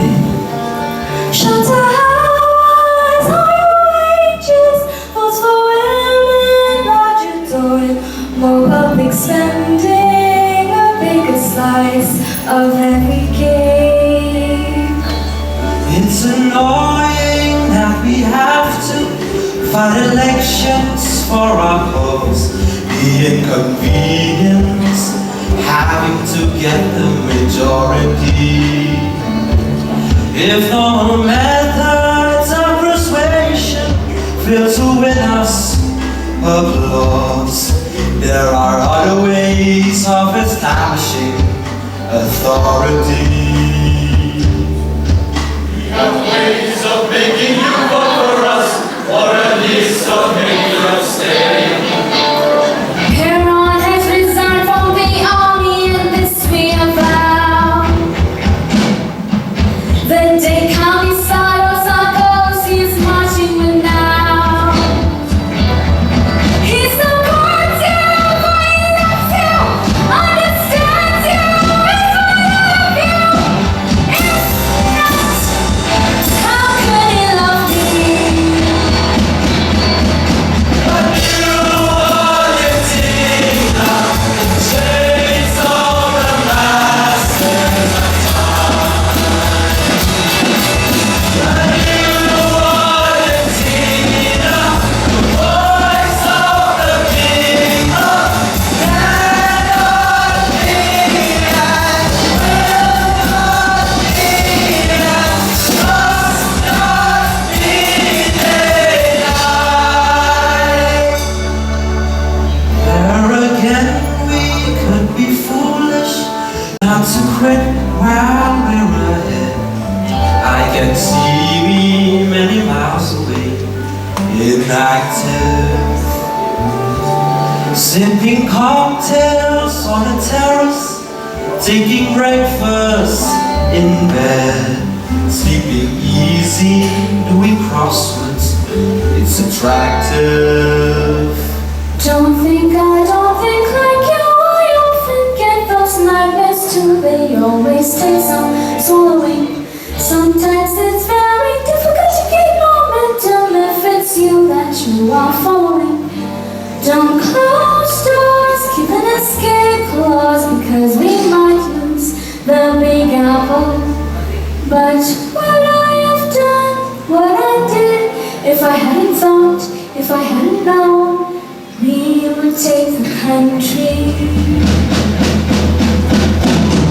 Shelter, house, higher wages, votes for women, larger toil, more public spending, a bigger slice of every game. It's annoying that we have to fight elections for our cause. The inconvenience, having to get the majority. If normal methods of persuasion fail to win us applause, Authority. We have ways of making you vote for us, or at least of making us stay. Perón has resigned from the army, and this we avow. The day Camisado Sarkozy is marching with now. He supports you, he loves you, understands you, is one of you. If not, how could he love me? A new Argentina, the chains of the masses are tied. A new Argentina, the voice of the people cannot be and will not be and must not be denied. There again, we could be foolish not to quit while we're ahead. I can see me many miles away, inactive, sipping cocktails on a terrace, taking breakfast in bed, sleeping easy, doing crosswords. It's attractive. Don't think I don't think like you. I often get those nightmares too. They always take some swallowing. Sometimes it's very difficult to keep momentum if it's you that you are following. Don't close doors, keep an escape clause, because we might lose the Big Apple. But what I have done, what I did, if I hadn't thought, if I hadn't known, we would take the country.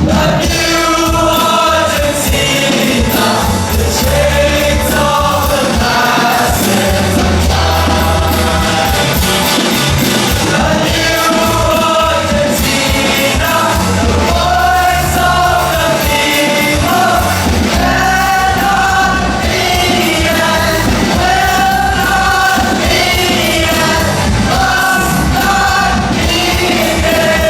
A new Argentina, the chains of the masses untied. A new Argentina, the voice of the people cannot be and will not be and must not be denied.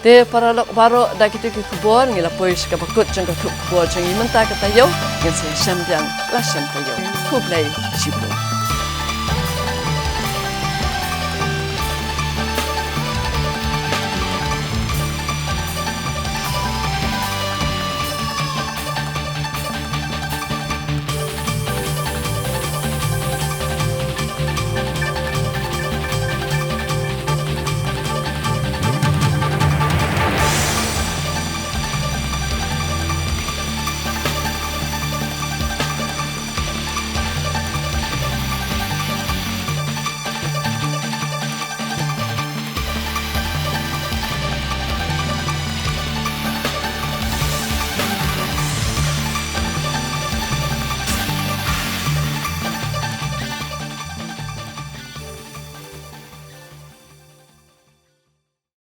Te paralok baroh, da kito ki khubor ngi la poi sha kaba kut jong ka thup khubor jong ngi mynta ka taïew. Ngin sa ïashem biang la shem taïew. Khublei shibun.